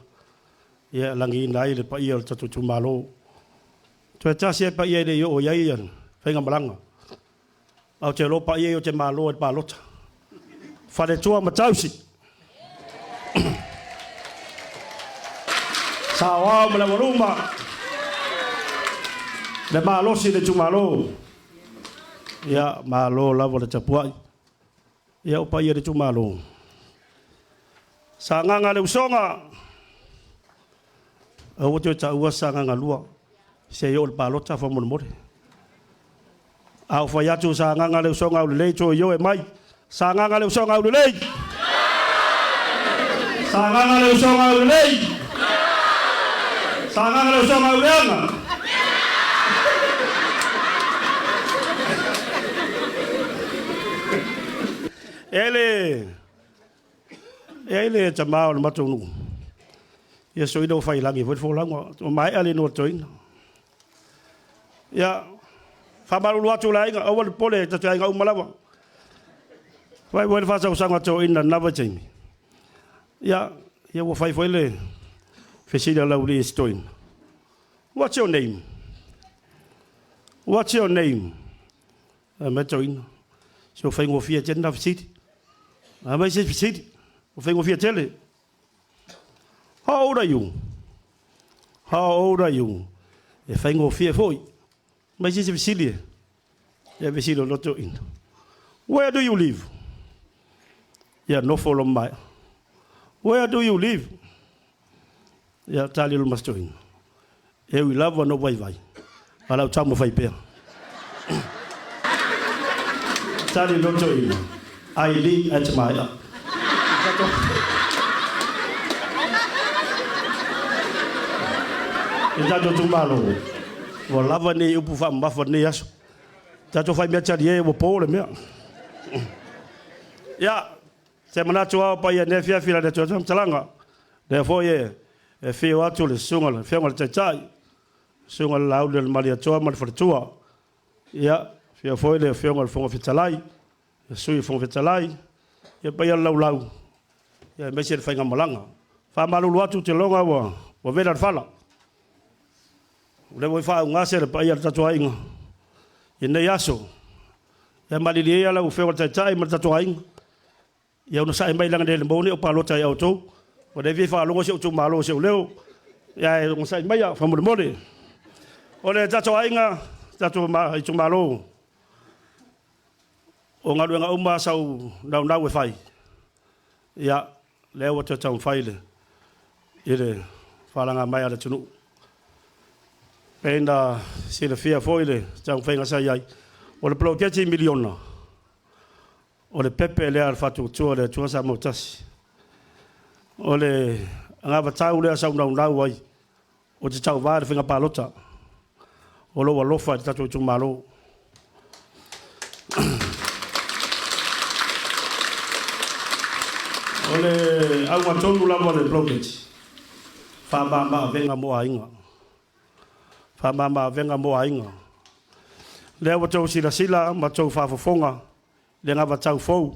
ia e lagiina ai le paia o le tatou itumalo. Toe tasi lava paia e le i oo i ai le faigamalaga, ae ou te iloa o paia ia ou te malo ai i le palota. Faletua ma Tausi, Saoao ma le Aualuma, le malosi o le itumalo. Ia, malo lava le tapuai. Ia, o paia o le itumalo, Sagaga le Usoga, aua toe taua Sagaga 2, se i oo i le palota faamolemole. A ou fai atu Sagaga le Usoga aulelei, toe ioe mai, Sagaga le Usoga aulelei! Sagaga le Usoga aulelei! Sagaga le Usoga auleaga! E le E ai le tama o le matou nuu, ia soila ua faiilagi foi le folauga, ua maea le inua toeaina. Ia, faamalulu atu i le aiga, aua le popole, ta te aiga uma lava. Fai foi le faasausaga a toeaiina i lena vaitaimi. Ia, ia ua fai foi le fesili a Laulii i si toeaina, What's your name? What's your name? Fai mai le toeaina, se ua faigofie tele na fesili. Aumai se isi fesili, ua faigofie tele. How old are you? How old are you? E faigofie foi. Aumai se isi fesili e. Ia fesili o le toeaina. Where do you live? Ia nofo lo maea. Where do you live? Ia tali lo mas toeaina. E ui lava na ou vaivai, a o le a ou taumafai pea. Tali loa toeaina, I live at Maea. I tatou itumalo, ua lava nei upu faamamafa i lenei aso. Tatou faimea talie ua po le mea. Ia, se manatu lava o paia i lenei afiafi i la le atu faamatalaga. Lea foi e afio atu le susuga le Afioga i le Taitai, susuga i le Laauli o le Malietoa ma le Faletua. Ia, afio foi le Afioga i le Fofoga Fetalai, le Sui Fofoga Fetalai, ia paia le laulau, ia aemaise le faigamalaga. Faamalulu atu ou te iloga ua vela le fala. O lea foi faaaugase le paia o le tatou aiga i lenei aso. Ia malilie ia lau Afioga i le Taitai ma le tatou aiga, Ia onosai mai leaga ne i maua ni ou palota ia outou. Ua leva faalogo si ou itumalo i si ou leo. Ia ae onosai maia faamolemole. O le tatou aiga, tatou itumalo, o galuega uma sa ou naunau e fai, ia, lea ua toe taumafai i le falaga mai a le atunuu. Pei ona silafia foi le taumafaiga sa i ai, o le poloketi miliona, O le pepe lea a le Faatuatua i le Atua Samoa Tasi. O le anavatau lea sa ou naunau ai ou te tauva i le faiga palota. O lou alofa i le tatou itumalo. O le auga tonu lava o le poloketi, faamama-avega mo aiga. Faamama-avega mo aiga. Lea ua outou silasila ma outou faafofoga le anavatau fou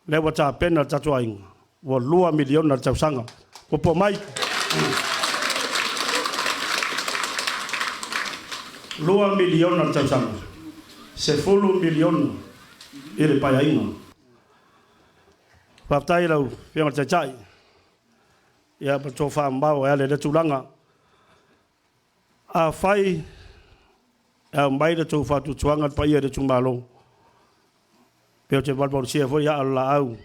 lea ua tapena e le tatou aiga, ua $2 miliona le tausaga. Puapua mai. $2 miliona le tausaga, $10 miliona i le Paeaiga. Faafetai i lau Afioga i le Taitai, ia ma le tofa mamao e ala i lea tulaga. Afai e aumai le tou faatuatuaga le paia i le itumalo, pe ou te valuvalusia foi aa o le laau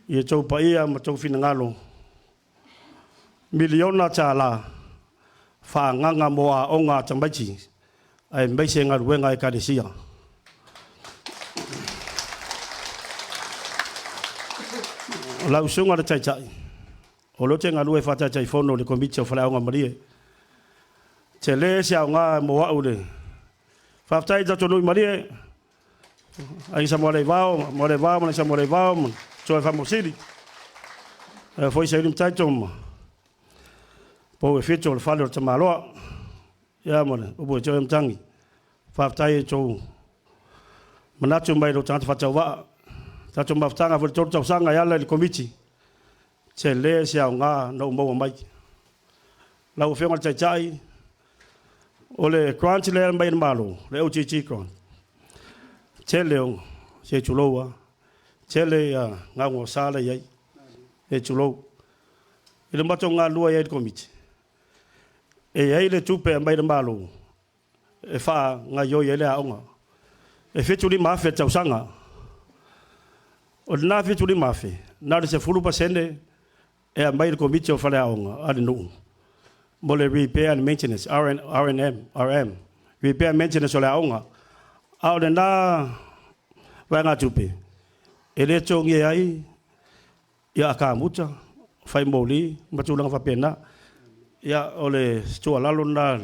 I outou paia ma outou finagalo, miliona tala faaagaga mo aoga a tamaiti aemaise galuega a Ekalesia. O lau Susuga i le Taitai, o lea ou te galue faa-Taitaifono i le Komiti o Faleaoga Malie. Tele se aoga mo au le faafetai i le tatou nuu i Malie, Aiga Samoaleivao, Moaleivao ma le Samoaleivao ma Toe Faamausili. Ae foi Saili ma Taito ma pou e fitu o le fale o le Tamaloa. Ia ma le upu e toe matagi. Faafetai i tou manatu mai lou tagata faatauvaa. Tatou mafutaga foi le 3 tausaga e ala i le Komiti. Tele se aoga na ou maua mai. Lau Afioga i le Taitai, o le grant lea mai le Malo, le OGG grant, tele o se tulou a, tele ia gaugausa la i ai, e tulou. I le matou galulue ai i le Komiti, e i ai le tupe e aumai le Malo e faagaioi ai le aoga. E $75,000 le tausaga. O lena $75,000, na o le 10% e aumai le Komiti o Faleaoga a le nuu mo le repair and maintenance, R&M, RM, repair and maintenance o le aoga. A o lena vaegatupe, e le togia ai ia akamuta, fai moli ma tulaga faapena. Ia, o le tuualalo lena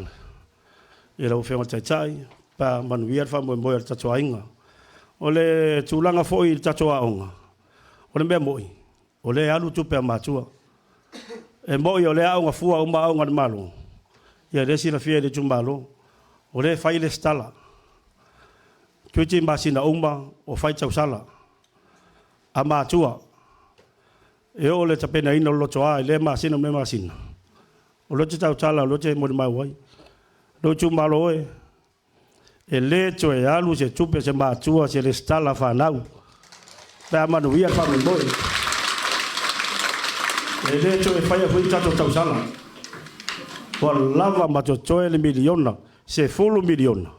i lau Afioga i le Taitai, pa manuia le faamoemoe o le tatou aiga. O le tulaga foi i le tatou aoga, o le mea moni, o lea e alu tupe a matua. E moni o lea e aoga fua uma aoga a le Malo, ia lea e silafia e le itumalo, o lea e fai le lesitala. Toeitiiti masina uma o fai tausala a matua. E oo i le tapenaina o le lotoa i lea masina ma lea masina, o lea ou te tautala, o lea ou te molimau ai. Lou itumalo e, e le toe alu se tupe a se matua se lesitala fanau pe a manuia le faamoemoe. E le toe faia foi tatou tausala. Ua lava ma totoe le miliona, $10 miliona.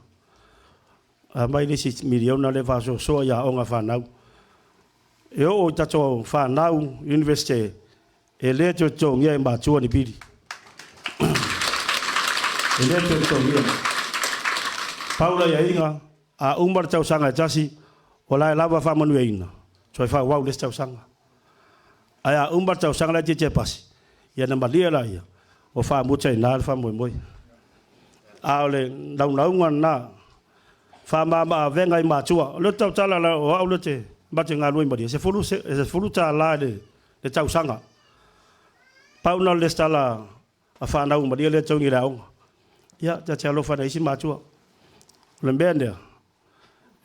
Aumai le isi miliona lea faasoasoa i aoga fanau. E oo i tatou fanau Universite, e le toe totogia e matua ni pili. E le toe totogia. Pau le aiaiga, a uma le tausaga e tasi, o la e lava faamanuiaina, toe faaauau le isi tausaga. Ae a uma le tausaga laitiiti e pasi, ia ona malie laia, ua faamuta i ina le faamoemoe. A o le naunauga lena, faamama-avega i matua. O lea ou te tautala, o au lea te matou te galulue i Malie, e $10 i le tausaga. Pau lena o le lesitala a fanau i Malie lea e togi i le aoga. Ia, ta te alofa i nai isi matua. O le mea lea,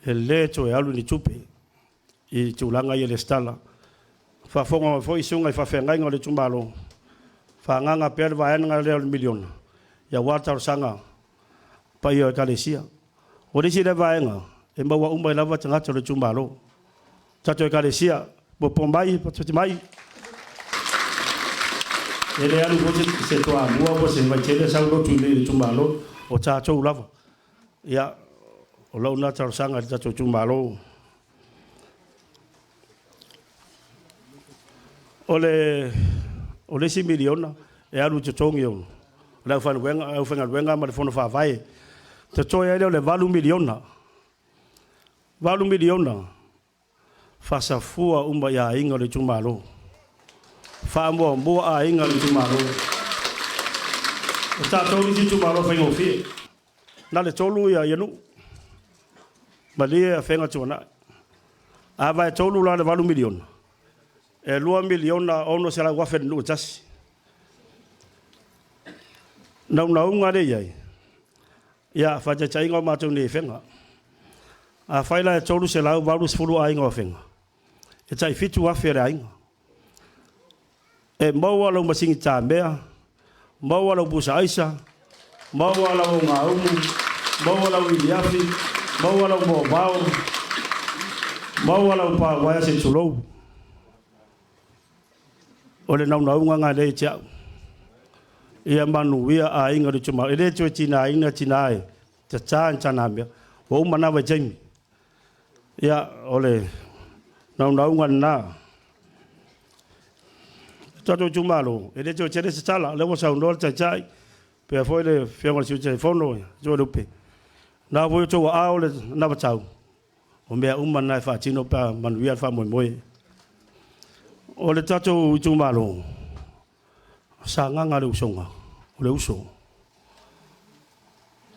e le toe alu ni tupe i tulaga ia lesitala. Faafofoga mai foi susuga i faafeagaiga o le itumalo, faaagaaga pea le vaega lea o le miliona, aua le talosaga paia o Ekalesia. O le isi lea vaega e maua uma ai lava tagata o le itumalo. Tatou Ekalesia, popo mai, patupatu mai. E le alu foi se Toamua po o se Vaitele sau lotu i le itumalo, o tatou lava. Ia, o lau lena talosaga i le tatou itumalo. O le isi miliona e alu i totogi o le aufaigaluega ma le fono faavae. Totoe ai lea o le $8 miliona. $8 miliona faasafua uma i aiga o le itumalo. Faamuamua aiga o le itumalo. O tatou le isi itumalo faigofie. Na o le 3 ia nuu. Malie, Afega, Tuanai. A vae 3 la le $8 miliona, e $2,600,000 le nuu e tasi. Naunauga lea i ai, ia faataitaiga o matou nei i Afega. Afai la e 380 aiga o Afega, e tai $7,000 a le aiga. E maua lau masini tamea, maua lau pusa aisa, maua lau ogaumu, maua lau iliafi, maua lau moavao, maua lau pauaea se tulou. O le naunauga lena lea ia te au. Ia manuia aiga o le itumalo. E le toe tigaina tina e tata ni tanamea. Ua uma na vaitaimi. Ia, o le naunauga lena. Tatou itumalo, e le toe tele se tala, o lea ua saunoa le Taitai, faapea foi le Afioga i le Sui Taitaifono Toelupe, o lena foi ua outou aao le anavatau, o mea uma na e faatino pe a manuia le faamoemoe. O le tatou itumalo, Sagaga le Usoga, o le uso.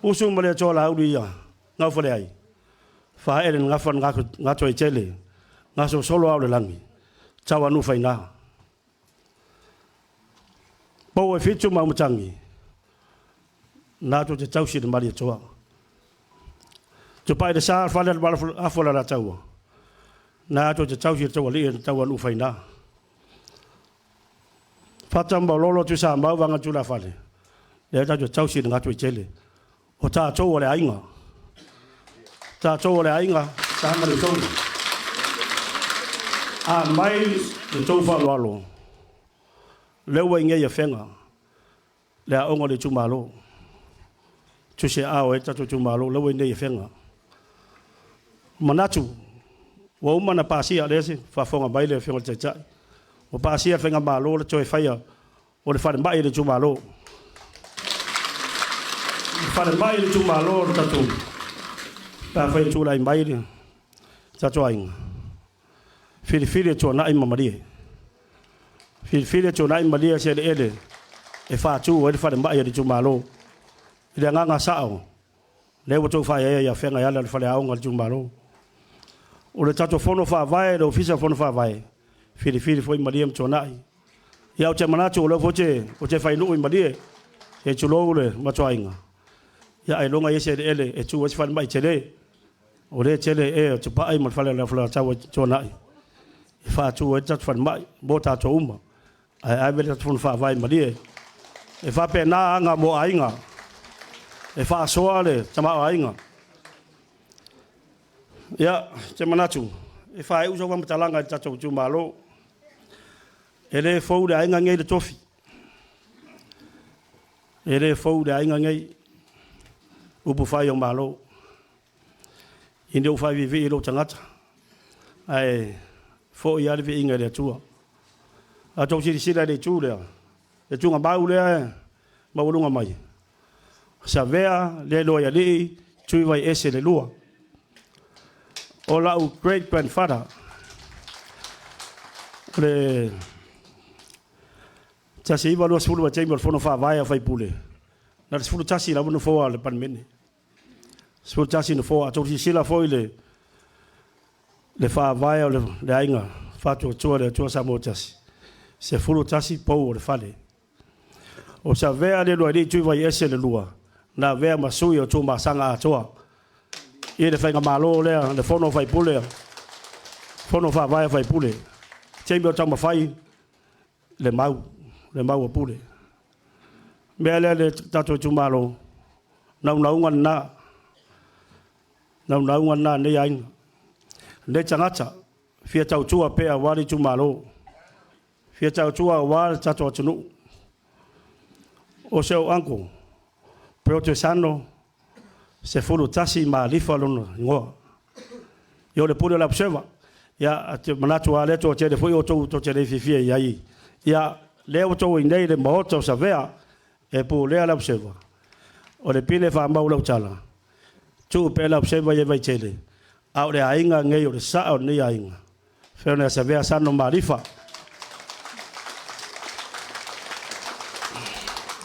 Usu ma le Atoa Laauli ia Gaufaleai, faaee le gafa na Gatoaitele, gasolosolo ao o le lagi, tauanuu faina. Pou e fitu ma Aumatagi, na tou te tausi i le Malietoa. Tupai le sa fale afu o le Alataua, na tou te tausi i le Taualii le tauanuu faina. Fata ma Malolo Tuisamau Vaga Tulafale, lea tatou te tausi i le Gatoaitele. O tatou o le aiga. Tatou o le aiga, sa ma le tou. A mai le tou faaaloalo, lea ua i inei i Afega le aoga o le itumalo. Tusiaao ai le tatou itumalo, lea ua i inei i Afega. Manatu, ua uma ona pasia, lea e faafofoga mai le Afioga i le Taitai, ua pasia e le Faigamalo le toe faia o le falemai i le itumalo. Le falemai i le itumalo o le tatou, pe afai e tulai mai le tatou aiga, filifili e Tuanai ma Malie. Filifili e Tuanai ma Malie se eleele e faatu ai le falemai a le itumalo. I le agaga sao, lea ua outou faaeaea i Afega e ala i le faleaoga a le itumalo. O le tatou Fono Faavae, le Ofisa o Fono Faavae, filifili foi Malie ma Tuanai. Ia ou te manatu o lea foi ou te fainuu i Malie, se i tulou le matuaiga, ia ailoga e i ai se eleele e tu ai se falemai tele. O lea e tele ea o Tupai ma le fale o le Alataua i Tuanai e faatu ai le tatou falemai mo tatou uma. Ae ave le tatou Fono Faavae i Malie. E faapena aga mo aiga, e faasoa le tamaoaiga. Ia, ou te manatu, e faaiu sau faamatalaga i le tatou itumalo. E le fou le aiga nei i le tofi. E le fou le aiga nei, upufai o Malo. Ina ua faaviivii lou tagata, ae foi lava le viiga i le Atua. A outou silasila i le itu lea, le tuugamau lea e maualuga mai, Savea le Loialii Tuivaiese le lua. O lau great grandfather, o le 1920 vaitaimi o le Fono Faavae a Faipule, na o le 11 lava nofoa o le Palemene. 11 nofoa. A outou silasila foi i le faavae o le aiga Faatuatua le Atua Samoa Tasi, 11 pou o le fale. O Savea le Lualii Tuivaiese le lua, na avea ma sui o Tuamasaga atoa i le faigamalo lea, le Fono Faipule, Fono Faavae a Faipule. Taimi o taumafai le mau, le mau a Pule. Mea lea le tatou itumalo, naunauga lena, naunauga lena nei aiga. Nei tagata, fia tautua pea aua le itumalo, fia tautua aua le tatou atunuu. O si ou uncle, Peotesano 11 Malifa lona igoa. Ia o le pule o le Observer. Ia, te manatu lava lea toatele foi outou tou te le fiafia i ai. Ia, lea ua outou i inei i le Maota o Savea e pulea le Observer. O le pine faamau lau tala, tuu pea le Observer ia i Vaitele, a o le aiga nei o le sao o lenei aiga, Feona ia Savea Sano Malifa.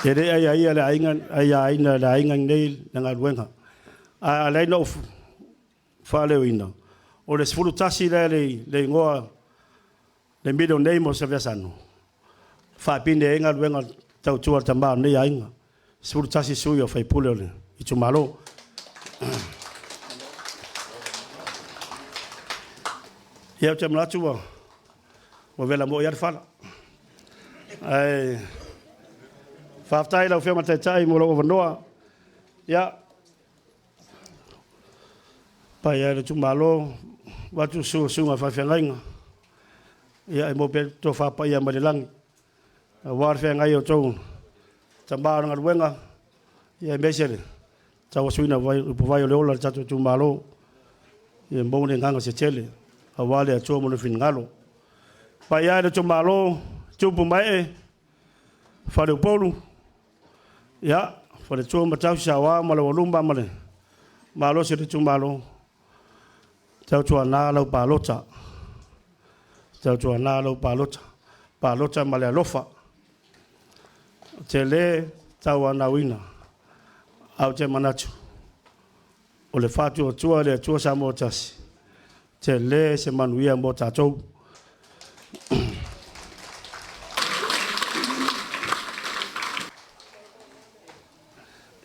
E le aiaia le aiga, aiaina le aiga nei le galuega. Ae ala ai ona ou faaleoina, o le 11 lea le igoa, le middle name o Savea Sano, faapine ai galuega tautua a le tama o lenei aiga. 11 sui o faipule o le itumalo. Ia, ou te manatu ua vela moi lava le fala. Ae faafetai i lau Afioga i le Taitai mo lou avanoa. Ia, paia e le itumalo, vaeatu le susu o susuga i faafeagaiga, ia e maua pea le tofa paia mai le lagi aua le feagai o outou tama o le galuega, ia aemaise le tauasuina o ipuvai o le ola i le tatou itumalo. Ia maua le agaga se tele aua le Atua ma lona finagalo. Paia e le itumalo, Tupu ma Ee, Faleupolu, ia, Faletua ma Tausi Saoa ma le Aualuma ma le malosi o le itumalo, tautuana lau palota. Tautuana lau palota. Palota ma le alofa. Ou te le tauanauina, ae ou te manatu, o le faatuatua i le Atua Samoa tasi, tele se manuia mo tatou.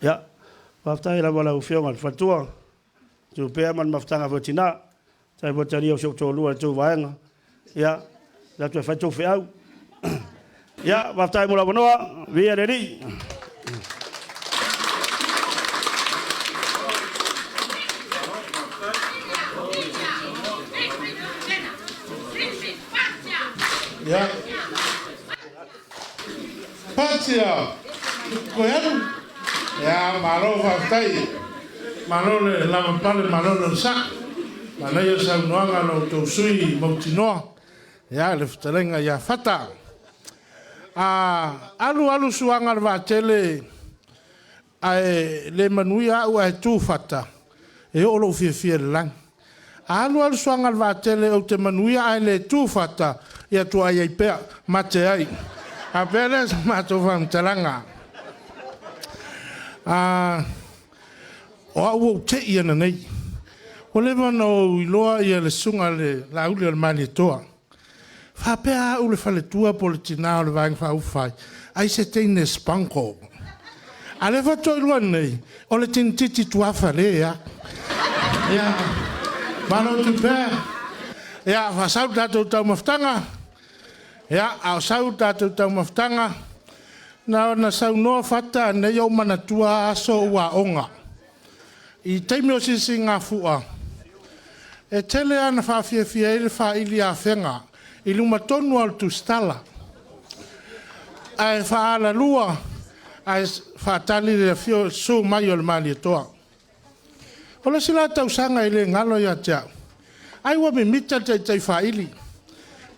Ia, faafetai lava lau Afioga i le Faletua, tu pea ma le mafutaga foi tina. Tai foi talia o si ou toalua i le tou vaega. Ia, le atu e fai tou feau. Ia, faafetai mo le avanoa. Viia le Alii. Ia. Patia. Koe alu. Ia, malo faafetai. Malo le lavapale, malo le onosai. Manaia saunoaga a lo outou sui mautinoa. Ia, le fetalaiga ia Fata. A alu alu suaga o le vaatele ae le manuia au ae tu Fata, e oo lou fiafia i le lagi. A alu alu suaga o le vaatele ou te manuia ae le tu Fata, ia tuuai ai pea, mate ai. Faapea lea sa matou faamatalaga. A, o au ua ou tei ananei. Ua leva ona ou iloa ia le susuga i le Laauli o le Malietoa. Faapea au le faletua po o le tina o le Vaega Faaupufai, ai se teine spanko. A lea faatoa iloa nei, o le tinititi tuafale lava. Ia, malo atu pea. Ia, faasau le tatou taumafataga. Ia, a o sau le tatou taumafataga, na ona saunoa Fata nei ou manatua aso ou aoga. I taimi o Sisigafua, e tele lava ina faafiafia ai le faili afega i luma tonu lava o le tusitala. Ae faaalalua, ae faatali le afio susu mai o le Malietoa. O le isi la tausaga e le galo ia te au, ai ua mimita le taitai faili.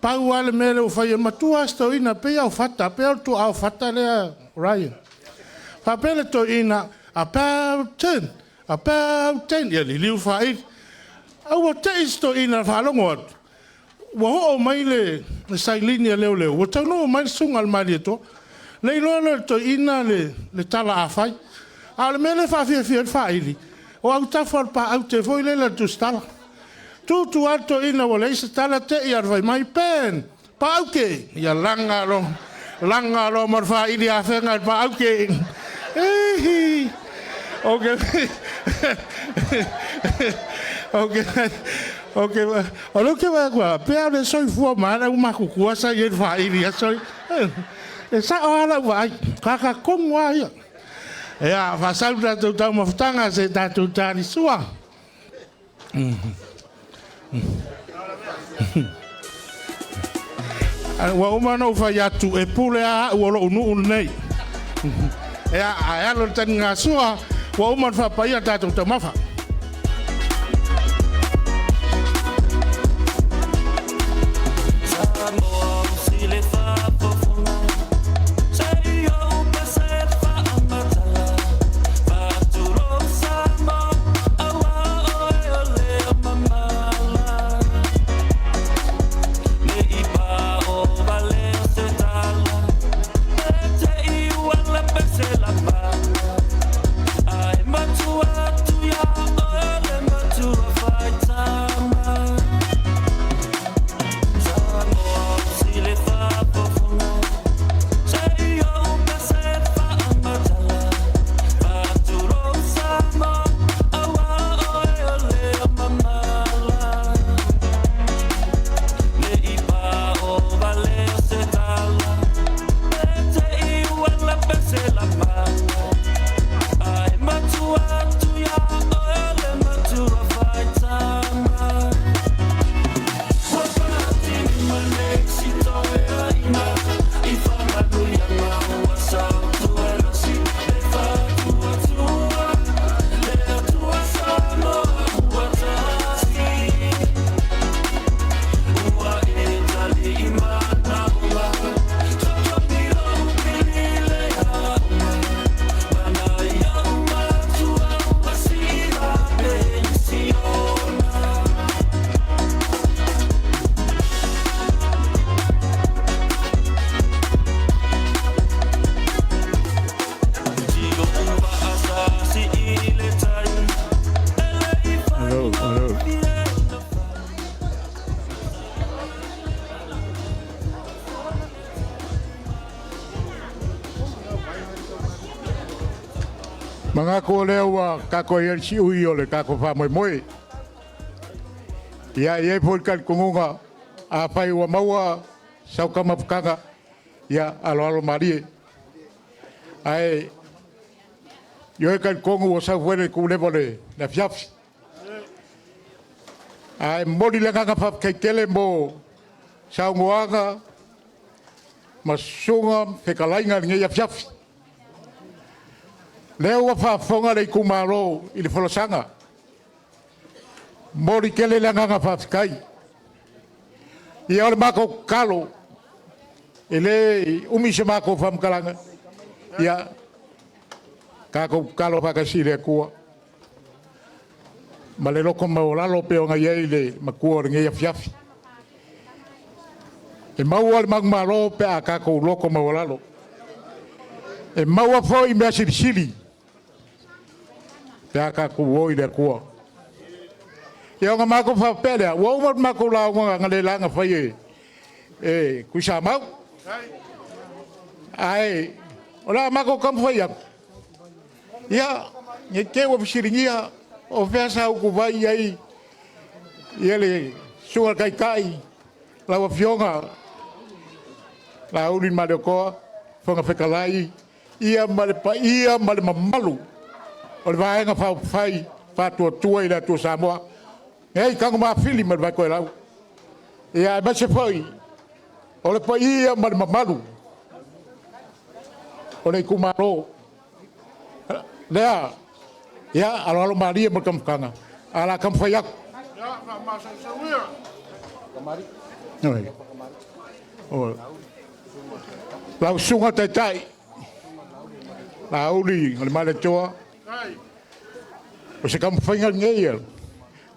Pau lava le mea lea ua fai, e matua lava si toeaina, pei lava o Fata, pei lava o le tuaa o Fata lea Ryan. Faapea le toeaina, about turn, about turn, ia liliu le faili. A ua te i si toeaina na faalogo atu, ua oo mai le sailini a leoleo, ua taunuu mai le susuga i le Malietoa. Le iloa lea e le toeaina le tala a fai. A o le mea lea e faafiafia ai le faili, o autafa o le paaute foi lele a le tusitala. Tu tu lava le toeaina ua leai se tala, te i lava ina fai mai, Ben, paaute! Ia laga loa, laga loa ma le faili afega i le paaute. Ihi! Ok, ok, ok, o lea ou te vaai atu lava, pe a o le soifua ma ala matutua sa i ai le faili i aso ia. E sao lava lau vaai, tagata tonu lava ia. Ia, faasau le tatou taumafataga se i tatou talisua. Ua uma ona ou fai atu, e pule lava au o lou nuu lenei. Ia, ae alo i le taligasua, ua uma ona faapaia tatou taumafa. Manatu o lea ua tatou i ai i le siui o le tatou faamoemoe. Ia, e i ai foi le talitonuga, afai ua maua sau taumafataga, ia aloalo malie. Ae ioe talitonu ua sau foi le ituleva o le afiafi. Ae momoli le agaga faafetai tele mo saunoaga ma susuga ma fetalaiga i lenei afiafi. O lea ua faafofoga le itumalo i le folasaga, momoli tele le agaga faafetai. Ia o le matou tatalo, e le umi se matou faamatalaga, ia tatou tatalo faatasi i le Atua ma le loto maualalo pei ona i ai le matua o lenei afiafi. E maua le manumalo pe a tatou loto maualalo. E maua foi mea silisili pe a tatou o i le Atua. Ia ona matou faapea lea, ua uma le matou lauga analeila na fai e Tuisamau. Ae o le a matou taumafai atu, ia, ne i te i ua fesiligia o fea sa utuvai i ai le Susuga i le Taitai, lau Afioga Laauli Malietoa, Fofoga Fetalai, ia ma le paia ma le mamalu o le Vaega Faaupufai Faatuatua i le Atua Samoa. Nei Tagomafili ma le Vaitoelau, ia aemaise foi o le paia ma le mamalu o le itumalo lea, ia aloalo malie ma le taumafataga, ae o le a taumafai atu. Lau Susuga i le Taitai, Laauli Malietoa, o se taumafaiga lenei a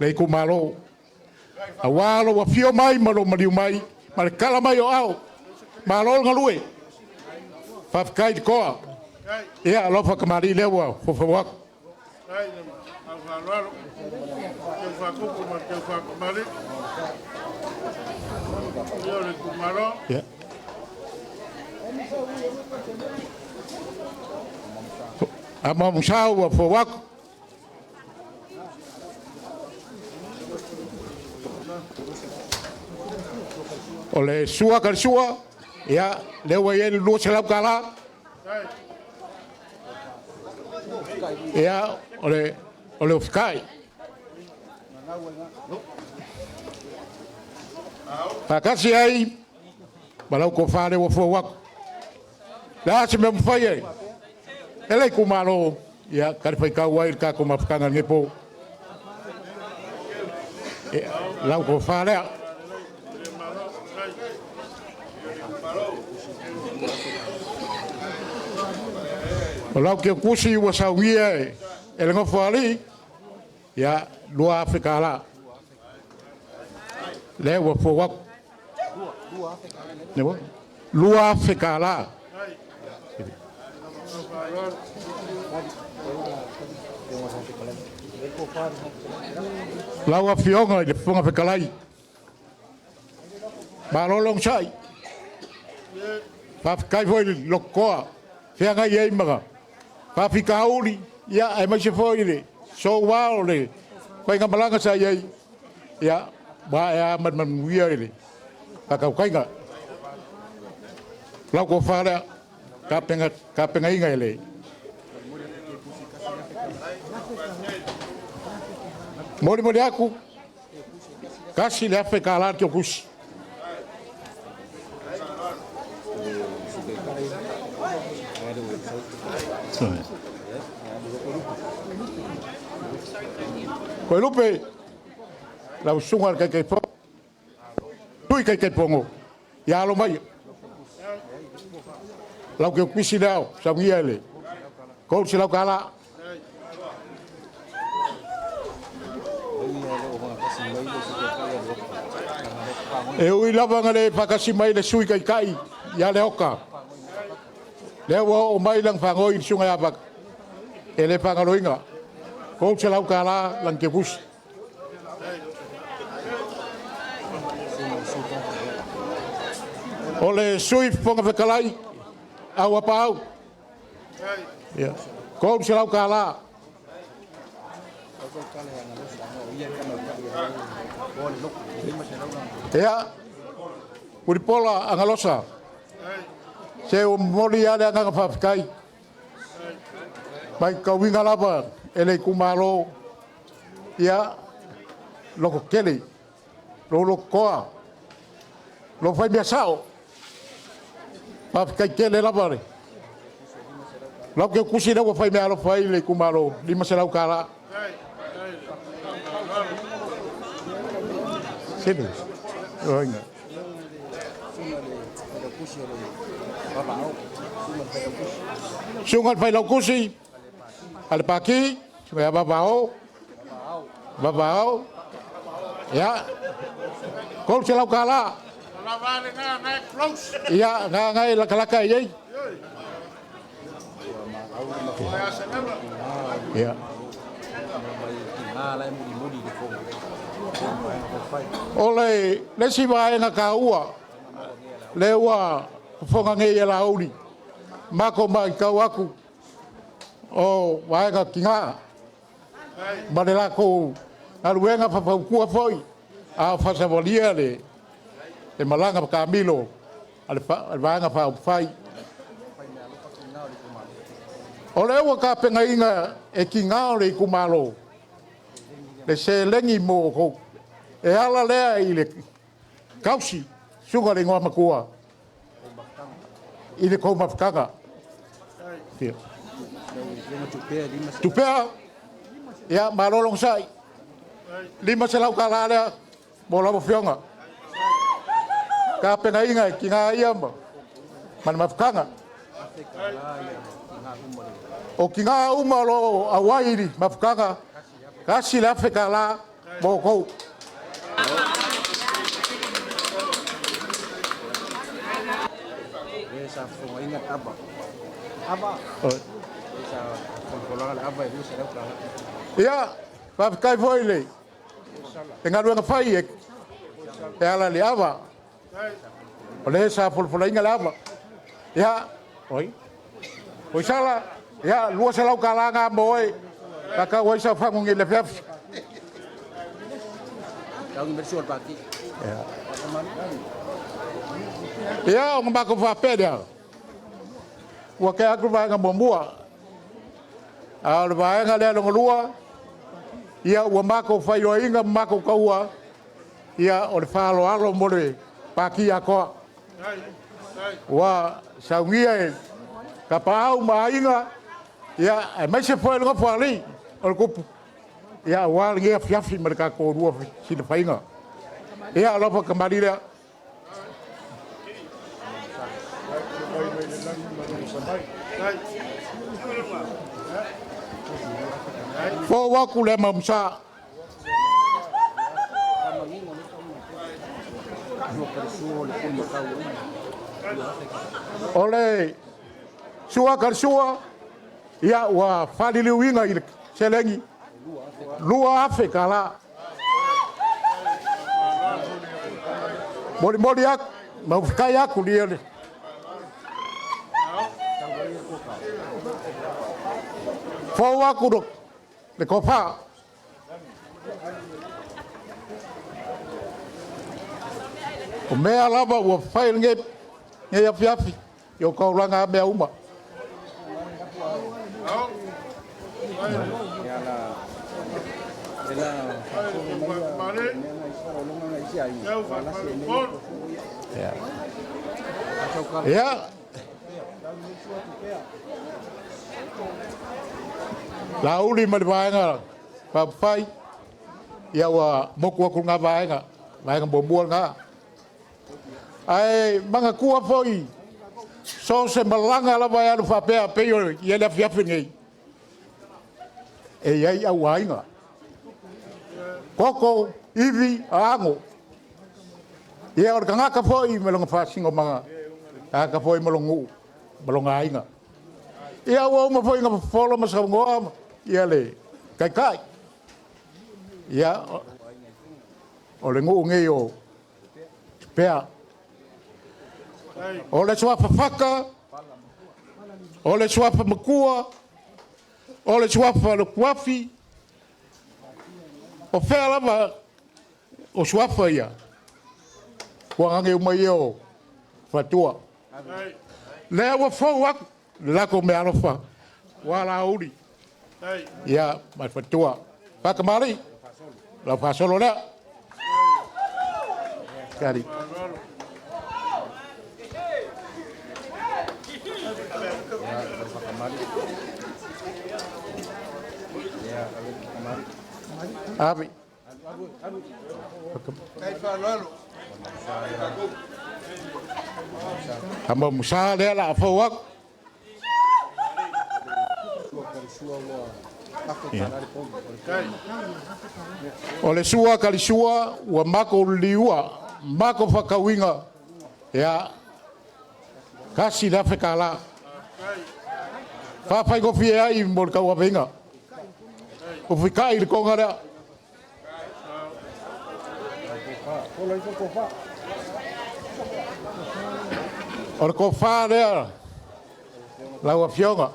le itumalo, aua lou afio mai ma lou maliu mai ma le tala mai o au, malo le galue, faafetai le toa. Ia alofa tamalii lea ua foufou atu. Ia. Amuamu ua fou atu. O le sua ka le sua, ia, lea ua i ai le $200. Ia, o le ofikai. Faatasi ai ma lau tofa lea ua fou atu. Le a se mea mafai ai? E le itumalo, ia, talifuaitau ai le tatou mafutaga i lenei po. Ia, lau tofa lea. O lau teutusi ua saunia e le nofoalii, ia, $2,000. Lea ua fou atu. $2,000. Lau Afioga i le Fofoga Fetalai, malo le onosai, faafetai foi i le lototoa, feagai ai ma faafitauli, ia aemaise foi le soua o le faigamalaga sa i ai, ia, ua ae lava ma le manuia i le faatautaiga. Lau tofa lea, tapenaina e le molimoli atu, $1,000 le teutusi. Toelupe, lau susuga i le Taitaifono, Sui Taitaifono, ia alo mai. Lau teutusi lea, saunia e le $300. E ui lava na le faatasi mai le Sui Taitai ia Leota, lea ua oo mai lana faanoi i le susuga ia Vaka, e le faagaloina, $300 lana teutusi. O le Sui Fofoga Fetalai, Auapaau. Ia. $300. Ia, Mulipola Agalosa, se ua momoli lava le agaga faafetai mai tauiga lava e le itumalo, ia, loto tele, lou lototoa, lou fai mea sao. Faafetai tele lava le. Lau te tusi lea ua fai meaalofa ai le itumalo, $500. Sele. Oinga. Suga le Failautusi a le Pati, suga ia Vavao, Vavao, ia, $300. Ia, na na e latalata i ai. Ia. O le isi vaega taua lea ua fofoga nei e Laauli, matou matau atu o vaega tina ma le latou galuega faafautua foi a o faasavalia le malaga taamilo a le Vaega Faaupufai. O lea ua tapenaina e tina o le itumalo le seleni mo outou, e ala lea i le tausi susuga i le Igoamatua i le tou mafutaga. Tupea, ia malo le onosai, $500 lea mo lau Afioga. Tapenaina e tina ia ma le mafutaga. O tina uma o lo o auai i le mafutaga, $1,000 mo outou. Ia, faafetai foi i le galuega fai e ala i le ava. O lea sa folafolaina le ava. Ia, oi, Foisala, ia, $200 na mo oe, faatau ai sau fagu nei i le afiafi. Ia, ona matou faapea lea, ua tea atu le vaega muamua, a o le vaega lea lona lua, ia ua matou faailoaina ma matou taua, ia o le faaaloalo mo le Pati atoa. Ua saunia e Tapaau ma Aiga, ia, aemaise foi o le Nofoalii o le Tupu, ia aua lenei afiafi ma le tatou lua silafaiga. Ia, o lau faatamalii lea. Fou atu le Maumasa. O le sua sua, ia ua faliliuina i le seleni $2,000. Molimoli atu, maufetai atu lia le. Fou atu le tofa. O mea lava ua fai lenei afiafi i o taulaga a mea uma. Ia. Laauli ma le Vaega Faaupufai, ia ua motu atu lena vaega, vaega muamua lena. Ae manatua foi, so o se malaga lava e alu faapea pei o le afiafi nei, e i ai auaiga, koko, ivi, aano. Ia o le tagata foi ma lona faasinomaga, tagata foi ma lona nuu, ma lona aiga. Ia ua uma foi ona fofolo ma saunoa ia le taitai. Ia, o le nuu nei o Tupea. O le suafa fata, o le suafa matua, O le suafa o le Puafi, o fea lava o suafa ia, ua gage uma ia o fatua. Lea ua fou aku le latou meaalofa ua alauli ia ma le faletua. Faatamali, lau faasolo lea. Kari. Ave. Tama Musa lea la fou aku. O le sua kalisua ua mako liua, mako whakauinga, ia, kasi le afe kālā. Whawhai kofie ai mo le kauavenga. O whikai i le konga lea. O le kofā lea, lau afioga,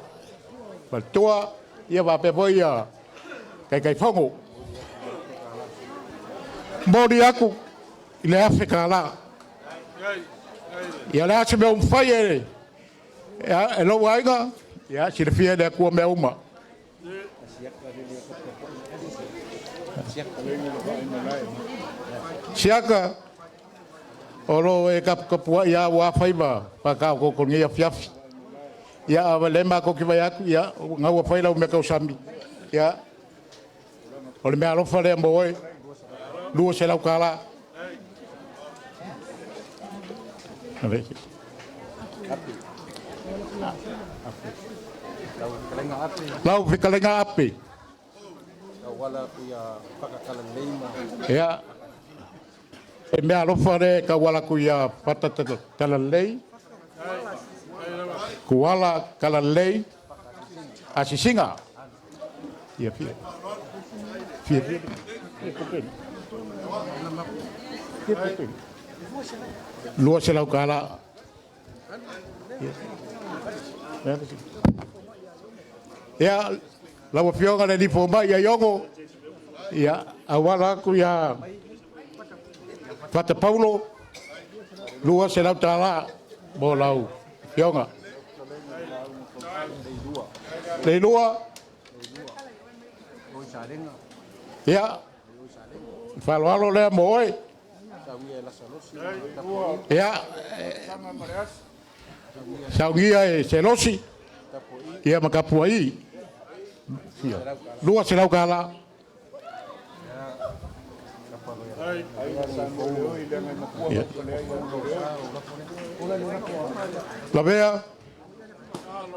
faletua, ia faapea foi ia Taitaifono. Momoli aku i le $1,000. Ia o le a se mea ua mafai e lou aiga, ia silafia e le Atua mea uma. Siaka, o lo o e taputapuai lava ua faiva faataotooto i lenei afiafi. Ia, a o lea matou te vaai atu, ia, o lena ua fai lau meatausami. Ia, o le meaalofa lea mo oe, $200. Lau fetalaiga Ape. Ia, e meaalofa lea e tauala atu ia Fata Talalelei, Tuala Talalelei, Asisiga. Ia fia. Fia fia. $200. Ia, lau Afioga i le Alii Fomai ia Iogo, ia, auala atu ia Fata Paulo, $200 mo lau Afioga. Leilua, ia, faaaloalo lea mo oe. Ia, saunia e Selosi, ia ma Tapuai, $200. Ia. Lavea,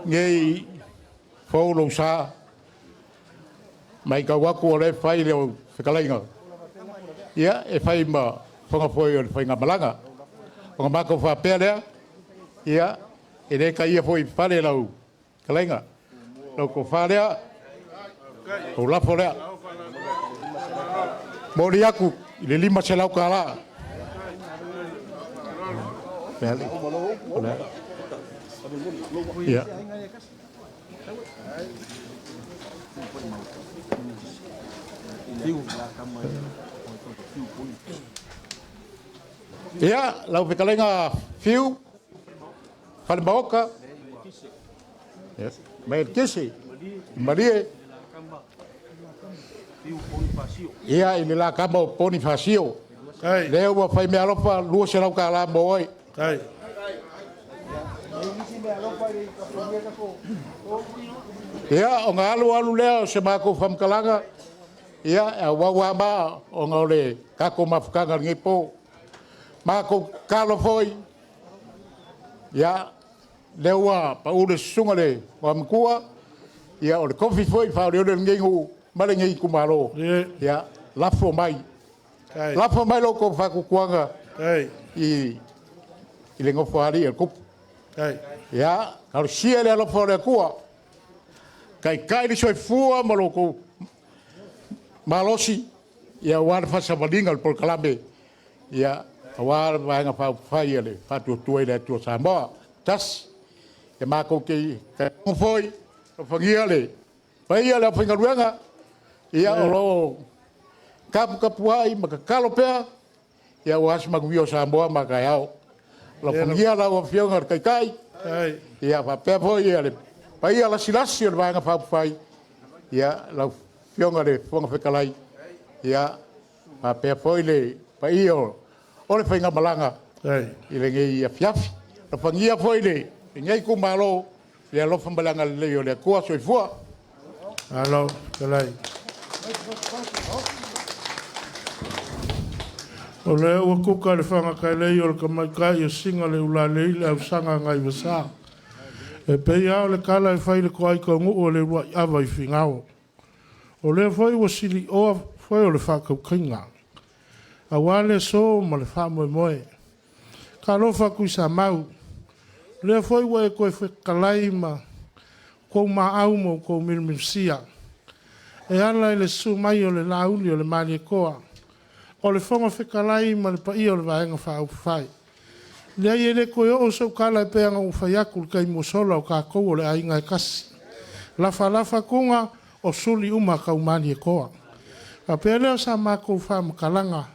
nei fou lou sa, mai tau atu o le fai le o fetalaiga. Ia, e fai ma whangafoe o le whainga malanga. O ngā mākou whapea lea, ia, e le ka ia foi fale lau fetalaiga. Lau tofa lea, lau lafo lea. Moli aku i le $500. Ia. Ia, lau fetalaiga Fiu, Falemaoka, mai le kese, malie. Ia, i le la kama o Ponifasio. Lea ua fai mea alofa $200 mo oe. Ia, o ngā alu alu lea o se mākou whamkalaga. Ia, e au au ma o ngā ole kako mafukanga lenei po. Mākou kalo foi. Ia, lea ua paule susuga le matua. Ia, o le kofi foi whaore ore lenei ngu ma lenei kumalo. Ia, lafo mai. Lafo mai lo kou whakukuanga i le ngofo ali e kupu. Ia, kalo sia le alofa o le Atua. Kai kai le soifua ma lo kou malosi. Ia, ua le whasavalinga o le polokalame. Ia, aua le vaega faaupufai a le Faatuatua i le Atua Samoa. Tasi, ia matou te foi, alofagia le Paia le aufaigaluega, ia o lo o taputapuai ma tatalo pea, ia aua se manuia o Samoa ma a taeao. Alofagia lau Afioga i le Taitai, ia faapea foi le paia lasilasi o le Vaega Faaupufai, ia lau Afioga i le Fofoga Fetalai, ia faapea foi le paia o le faigamalaga i lenei afiafi. Alofagia foi lenei itumalo i le alofa ma le agalelei o le Atua. Soifua. Malo fetalai. O lea ua kuka le fagatailei o le tamaitai o Sina le Ulalei le ausaga nai Vasa. E pei lava o le tala e fai i le toai taunuu o le uluai ava i Finao. O lea foi ua silioa foe o le faatautaiga, aua le aso ma le faamoemoe. Talofa Tuisamau, o lea foi ua e toe fetalai ma tou maau ma outou milamilsia e ala i le susu mai o le Lauli o le Malietoa, o le Fofoga Fetalai ma le paia o le Vaega Faaupufai. E leai e le toe oo sau tala e pei ona ou fai atu i le taimi ua sola, o tatou o le aiga e tasi. Lafa lafa Tuna, o suli uma tau Malietoa. Ona faapea lea o sa matou faamatalaga,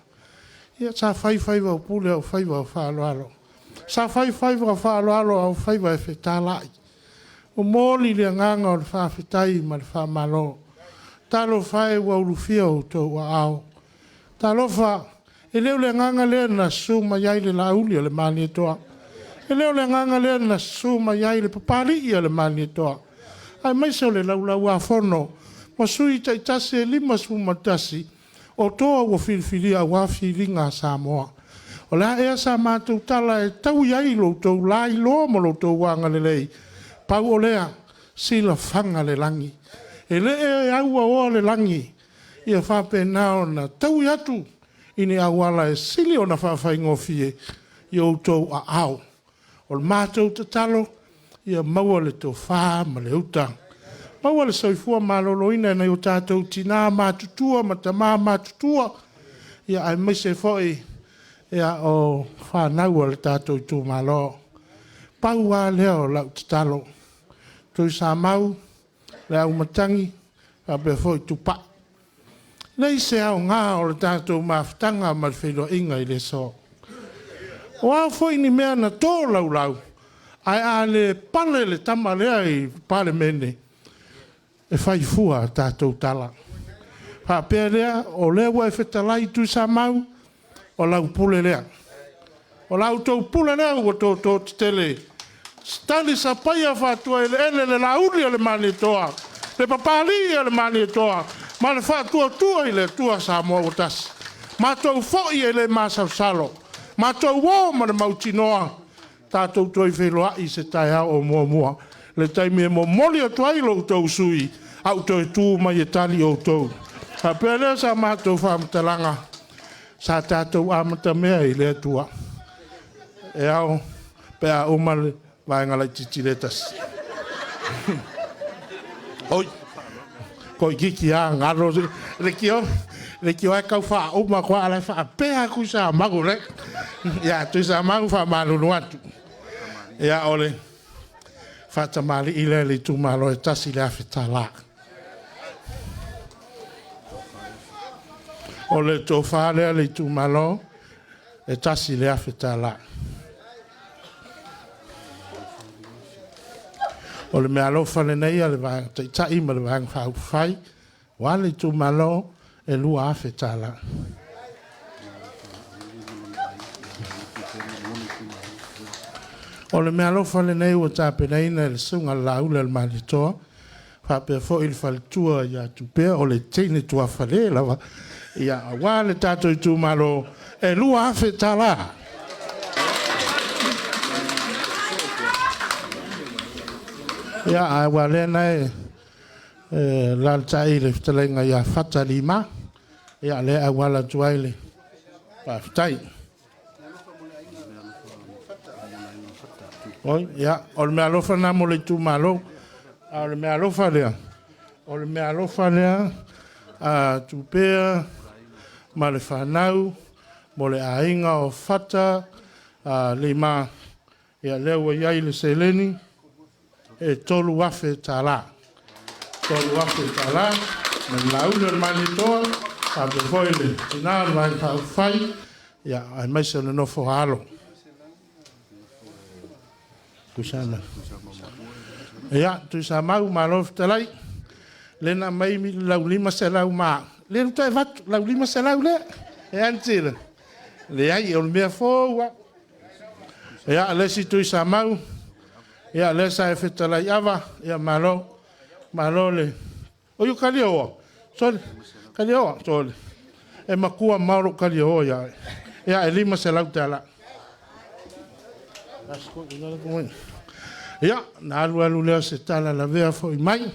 ia sa fai faiva o Pule a o faiva o faaaloalo. Sa fai faiva o faaaloalo a o faiva e fetalai. Momoli le agaga o le faafetai ma le faamalo. Talofa e ua ulufia outou aao. Talofa, e le o le agaga lea na susu mai ai le Lauli o le Malietoa. E le o le agaga lea na susu mai ai le Papalii o le Malietoa, aemaise o le Laulau-a-Fono ma sui usufono taitasi e 51 o toa ua filifilia aua filiga a Samoa. O le a ea sa matou tala e taui ai lo outou lailoa ma lo outou agalelei? Pau o lea, silafaga le lagi. E le auaoa le lagi, ia faapena ona taui atu i ni auala e sili ona faafaigofie i outou aao. O le matou tatalo, ia maua le tofa ma le uta, maua le soifua maloloina i nai o tatou tina matutua ma tama matutua, aemaise foi o fanau a le tatou itumalo. Pau lava lea o lau tatalo, Tuisamau, le Auimatagi faapea foi Tupai. E leai se aoga o le tatou mafutaga ma le feiloaiga i le aso. O a foi ni mea na tolaulau, ae a le pale le tama lea i le Palemene, e fai fua a tatou tala. Faapea lea, o lea ua e fetalai Tuisamau, o lau pule lea. O la outou pule lea ua toto tetele, talisapaia faatuaeleele le Lauli o le Malietoa, le Papalii o le Malietoa ma le Faatuatua i le Atua Samoa ua Tasi. Matou foi e le masalosalo, matou o ma le mautinoa, tatou toe feiloai i se taeao o muamua, le taimi e momoli atu ai lo outou sui usufono, ae ou toe tu mai e tali outou. Faapea lea o sa matou faamatalaga, sa tatou amatamea i le Atua. E ao pe a uma le vaega laitiiti lea e tasi. Oi, toeitiiti lava galo, leitioa e tau faauma atu lava, a o la e faapea lava Tuisamau. Ia Tuisamau, faamalulu atu. Ia, o le faatamalii lea i le itumalo e $1,000. O le tofa lea le itumalo, e $1,000. O le meaalofa lenei a le Vaega Taitai ma le Vaega Faaupufai, aua le itumalo, e $2,000. O le meaalofa lenei ua tapenaina e le Susuga i le Lauli o le Malietoa, faapea foi le faletua ia Tupea, o le teine tuafale lava, ia, aua le tatou itumalo, e $2,000. Ia, ae ua lea na e alaalatai le fetalaiga ia Fata Lima, ia lea e auala atu ai le faafetai. Oi, ia, o le meaalofa lena mo le itumalo. A o le meaalofa lea, o le meaalofa lea a Tupea ma le fanau mo le aiga o Fata Lima, ia lea ua i ai le seleni e $3,000. $3,000 ma le Laauli o le Malietoa, faapea foi le Tina o le Vaega Faaupufai, ia, aemaise o le nofo a alo. Tuisamau. Ia, Tuisamau, malo fetalai. Lea na aumai lau 500 ma... Lea ua toe avatu lau 500 lea. E a le Leai, o le mea fou lava. Ia, le isi Tuisamau, ia lea sa e fetalai Ava, ia malo. Malo le... Oi, o Kaliaoa, sole, Kaliaoa, sole. E matua mao lou Kaliaoa ia oe. Ia, e $500. Ia, na alu alu lea o se tala lavea foi mai.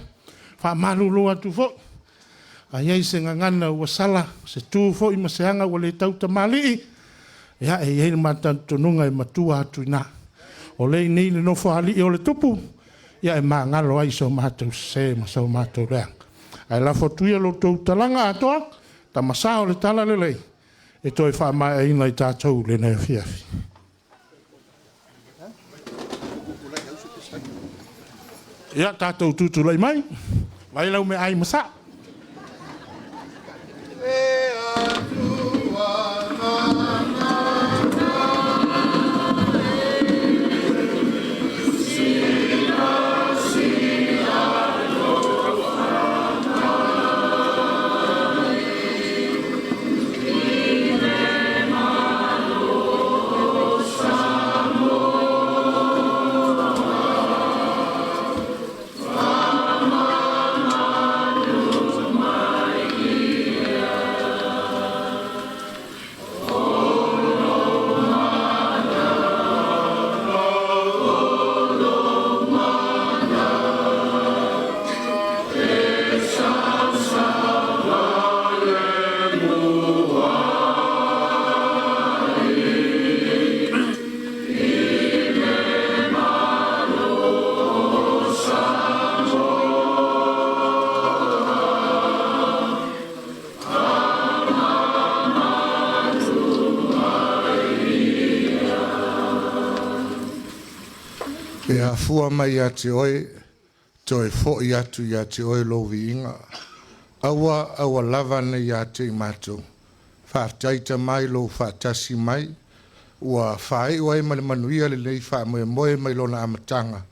Faamalulu atu foi. A i ai se gagana ua sala, se tu foi ma se aga ua le tautamalii, ia, e i ai le ma talitonuga e matua atu i ina. O lea e i inei le Nofoalii o le Tupu, ia e magalo ai so matou sese ma so matou leaga. Ae lafo atu ia lo outou talaga atoa, tama sa o le Talalelei, e toe faamaeaina i tatou lenei afiafi. Ia, tatou tutulai mai, vai lau meaai ma saa. E afua mai ia te Oe, toe foi atu ia te Oe lou viiga. Aua, aua lava ne i ia te i matou. Faafetai Tama i lou faatasi mai, ua faaiu ai ma le manuia lenei faamoemoe mai lona amataga.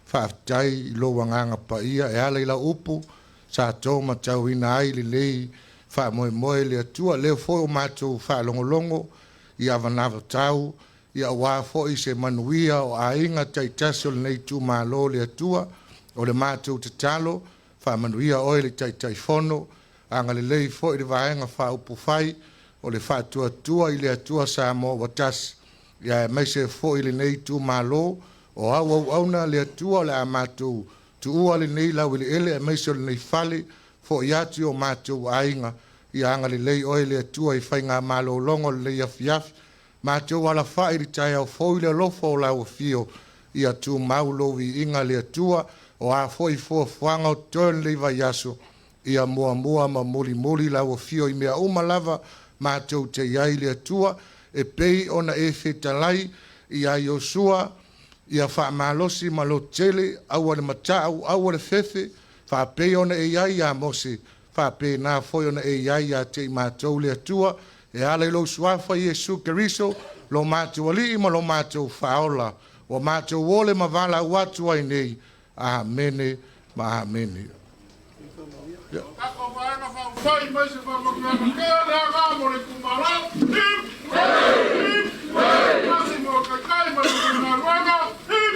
Faafetai i lou Agaga Paia e ala i lau upu sa to matauina ai lenei faamoemoe le Atua. Lea foi ua matou faalogologo i avanavatau ia aua foi se manuia o aiga taitasi o lenei itumalo le Atua. O le matou tatalo, faamanuia oe i le Taitaifono, agalelei foi i le Vaega Faaupufai o le Faatuatua i le Atua Samoa ua Tasi, ia aemaise foi lenei itumalo o au auauna le Atua o le a matou tuua lenei laueleele aemaise o lenei fale, foi atu i o matou aiga, ia agalelei oe le Atua i faigamalologa o lenei afiafi. Matou alafai i le taeao fou i le alofa o lau afio, ia tumau lou viiga le Atua, o a foi fuafuaga o totoe o lenei vaiaso, ia muamua ma mulimuli lau afio i mea uma lava matou te i ai le Atua, e pei ona e fetalai ia Iosua, ia faamalosi ma lototele, aua le matau, aua le fefe, faapei ona e i ai ia Mose, faapena foi ona e i ai ia te i matou le Atua, e ala i lou suafa Iesu Keriso, lo matou Alii ma lo matou Faaola, ua matou ole ma valaau atu ai nei. Amene ma amene. Tatou Vaega Faaupufai mai se faamanuiaga tele aga mo le itumalo. Hip! Hip! Tasi mo le Taitai ma le Matagaluega. Hip!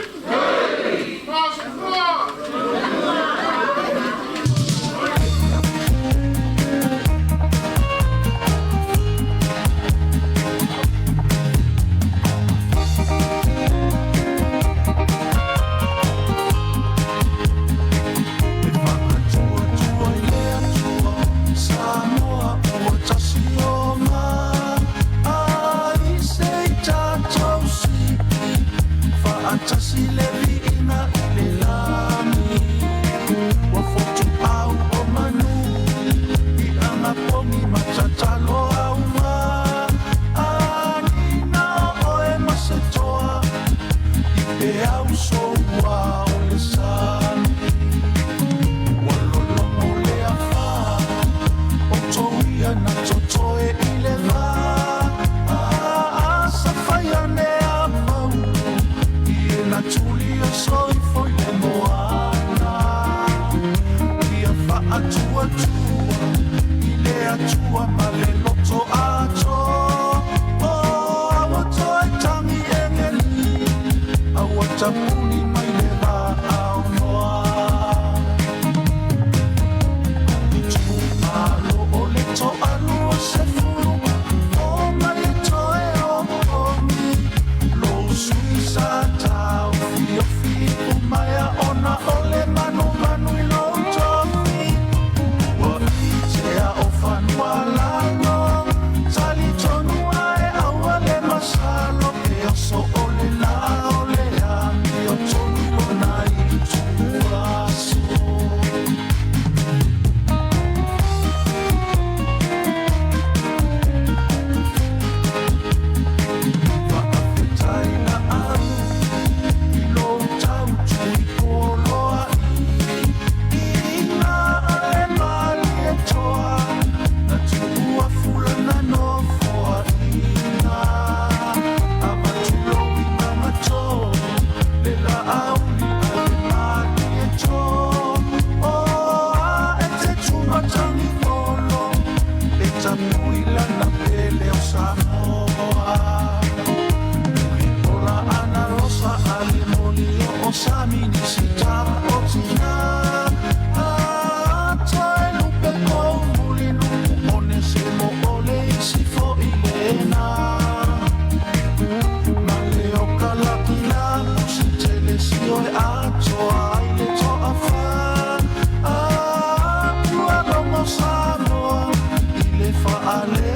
Faasoifua! E faatuatua i le Atua, Samoa ua tasi o matou. totoe i le va Sa ne a pau I e na tuli o soifo i le moana Ia faatuatua I le atua ma le loto ato O aua toe tangi engeli Aua tapuni mai le va au noa Malo o le toalu o se fulu O mai e toe o pogi Lo sui sa tau fiofi Umaea ona o le manu manu i lou tofi Ua itea o fanua lalo Tali tonu ae aua le masalo Ke oso o le la o le amio tonu lona i tuaso. Faafetai la au i lou tau tuipoloa Ina ale malie toa Na tuua fulana nofoaina Avatulou i magato Le la auli ale malie to O a e te tumatangi olo E tapui lana pele o Samoa. Ola ana rosa ale moli o sami ni sita o tina Atoe lupe o muli nuku one se mo ole isi fo i lena Male o kalakila musi tele si o e atoa ai le toa fa A ua lomo Samoa i le whaale.